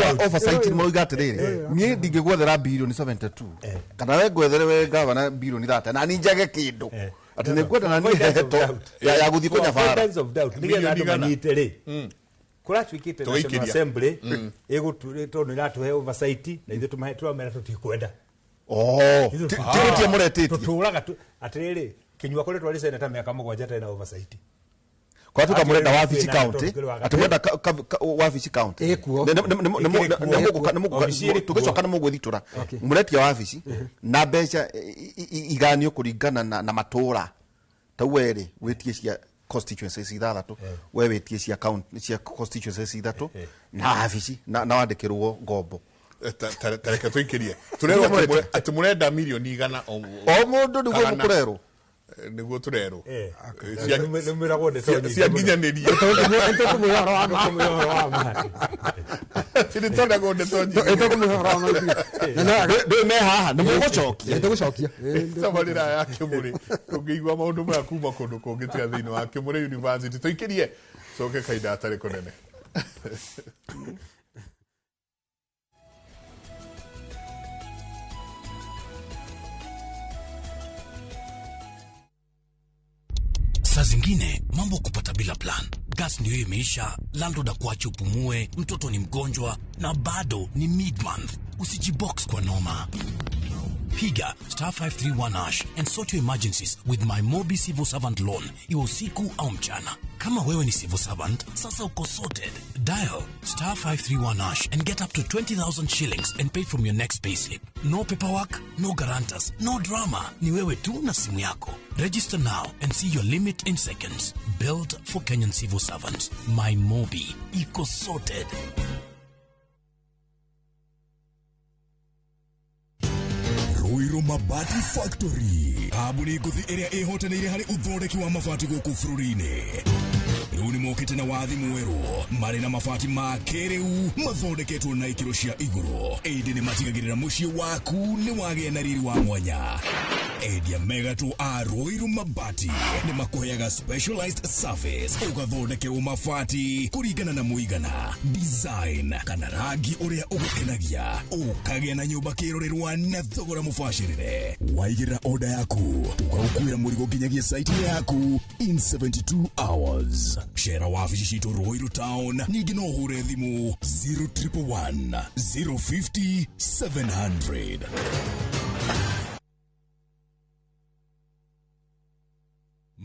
wa oversight nĩ atĩrĩrĩ, niĩ ndingĩgwethera birioni 72 kana we ngwethere we gavana birioni 30 na ni njage kĩndũ, atĩ nĩ ngwenda na niĩ heheto ya gũthiĩ kũnyabara. Avoidance of doubt, nĩgetha andũ manyite rĩ, kũratuĩkĩte National Tũgĩikĩria. Assembly ĩgũtu tondũ ĩratũhe oversight, na ithuĩ tũmahe tũramera tũtikwenda. Oh, Ithuĩ ti gũtia mũretĩtie. Tũtũraga atĩrĩrĩ, Kinyua koretwo arĩ seneta mĩaka 7 atarĩ na oversight. Kwa tuka mũrenda wabici Twĩna county, tondũ atĩ mũrenda wabici county. Ĩkuo. Ĩkĩrĩ kuo. Wabici ĩrĩ kuo. Tũgĩcoka nĩ mũgwĩthitũra mũretia wabici na mbeca iganio kũringana na matũra, ta we rĩ wĩtie cia constituencies ithathatũ, we wĩtie cia county cia constituencies ithatũ na wabici na wandĩkĩrwo ngombo. Tareke tũikĩrie, tũrerwo atĩ mũrenda milioni 100 o mũndũ nĩguo Kana. mũkũrerwo. Nĩguo tũrerwo. Nĩmwĩragwo ndeto nyingĩ Cia mũno. nginyanĩrie. Tũkũmũhe ũhoro wa ma. Tũkũmũhe ũhoro wa ma. Nĩtondagwo ndeto nyingĩ. Tũkũmũhe ũhoro wa ma ithuĩ. Ndũĩ me haha nĩ mũgũcokia. Tũgũcokia. Tabarĩra ya Kĩmũrĩ, tũngĩigua maũndũ maya kuma kũndũ kũngĩ tiga thĩinĩ wa Kĩmũrĩ University. Tũikĩrie coke kahinda gatarĩ kũnene. Saa zingine mambo kupata bila plan. Gas ndio imeisha, landlord akuache upumue, mtoto ni mgonjwa na bado ni mid-month. Usijibox kwa noma. Piga star 531 hash and sort your emergencies with my Mobi Civil Servant Loan, iwe usiku au mchana. Kama wewe ni civil servant, sasa uko sorted. Dial star 531 hash and get up to 20,000 shillings and pay from your next payslip. No paperwork, no guarantors, no drama. Ni wewe tu na simu yako. Register now and see your limit in seconds. Built for Kenyan civil servants. My Mobi. Iko sorted. Ruiru Mabati Factory, kambuni ngũthi ĩrĩa ĩhotanĩire harĩ ũthondeki wa mabati gũkũ bũrũri-inĩ, rĩu nĩ mokĩte na wathi mwerũ marĩ na mabati ma kĩrĩu mathondeketwo na ikĩro cia igũrũ, ĩndĩ nĩ matigagĩrĩra mũciĩ waku nĩ wagĩa na riri wa mwanya. Endia megatũ a Ruiru Mabati nĩ makũheaga specialized service ũgathondekerwo mabati kũringana na mũigana, design kana rangi ũrĩa ũgũkenagia, ũkagĩa na nyũmba kĩrorerwa na thogora mũbacĩrĩre. Waigĩrĩra order yaku tũgagũkuĩra mũrigo nginyagia site yaku in 72 hours. Cera wabici citũ Ruiru town, ningĩ no ũhũre thimũ 0111 050 700.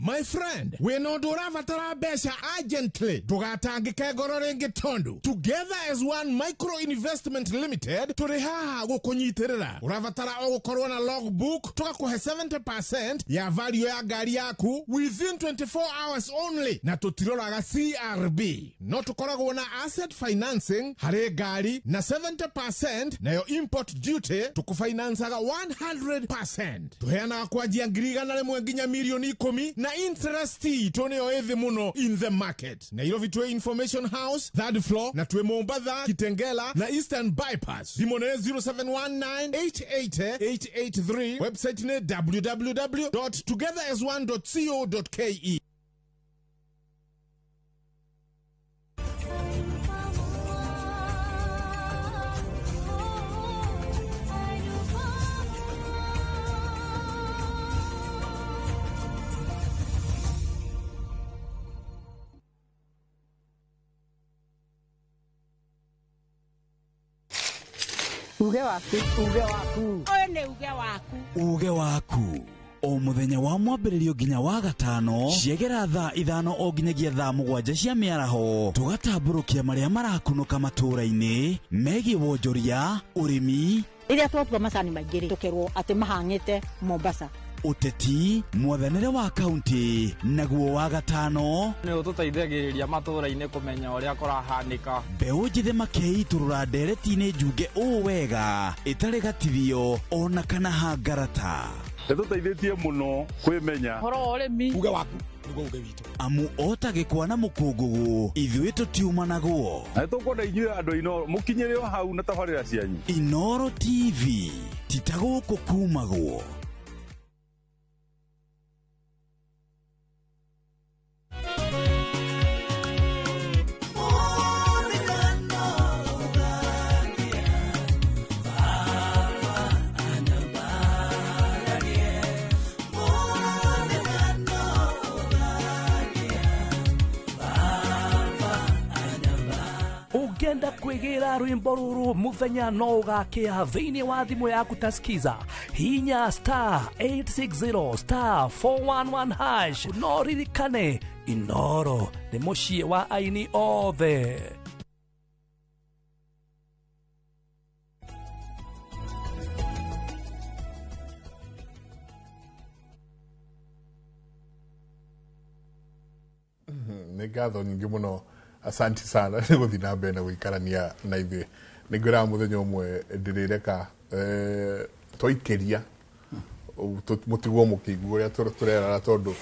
My friend, wĩna ũndũ ũrabatara mbeca urgently, ndũgatangĩke ngoro rĩngĩ tondũ Together as One Micro Investment Limited tũrĩ haha gũkũnyitĩrĩra. Ũrabatara o gũkorwo na logbook, tũgakũhe 70% ya value ya ngari yaku within 24 hours only, na tũtiroraga CRB. No tũkoragwo na asset financing harĩ ngari na 70%, nayo import duty tũkũfinancaga 100%. Tũheanaga kwanjia 100,000 nginya 10,000,000 na interest itũ nĩyo ĩthĩ mũno in the market. Nairobi twĩ Information House third floor, na twĩ Mombatha, Kitengela na Eastern Bypass. Thimũ nĩ 0719888883, website nĩ www.togetherasone.co.ke. Uge waku, uge waku. Ũyũ nĩ uge waku. Uge waku. O mũthenya wa mwambĩrĩrio nginya wa gatano ciegera thaa 5 o nginyagia thaa 7 cia mĩaraho, tũgatambũrũkia marĩa marakunũka matũũra-inĩ megiĩ wonjoria, ũrĩmi. Rĩrĩa twatua macani maingĩ rĩ, tũkerwo atĩ mahang'ĩte Mombasa. Ũteti, mwathanĩre wa kaunti, naguo wa gatano nĩ ũtũteithagĩrĩria matũũra-inĩ kũmenya ũrĩa kũrahanĩka. Mbeũ njĩthĩ makeitũrũra ndereti-inĩ njunge ũũ wega ĩtarĩ gatithio ona kana hangarata. Nĩtũteithĩtie mũno kwĩmenya ũhoro wa ũrĩmi. Uge waku nĩguo uge witũ. Amu ota gĩkwa na mũkũngũgũ ithuĩ tũtiumanagwo. Na nĩtũkwenda inyuĩ andũ Inooro mũkinyĩre o hau na tabarĩra cianyu. Inooro TV ti ta gũkũ kumagwo. Ũngĩenda kwĩgĩra rwĩmbo rũrũ mũthenya no ũgakĩa thĩinĩ wa thimũ yaku ta skiza, hinya star 860 star 411 hash. No ririkane Inooro nĩ mũciĩ wa aini othe. Nĩ ngatho nyingĩ mũno, asanti sana nĩ gũthiĩ na mbere na gũikarania na ithuĩ. Nĩ ngwĩraga mũthenya ũmwe ndĩrĩreka twaikĩria mũtigwo mũkĩigua ũrĩa tũrerara, tondũ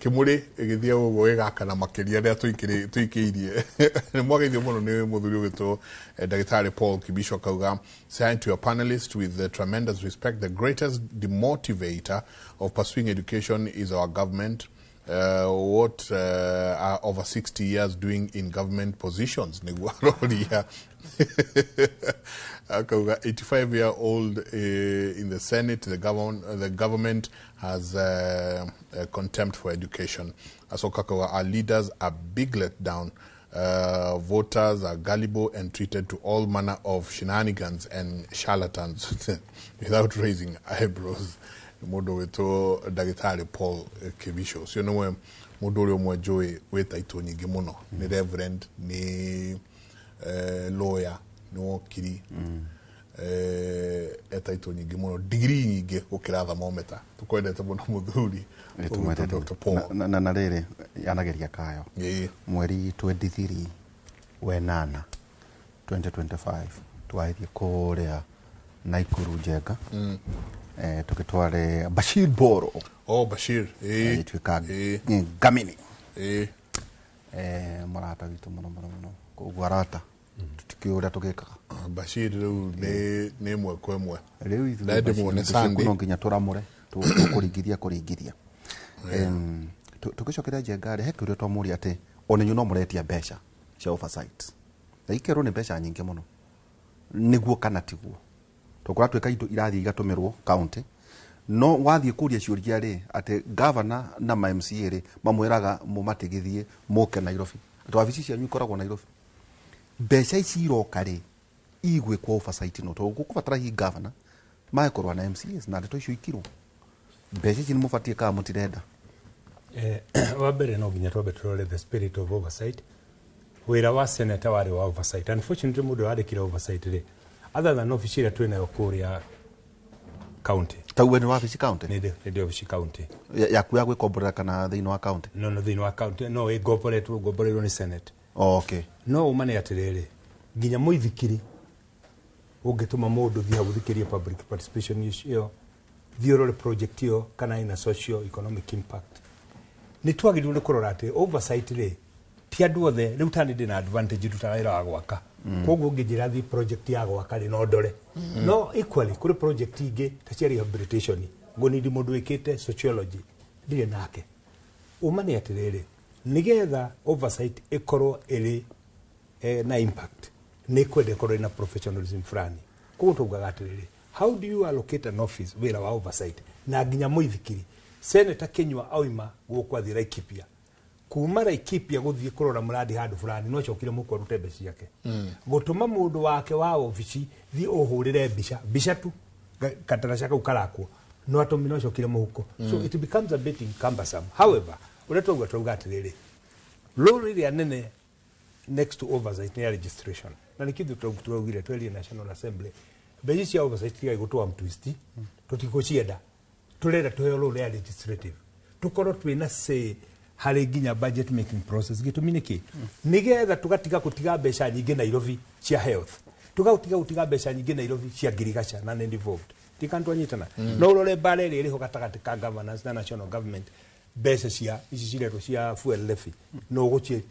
kĩmũrĩ ĩgĩthiĩ ũguo ĩgakana makĩria rĩrĩa tũikĩirie. Nĩ mwageithio mũno nĩ mũthuri ũgĩtwo Ndagĩtarĩ Paul Kibicho akauga, saying to your panelists with the tremendous respect, the greatest demotivator of pursuing education is our government. What are over 60 years doing in government positions? Nĩguo aroria. Akauga 85-year-old in the Senate, the government has contempt for education. Asoka akauga our leaders are big letdown. Voters are gullible and treated to all manner of shenanigans and charlatans without raising eyebrows. Mũndũ wĩtwo Ndagĩtarĩ Paul Kibicho ũcio nĩwe mũndũ ũrĩa ũmwe njũĩ wĩ taitũ nyingĩ mũno. Nĩ reverend, nĩ lawyer, nĩ wokiri, e taitũ nyingĩ mũno, degree nyingĩ gũkĩra thermometer. Tũkwendete mũno mũthuri ũgwĩtwo Dr. Paul. Na rĩrĩ anageria kayo mweri 23 wenana 2025 twathiĩ kũrĩa Naikuru Njenga, tũgĩtware Bashir Boro. Oh, Bashir. Tuĩka ngamini. Mũrata witũ mũno mũno mũno. Koguo arata tũtikĩũĩ ũrĩa tũgĩkaga. Bashir rĩu nĩ ĩmwe kwa ĩmwe. Rĩu ithuĩ Ndĩmuone Bashir Sunday. no nginya tũramũre. Tũkũringithia kũringithia. Tũgĩcokeria Njenga rĩ, he kĩũria twamũria atĩ ona inyuĩ no mũretia mbeca cia oversight na ikerwo nĩ mbeca nyingĩ mũno, nĩguo kana tiguo? Tondũ kũratuĩka indo irathiĩ igatũmĩrwo county, no wathiĩ kũria ciũria rĩ, atĩ governor na ma MCA rĩ mamwĩraga mũmatigithie mũke Nairobi, atĩ wabici cianyu ikoragwo Nairobi. Mbeca ici iroka rĩ, igwĩkwo oversight no tondũ gũkũbatara hihi governor magĩkorwo na MCAs na ndeto icio ikirwo. Mbeca ici nĩ mũbatiĩ kana mũtirenda? Wa mbere no nginya twambe tũrore the spirit of oversight. Wĩra wa senator warĩ wa oversight. Unfortunately, mũndũ wandĩkire oversight rĩ, other than office ĩrĩa twĩ nayo kũrĩa county. Tau we nĩ wabici county? Nĩ ndĩ obici county. Yaku ya gwĩkomborera kana thĩinĩ wa county? No, thĩinĩ wa county no ĩngomboretwo, ngomboreirwo nĩ senate. Oh, okay. No ũma nĩ atĩrĩrĩ, nginya mũithikiri ũngĩtũma mũndũ thiĩ hau ũthikĩrie public participation ĩyo, thiĩ ũrore project ĩyo kana ĩna socio economic impact. Nĩ twagĩrĩirwo nĩ kũrora atĩ oversight rĩ, ti andũ othe. Rĩu ta nĩ ndĩ na advantage, ndutaga wĩra wa gwaka, koguo ũngĩnjĩra thiĩ project ya gwaka rĩ, no ndore. No equally kũrĩ project ingĩ ta cia rehabilitation, ngũnindi mũndũ wĩkĩte sociology ndirĩ nake. Ũma nĩ atĩrĩrĩ, nĩgetha oversight ĩkorwo ĩrĩ na impact, nĩ kwenda ĩkorwo ĩna professionalism fulani. Koguo taugaga atĩrĩrĩ, how do you allocate an office wĩra wa oversight na nginya mũithikiri? Senator Kinyua auma gũkũ athiĩ Laikipia, kuma Laikipia gũthiĩ kũrora mũrandi handũ fulani, no acokire mũkũ arute mbeca ciake gũtũma mũndũ wake wa obici thiĩ ũhũrĩre mbica, mbica tu, kataraca kau karakwo no atũmi no acokire mũhuko. So it becomes a bit cumbersome. However, ũrĩa twauga atĩrĩrĩ, role ĩrĩa nene next to oversight nĩ ya registration, na nĩkĩo ithuĩ twaugire twerie National Assembly mbeca cia oversight tigai gũtũa mtwist, tũtikũcienda, tũrenda tũheo role ya legislative, tũkorwo twĩna say harĩ nginya budget making process. Gĩtũmi nĩ kĩ? Nĩgetha tũgatiga gũtiga mbeca nyingĩ Nairobi cia health, tũgatiga gũtiga mbeca nyingĩ Nairobi cia ngirigaca na nĩ devolved tikana twanyitana. No ũrore mbara ĩrĩa ĩrĩho gatagatĩ ka governance na national government, mbeca cia ici ciretwo cia fuel levy, no gũchie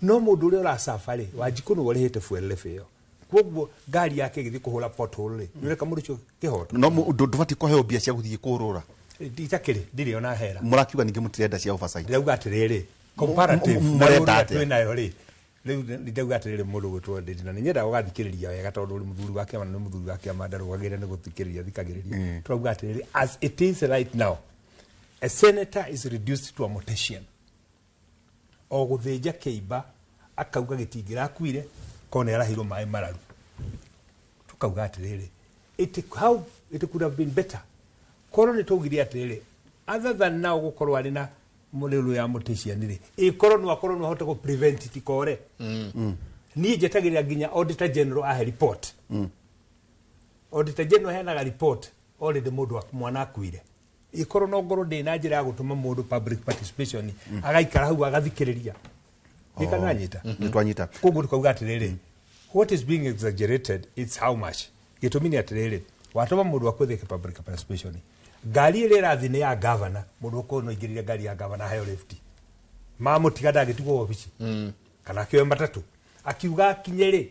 no mũndũ ũrĩa ũracabarĩ Wanjikũ nĩwe ũrĩhĩte fuel levy ĩyo, koguo ngari yake ĩgĩthiĩ kũhũra pothole rĩ, nĩũreka mũndũ ũcio kĩhoto. No ndũbatiĩ kũheo mbia cia gũthiĩ kũrũra? Itakĩrĩ ndirĩ ona hera. Mũrakiuga ningĩ mũtirenda cia oversight. Ndĩrauga atĩrĩrĩ, comparative na Mũrenda rũrĩa atĩa? twĩ nayo rĩ, rĩu ndĩrauga atĩrĩrĩ, mũndũ gwĩtwo Ndindi, na nĩnyendaga ũgathikĩrĩria wega tondũ ũrĩ mũthuri wa kĩama, na nĩ mũthuri wa kĩama ndarũgagĩrĩra nĩ gũthikĩrĩria thikagĩrĩria. Tũrauga atĩrĩrĩ, as it is right now, a senator is reduced to a mortician, o gũthĩnja kĩimba akauga gĩtingĩrakuire korwo nĩ araheirwo maĩ mararu. Tukauga atĩrĩrĩ, how it could have been better korwo nĩ twaugire atĩrĩrĩ, other than now gũkorwo arĩ na mũrĩrũ ya mortician rĩ, ĩkorwo no akorwo no ahote gũ prevent itikore. Niĩ njetagĩrĩra nginya auditor general ahe report. Auditor general aheanaga report already mũndũ mwana akuire. Ĩkorwo no ngorwo ndĩ na njĩra ya gũtũma mũndũ public participation, agaikara hau agathikĩrĩria. Nĩ kana anyita? Nĩ twanyita. Koguo tukauga atĩrĩrĩ, what is being exaggerated, it's how much. Gĩtũmi nĩ atĩrĩrĩ, watũma mũndũ wa kwĩthĩka public participation, ngari ĩrĩa ĩrathiĩ nĩ ya governor, mũndũ ũkorwo no aingĩrire ngari ya governor aheo lift, mamũtiga ndangĩtigwo obici kana akĩoe matatũ akiuga akinye rĩ,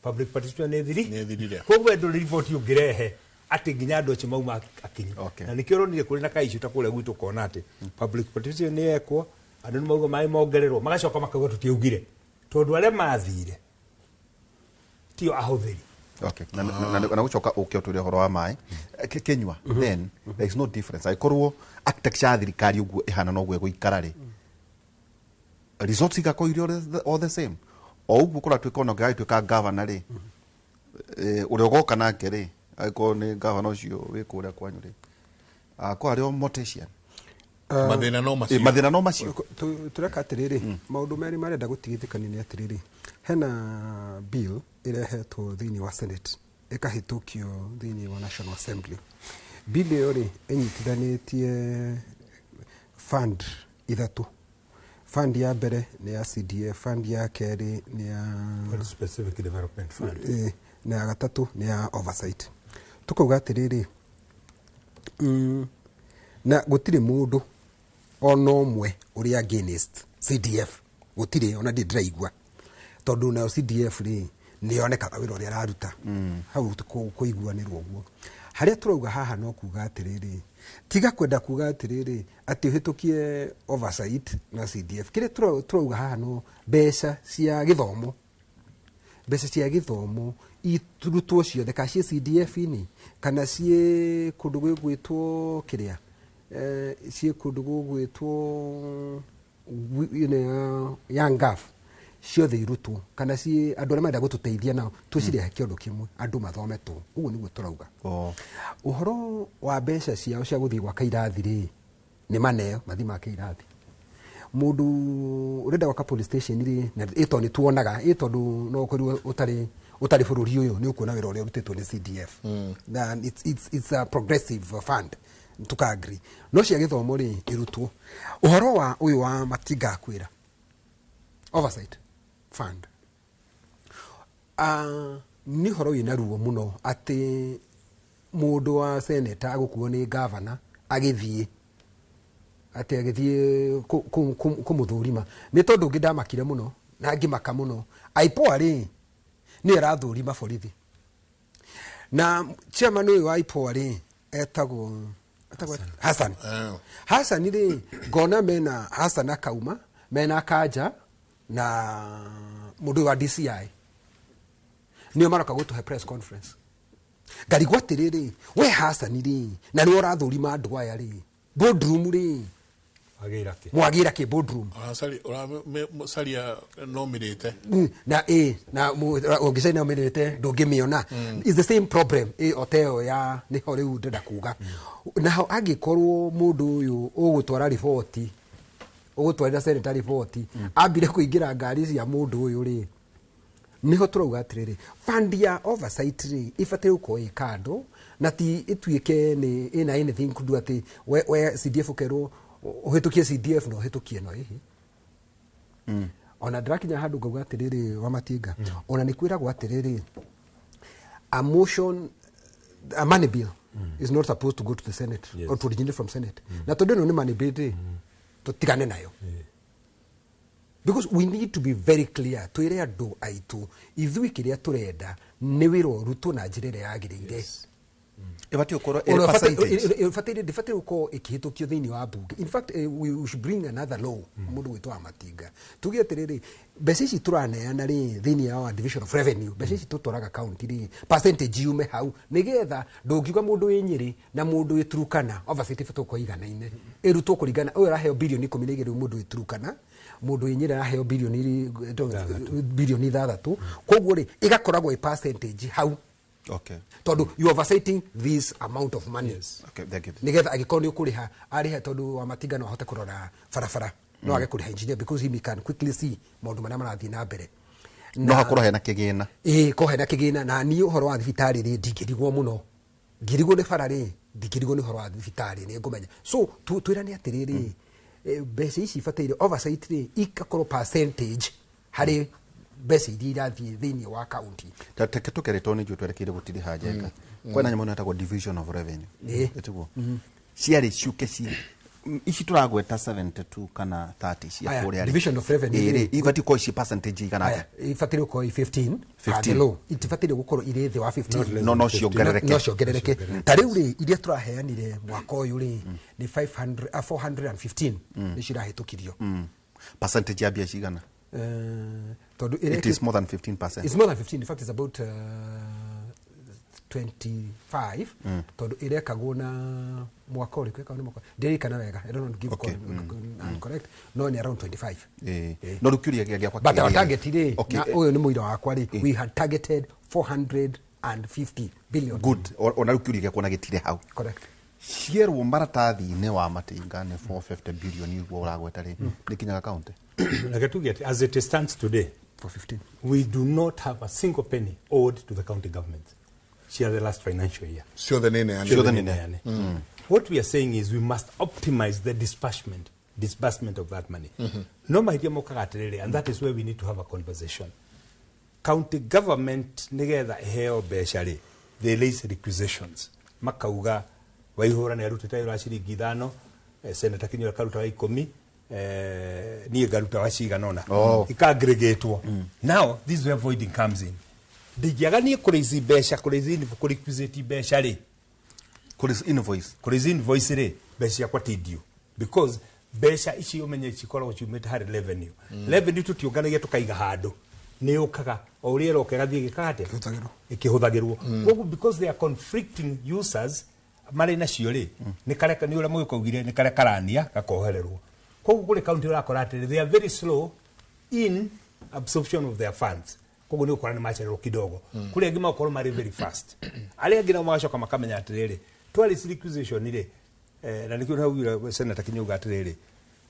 public participation nĩ thiri. Koguo ndũrĩ riboti ũngĩrehe atĩ nginya andũ acio mauma akinyu. Na nĩkĩo ũronire kũrĩ na kaicũ ta kũrĩa gwitũ, ũkona atĩ public participation nĩ yekwo, andũ nĩ mauga maĩ mongererwo, magacoka makauga tũtiaugire, tondũ arĩa mathire tio ahũthĩri. Okay. Na gũcoka ũke ũtwĩre ũhoro wa maĩ. Kinyua, then there is no difference. Angĩkorwo architecture ya thirikari ũguo ĩhana noguo ĩgũikara rĩ, results igakorwo irĩ all the same. O ũguo kũratuĩka ona ũngĩgagĩtuĩka governor rĩ, ũrĩa ũgoka nake rĩ, angĩkorwo nĩ governor ũcio wĩ kũrĩa kwanyu rĩ, akorwo arĩ o mortician. Mathĩna no macio. Mathĩna no macio. Tũreka atĩrĩrĩ, maũndũ merĩ marenda gũtigithĩkania nĩ atĩrĩrĩ, hena bill ĩrehetwo thĩinĩ wa Senate ĩkahĩtũkio thĩinĩ wa National Assembly. Bill ĩyo rĩ, ĩnyitithanĩtie fund ithatũ. Fund ya mbere nĩ ya CDF, fund ya kerĩ nĩ ya Specific Development Fund, na ya gatatũ nĩ ya oversight. Tukauga atĩrĩrĩ, na gũtirĩ mũndũ ona ũmwe ũrĩa against CDF, gũtirĩ ona ndĩ ndĩraigua, tondũ nayo CDF rĩ Nĩ yonekaga wĩra ũrĩa araruta hau kũiguanĩrwo ũguo. Harĩa tũrauga haha no kuga atĩrĩrĩ, tiga kwenda kuga atĩrĩrĩ atĩ ũhĩtũkie oversight na CDF. Kĩrĩa tũrauga haha no mbeca cia gĩthomo, mbeca cia gĩthomo irutwo ciothe, kana ciĩ CDF-inĩ kana ciĩ kũndũ gwĩgwĩtwo kĩrĩa, ciĩ kũndũ gũgwĩtwo ya NGAAF, ciothe irutwo, kana ciĩ andũ arĩa marenda gũtũteithia nao tũcirehe kĩũndũ kĩmwe andũ mathome tũ. Ũguo nĩguo tũrauga. Ũhoro wa mbeca ciao cia gũthiĩ gwaka irathi rĩ, nĩ maneo mathiĩ make irathi. Mũndũ ũrenda gwaka police station rĩ, na ĩ tondũ nĩ tuonaga, ĩ tondũ no ũkorirwo ũtarĩ bũrũri ũyũ, nĩ ũkuona wĩra ũrĩa ũrutĩtwo nĩ CDF. Na it's a progressive fund, tuka agree. No cia gĩthomo rĩ, ĩrutwo. Ũhoro wa ũyũ wa Matinga kwĩra oversight fund, nĩ ũhoro wĩna ruo mũno atĩ mũndũ wa seneta agũkuo nĩ gavana agĩthiĩ, atĩ agĩthiĩ kũmũthũrima. Nĩ tondũ ũngĩ ndamakire mũno na ngĩmaka mũno, IPOA rĩ nĩ ĩrathũrima borithi, na chairman ũyũ wa IPOA rĩ etagwo Hassan. Hassan rĩ, ngona mena Hassan akauma, mena Kanja na mũndũ wa DCI, nĩo maroka gũtũhe press conference. Ngarigwo atĩrĩrĩ, we Hassan rĩ, na nĩwe ũrathũrima andũ aya rĩ, boardroom rĩ mwagĩra kĩ boardroom? Ũracaria nominate. Na ĩ na ũngĩcaria nominate ndũngĩmĩona. Is the same problem ĩ oteo ya nĩho rĩu ndĩrenda kuga. Naho angĩkorwo mũndũ ũyũ ũgũtwara riboti, ũgũtwarĩra senator riboti, ambire kũingĩra ngari cia mũndũ ũyũ rĩ, nĩho tũrauga atĩrĩrĩ, fund ya oversight rĩ ĩbataire gũkorwo ĩ kando, na ti ĩtuĩke nĩ ĩna anything to do atĩ we CDF ũkerwo ũhĩtũkie CDF na ũhĩtũkie no ĩhĩ. Ona ndĩrakinya handũ ngauga atĩrĩrĩ wa Matinga, ona nĩ kwĩragwo atĩrĩrĩ, a motion, a money bill is not supposed to go to the Senate or to originate from Senate. Na tondũ ĩno nĩ money bill rĩ, tũtigane nayo. Because we need to be very clear, twĩre andũ aitũ ithuĩ kĩrĩa tũrenda nĩ wĩra ũrutwo na njĩra ĩrĩa yagĩrĩire. Ĩbatiĩ gũkorwo ĩrĩ percentage. Ndĩbataire gũkorwo ĩkĩhĩtũkio thĩinĩ wa bunge. In fact, we should bring another law, mũndũ gwĩtwo wa Matinga. Tuge atĩrĩrĩ, mbeca ici tũraneana rĩ thĩinĩ wa division of revenue, mbeca ici tũtwaraga county rĩ, percentage yume hau, nĩgetha ndũngiuga mũndũ wĩ Nyĩrĩ na mũndũ wĩ Turukana oversight ĩbatiĩ gũkorwo ĩiganaine, ĩrutwo kũringana, ũyũ araheo bilioni 12 mũndũ wĩ Turukana, mũndũ wĩ Nyĩrĩ araheo bilioni 6. Koguo rĩ ĩgakoragwo ĩ percentage hau. Tondũ you are oversighting this amount of money. Okay, thank you. Nĩgetha angĩkorwo nĩ ũkũrĩha, arĩhe tondũ wa Matinga no ahote kũrora barabara, no age kũrĩha engineer because he can quickly see maũndũ marĩa marathiĩ na mbere. No hakorwo hena kĩgĩna. Ĩĩ, korwo hena kĩgĩna. Na niĩ ũhoro wa thibitarĩ rĩ ndingĩrigwo mũno, ngĩrigwo nĩ bara rĩ ndingĩrigwo nĩ ũhoro wa thibitarĩ, nĩ ngũmenya. So twĩrane atĩrĩrĩ, mbeca ici ibataire oversight rĩ ikakorwo percentage harĩ mbeca iria irathiĩ thĩinĩ wa county. Reke tũkere tondũ nĩ njũĩ twerekeire gũtirĩ njenga. Kwĩna nyamũ ĩno ĩtagwo division of revenue. Ĩtiguo? Ciarĩ ciũke ci ici tũragweta 72 kana 30 cia Aya, kũrĩa rĩ. division of revenue Ĩĩ rĩ. rĩ, ibatiĩ gũkorwo ci percentage igana Aya, atĩa? ibatiĩ gũkorwo i 15 15. kana low. Itibataire gũkorwo irĩ thĩ wa 15. No, no ciongerereke. No ciongerereke. Ta rĩu rĩ, iria tũraheanire mwaka ũyũ rĩ, nĩ 415 nĩcio irahĩtũkirio. Percentage ya mbia cigana? Tondũ It is more than 15%. It's more than 15. In fact, it's about 25. Tondũ ĩrekagwo na mwaka ũrĩkũ? Ĩrekagwo na mwaka. Ndirikana wega. I don't want to give correct. No, ni around 25. No rĩu kĩũria gĩakwa But our kĩrĩa- target rĩ, na ũyũ nĩ mũira wakwa rĩ, we had targeted 450 billion. Good. Ona rĩu kĩũria gĩakwa na gĩtirĩ hau. Correct. Cierwo maratathi-inĩ wa Matinga nĩ 450 billion ũguo ũragweta rĩ, nĩ kinyaga county? Reke tuge atĩ, as it stands today, 415. we do not have a single penny owed to the county government. Share the last financial year. Ciothe nĩ neane. Ciothe nĩ neane. What we are saying is we must optimize the disbursement of that money. No mahĩtia mokaga atĩrĩrĩ, and that is where we need to have a conversation. County government nĩgetha ĩheo mbeca rĩ, they raise requisitions. Makauga Waihũra nĩ arutĩte wĩra wa ciringi 5, Senator Kinyua akaruta wa 10, niĩ ngaruta wa cigana ũna. Ika-aggregatwo. Now this is where voiding comes in. Ndingĩaga niĩ kũraise mbeca, kũraise kũrequisite mbeca rĩ, kũraise invoice, kũraise invoice rĩ, mbeca ciakwa ti due, because mbeca ici ũmenye cikoragwo ciumĩte harĩ revenue. Revenue tũtiũnganagia tũkaiga handũ, nĩ yũkaga o ũrĩa ĩroka ĩgathiĩ ĩgĩkaga atĩa, ĩkĩhũthagĩrwo. Koguo because they are conflicting users marĩ nacio rĩ, nĩ karĩa nĩ ũrĩa mũgĩkũ augire, nĩ karĩa karania gakohererwo. Koguo kũrĩ county ũrakora atĩrĩ, they are very slow in absorption of their funds, koguo nĩ ũkora nĩ macererwo kidogo. Kũrĩ angĩ magakorwo marĩ very fast, arĩa angĩ nao magacoka makamenya atĩrĩrĩ, twari requisition rĩ, na nĩkĩo naugire Senator Kinyuga atĩrĩrĩ,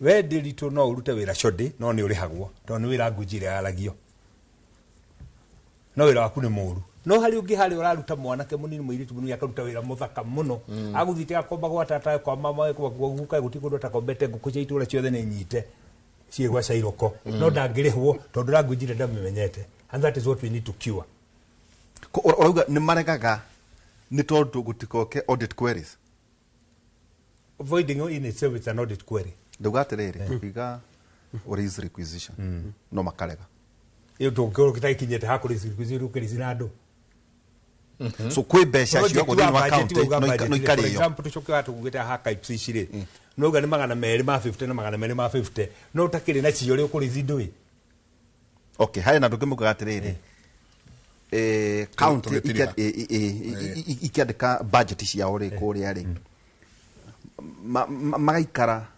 we ndĩritũ no ũrute wĩra codi no nĩ ũrĩhagwo tondũ nĩ wĩra ngũnji ĩrĩa yaragio, no wĩra waku nĩ mũru. No harĩ ũngĩ harĩa ũraruta mwanake mũnini, mũirĩtu mũnini akaruta wĩra mũthaka mũno, agũthiĩte akomba gwa tata, kwa mama, kwa guka, gũtirĩ kũndũ atakombete, ngũkũ cia itũũra ciothe nĩ nyite ciĩ gwa cairoko, no ndangĩrĩhwo tondũ language ĩrĩa ndamĩmenyete. And that is what we need to cure. Ũrauga nĩ maregaga nĩ tondũ gũtikoke audit queries? Avoiding in itself is an audit query. Ndauga atĩrĩrĩ, iga raise requisition no makarega. Ĩyo tũngĩkorwo gĩtakinyĩte ha kũraise requisition, ũkĩraise na andũ. So kwĩ mbeca Project ciogwo thĩinĩ wa wa budget county wauga no budget no rĩ, for ikarĩo. example, tũcoke wa tũgũgĩte haha KIPS ici rĩ, no uga nĩ 250 na 250, no ũtakĩrĩ nacio rĩ, ũkũraise ndũĩ. Okay, harĩ na andũ ngĩmũkaga atĩrĩrĩ, county Tũgĩtirĩha. ikĩandĩka budget ciao rĩ, kũrĩa rĩ, magaikara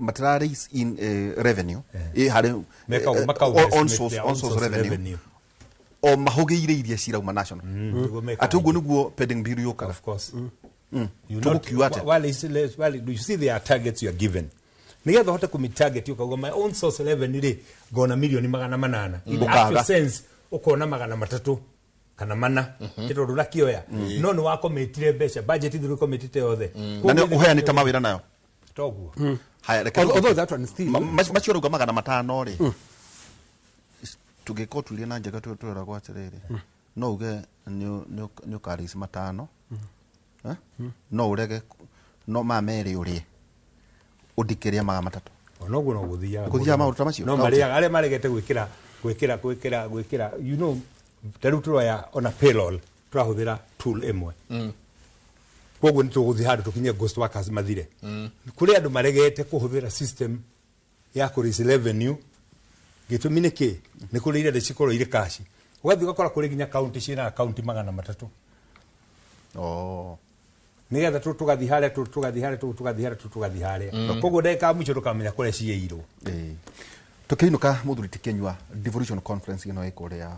matira raise in revenue harĩ Meka on source their on source own source revenue, revenue. O mahũgĩire iria cirauma national. Nĩguo mekaga. Atĩ ũguo nĩguo pending bill yũkaga. Of course. You Tũgũkiuga atĩa? Well, you see there are targets you are given, nigetha ũhote kũmi-target, ũkauga my own source revenue rĩ, ngona milioni 800. In Ũkaga. actual sense ũkona 300 kana 400, nĩ tondũ ũrakĩoya no nĩ wakomitire mbeca budget through komitite yothe. Na nĩ ũheanĩte mawĩra nayo. Toguo. Haya, reke Although that one still macio rauga 500 rĩ, tũngĩkorwo turie na njega twĩragwo atĩrĩrĩ, no uge nĩ ũkaraise 5, eh? No ũrege no maya merĩ ũrĩe ũndikĩrĩa 300. Onoguo no gũthiaga. Gũthiaga maũndũ ta macio? No marĩaga arĩa maregete gwĩkĩra gwĩkĩra gwĩkĩra gwĩkĩra, you know, ta rĩu tũroya ona payroll, tũrahũthĩra tool ĩmwe, koguo nĩ tũgũthiĩ handũ tũkinye ghost workers mathire. Kũrĩ andũ maregete kũhũthĩra system ya kũraise revenue. Gĩtũmi nĩ kĩ? Nĩ kũrĩ irenda cikorwo irĩ cash, ũgathiĩ ũgakora kũrĩ nginya kaunti ciĩna akaunti 300. Oh. Nĩgetha tũgathiĩ harĩa, tũgathiĩ harĩa, tũgathiĩ harĩa, tũgathiĩ harĩa, koguo ndagĩka ya mũico ndũkamenya kũrĩa ciĩirwo. Tũkĩinũka, mũthuri ti Kĩnyua, devolution conference ĩno ĩ kũrĩa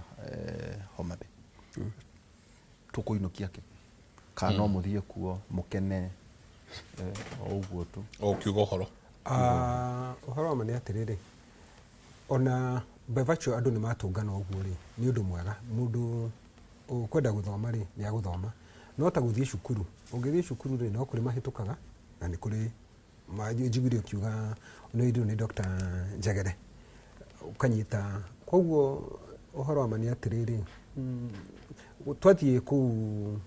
Homa Bay, tũkũinũkia kĩ kana no mũthiĩ kuo mũkene o ũguo tu? O kiuga ũhoro. Ah, ũhoro wa ma nĩ atĩrĩrĩ, ona by virtue andũ nĩ matũngana ũguo rĩ, nĩ ũndũ mwega. Mũndũ ũkwenda gũthoma rĩ, nĩ agũthoma, no ta gũthiĩ cukuru, ũngĩthiĩ cukuru rĩ, no kũrĩ mahĩtũkaga na nĩ kũrĩ njiguire ũkiuga nĩ irũ nĩ Dr. Njegere ũkanyita. Koguo ũhoro wa ma nĩ atĩrĩrĩ, twathiĩ kũu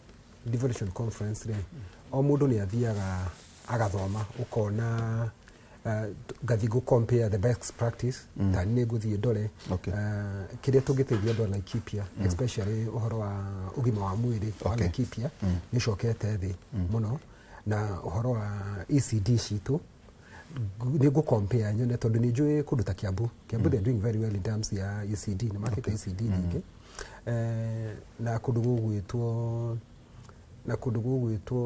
devolution conference rĩ, o mũndũ nĩ athiaga agathoma, ũkona ngathiĩ ngũ compare the best practice. Ta nĩ ngũthiĩ ndore kĩrĩa tũngĩteithia andũ a Laikipia, especially ũhoro wa ũgima wa mwĩrĩ wa Laikipia nĩ ũcokete thĩ mũno, na ũhoro wa ECD citũ nĩ ngũ compare nyone, tondũ nĩ njũĩ kũndũ ta Kiambu. Kiambu they are doing very well in terms ya ECD, nĩ makĩte ECD nyingĩ, na kũndũ gũgwĩtwo na kũndũ gũgwĩtwo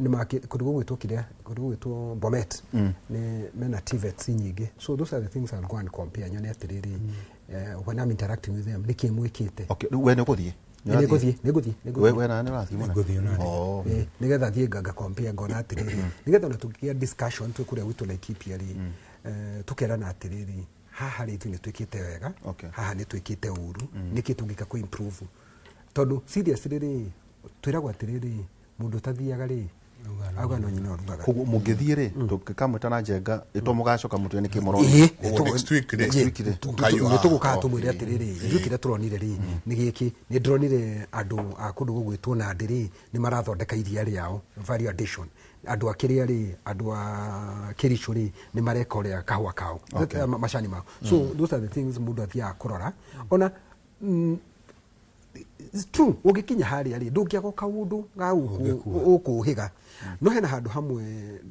nĩ kũndũ gũgwĩtwo kĩrĩa kũndũ gũgwĩtwo Bomet nĩ mena TVETs nyingĩ. So those are the things I'll go and compare nyone atĩrĩrĩ, when I'm interacting with them, nĩkĩ mwĩkĩte. Okay, rĩu we nĩ ũgũthiĩ? Nĩ ngũthiĩ, nĩ ngũthiĩ, nĩ ngũthiĩ. We na nĩ ũrathiĩ mũno? Nĩngũthiĩ ona niĩ. Oh. Nĩgetha thiĩ nga compare ngona atĩrĩrĩ, nĩgetha ona tũngĩgĩa discussion twĩ kũrĩa gwitũ Laikipia rĩ, tũkerana atĩrĩrĩ, haha rĩ ithuĩ nĩ twĩkĩte wega, haha nĩ twĩkĩte ũru, nĩkĩ tũngĩka kũ improve, tondũ seriously rĩ, twĩragwo atĩrĩrĩ, mũndũ ũtathiaga rĩ Auga no nyina ũrugaga. Koguo mũngĩthiĩ rĩ, tũngĩkamwĩta na Njenga ĩtwo mũgacoka mũtue nĩkĩ mũrona. Ĩĩ, Next week rĩ. Next week rĩ. Nĩ tũgũkaga tũmwĩre atĩrĩrĩ, ithuĩ kĩrĩa tũronire rĩ nĩ gĩkĩ. Nĩ ndĩronire andũ a kũndũ gũgwĩtwo Nandĩ rĩ, nĩ marathondeka iria rĩao, value addition. Andũ a kĩrĩa rĩ, andũ a Kericho rĩ, nĩ mareka ũrĩa kahũa kao, macani mao. So those are the things mũndũ athiaga kũrora. Ona it's true, ũngĩkinya harĩa rĩ, ndũngĩaga o kaũndũ ga ũkũhĩga. No hena handũ hamwe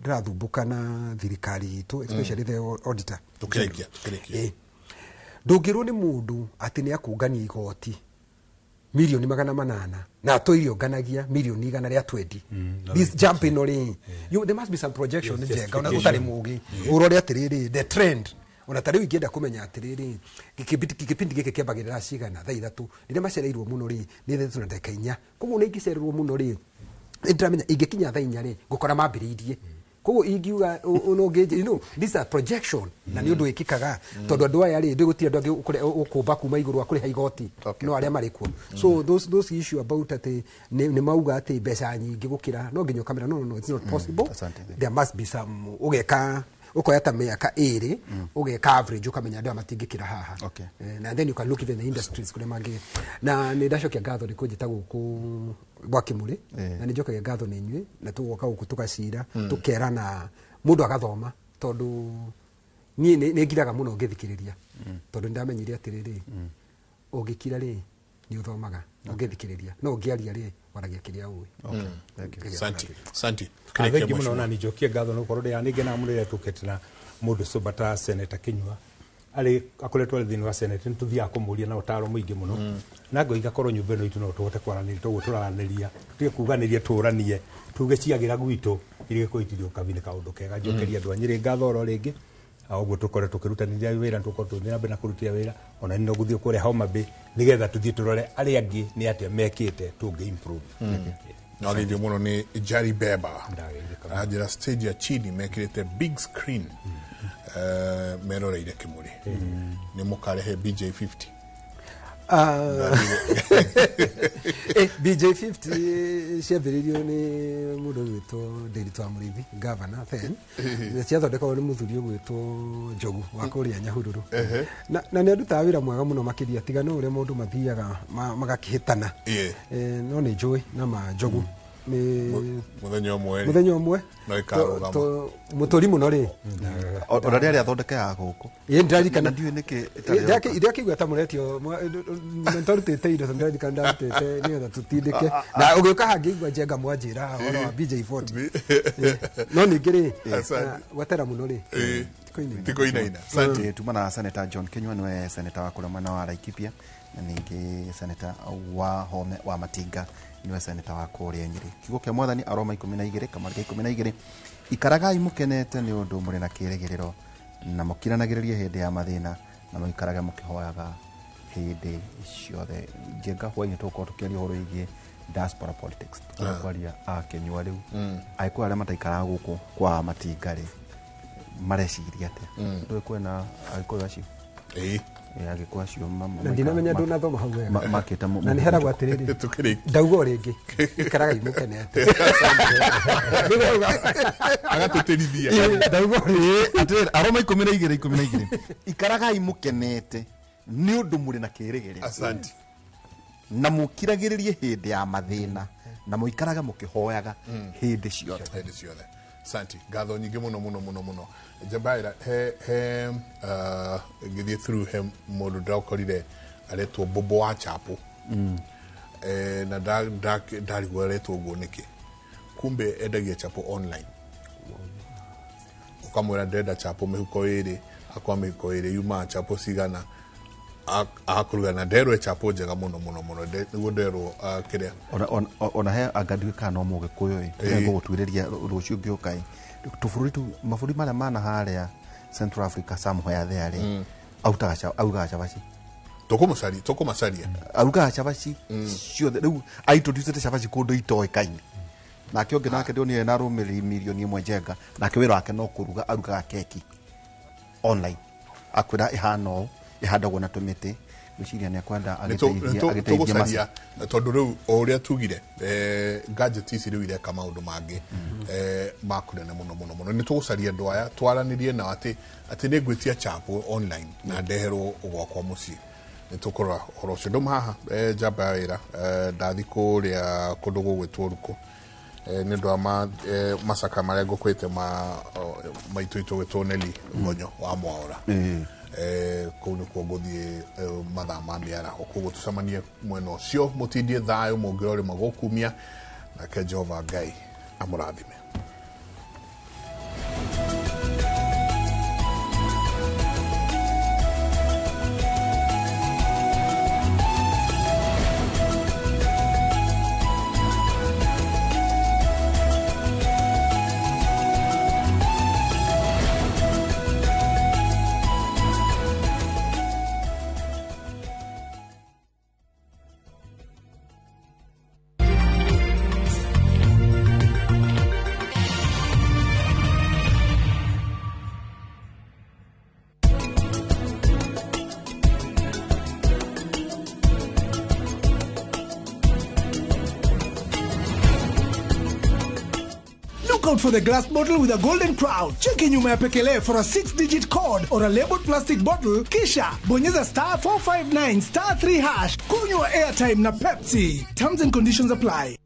ndĩrathumbũka na thirikari itũ, especially the auditor. Tukĩrĩkia, tukĩrĩkia. Ĩ. Ndũngĩrwo nĩ mũndũ atĩ nĩ akũngania igoti 800,000,000 na atũire onganagia 120,000,000. This jump ĩno rĩ, there must be some projection. Yes, Njenga, ona justification. ũtarĩ mũgĩ, ũrore atĩrĩrĩ the trend. Ona ta rĩu ingĩenda kũmenya atĩrĩrĩ, gĩkĩpindi gĩkĩ kĩambagĩrĩra cigana, thaa 3, rĩrĩa macereirwo mũno rĩ, nĩ 3:04. Koguo nĩ ingĩcererwo mũno rĩ, nĩ ndĩramenya ingĩkinya thaa 4 rĩ, ngũkora mambĩrĩirie. Koguo ingiuga no ngĩnjĩ, this is a projection, na nĩ ũndũ wĩkĩkaga, tondũ andũ aya rĩ, ndũgũtirĩ andũ angĩ ũkũmba kuma igũrũ a kũrĩha igoti, no arĩa marĩ kuo. So those issue about atĩ nĩ mauga atĩ mbeca nyingĩ gũkĩra, no nginya ũkamera, no, no, no, it's not possible. There must be some, ũgeka ũkoya ta mĩaka 2, ũgeka average, ũkamenya andũ aya matingĩkĩra haha. Na then you can look even the industries kũrĩa mangĩ. Na nĩ ndacokia ngatho nĩ kũnjĩta gũkũ gwa Kĩmũrĩ, na nĩ njokagia ngatho nĩ inyuĩ, na tũgoka gũkũ tũgacira, tũkerana, mũndũ agathoma, tondũ niĩ nĩ ngiraga mũno ngĩthikĩrĩria, tondũ nĩ ndamenyire atĩrĩrĩ, ũngĩkira rĩ, nĩ ũthomaga, ũngĩthikĩrĩria, no ũngĩaria rĩ, waragia kĩrĩa ũĩ. Asante, asante. Thengi mũno, na njokie ngatho nĩ gũkorwo ndĩ nĩ ngenaga mũno rĩrĩa tũkĩte na mũndũ sober ta Senator Kinyua, arĩ akoretwo arĩ thĩinĩ wa Senate. Nĩ tũthiaga kũmũria na ũtaro mũingĩ mũno, na ngoiga korwo nyũmba ĩno itũ no tũhote kwaranĩria toguo tũraranĩria, tũtige kuganĩria, tũranie, tuge ciagĩra gwitũ iria gĩkũitirio kabi nĩ kaũndũ kega. Njokeria andũ a Nyĩrĩ ngatho oro rĩngĩ, ũguo tũkoretwo tũkĩrutanĩria wĩra, tũkorwo tũgĩthiĩ na mbere na kũrutia wĩra. Ona nĩ no gũthiĩ kũrĩa Homa Bay nĩgetha tũthiĩ tũrore arĩa angĩ nĩ atĩa mekĩte tũngĩ improve. Nageithio mũno nĩ Jari Beba, aranjĩra stage ya chini mekĩrĩte big screen, meroreire Kĩmũrĩ. Nĩ mũkarehe BJ50? BJ50 ciambĩrĩirio nĩ mũndũ ũgwĩtwo Ndĩritũ wa Mũrĩithi, governor then, na ciathondekagwo nĩ mũthuri ũgwĩtwo Njogu wa kũrĩa Nyahururu, na nĩ arutaga wĩra mwega mũno makĩria, tiga no ũrĩa maũndũ mathiaga magakĩhĩtana. No nĩ njũĩ na ma Njogu nĩ Mũthenya ũmwe rĩ. Mũthenya ũmwe No ĩkarũgama. Mũtũri mũno rĩ. Ona rĩarĩa athondekaga gũkũ. Ĩ, ndĩraririkana. Na ndiũĩ nĩkĩ ĩtarĩ yoka. Ndĩrakĩigua ta mũretio nĩtwarutĩte indo, tondũ ndĩraririkana ndarutĩte nĩgetha tũtindĩke, na ũgĩũka hangĩigua Njenga mwanjĩra ũhoro wa BJ40. No ningĩ rĩ, Asante. gwetera mũno rĩ, Tikoinaina. Asante. Tuma na Senator John Kinyua, nĩwe senator wa kũrĩa mwena wa Laikipia, na ningĩ senator wa Home wa Matinga, nĩwe senator wa kũrĩa Nyĩrĩ. Kiugo kĩa Mwathani, Aroma 12 kamari ga 12: ikaragai mũkenete nĩ ũndũ mũrĩ na kĩĩrĩgĩrĩro, na mũkiranagĩrĩrie hĩndĩ ya mathĩna, na mũikarage mũkĩhoyaga hĩndĩ ciothe. Njenga, hwainĩ tũgũkorwo tũkĩaria ũhoro wĩgiĩ diaspora politics. Tũkorwo kwaria a Kinyua rĩu, Agĩkũyũ arĩa mataikaraga gũkũ kwa Matinga rĩ, mareciria atĩa? Ndũĩ kwĩna Agĩkũyũ acio? Ĩĩ. Agĩkũyũ acio Na ndinamenya ndũnathoma hau wega. Makĩte Na nĩ heragwo atĩrĩrĩ, ndauga o rĩngĩ, ikaragai mũkenete. Agatũtĩrithia. Ndauga o rĩngĩ. Atĩrĩrĩ, Aroma 12:12: ikaragai mũkenete nĩ ũndũ mũrĩ na kĩĩrĩgĩrĩro, Asante. na mũkiragĩrĩrie hĩndĩ ya mathĩna, na mũikarage mũkĩhoyaga hĩndĩ ciothe. Hĩndĩ ciothe. Asante, ngatho nyingĩ mũno mũno mũno mũno. Njabaira he ngĩthiĩ through, he mũndũ ndĩrakorire aretwo Bobo wa Chapo. Na ndarigwo aretwo ũguo nĩkĩ, kumbe endagia chapo online. Ũkamwĩra ndĩrenda chapo mĩhuko 2, akwa mĩhuko 2 yumaga chapo cigana, agakũruga, na nderwo chapo njega mũno mũno mũno. Nĩguo nderwo kĩrĩa. Ona he anga ndiũĩ kana no mũgĩkũyũ ĩ. Ngũgũtuĩrĩria rũciũ ngĩũka ĩ, tũbũrũri tu, mabũrũri marĩa mana harĩa Central Africa, somewhere there rĩ, augaga cabaci. Tũkũmũcaria, tũkũmacaria. Arugaga cabaci ciothe. Rĩu aintroducete cabaci kũndũ itoĩkaine. Nake ũngĩ nake ndionire na arũmĩrĩri 1 million njenga, nake wĩra wake no kũruga, arugaga keki online, akwĩra ĩhana ũũ, ĩhandagwo na tũmĩtĩ. Gwĩciria nĩ akwenda agĩteithie Tũgũcaria tondũ rĩu o ũrĩa tugire, gadget ici rĩu ireka maũndũ mangĩ ma kũnene mũno mũno mũno. Nĩ tũgũcaria andũ aya twaranĩrie nao atĩ nĩ ngwĩtia chapo online na ndeherwo gwakwa mũciĩ. Nĩ tũkũrora ũhoro ũcio. Ndũma haha njamba ya wĩra, ndathi kũrĩa kũndũ gũgwĩtwo Ruko nĩ ũndũ wa macaka marĩa ngũkwĩte ma maitũ itũ gwĩtwo Nelly Ngonyo wa Mwaũra. Kũu nĩkuo ngũthiĩ mathaa ma mĩaraho, koguo tũcemanie mwena ũcio. Mũtindie thayũ mũngĩrorĩma gũkumia, nake Jehova Ngai amũrathime. Look out for the glass bottle with a golden crown. Cheki nyuma ya pekele for a 6-digit code or a labeled plastic bottle. Kisha bonyeza star 459 star 3 hash. Kunywa airtime na Pepsi. Terms and conditions apply.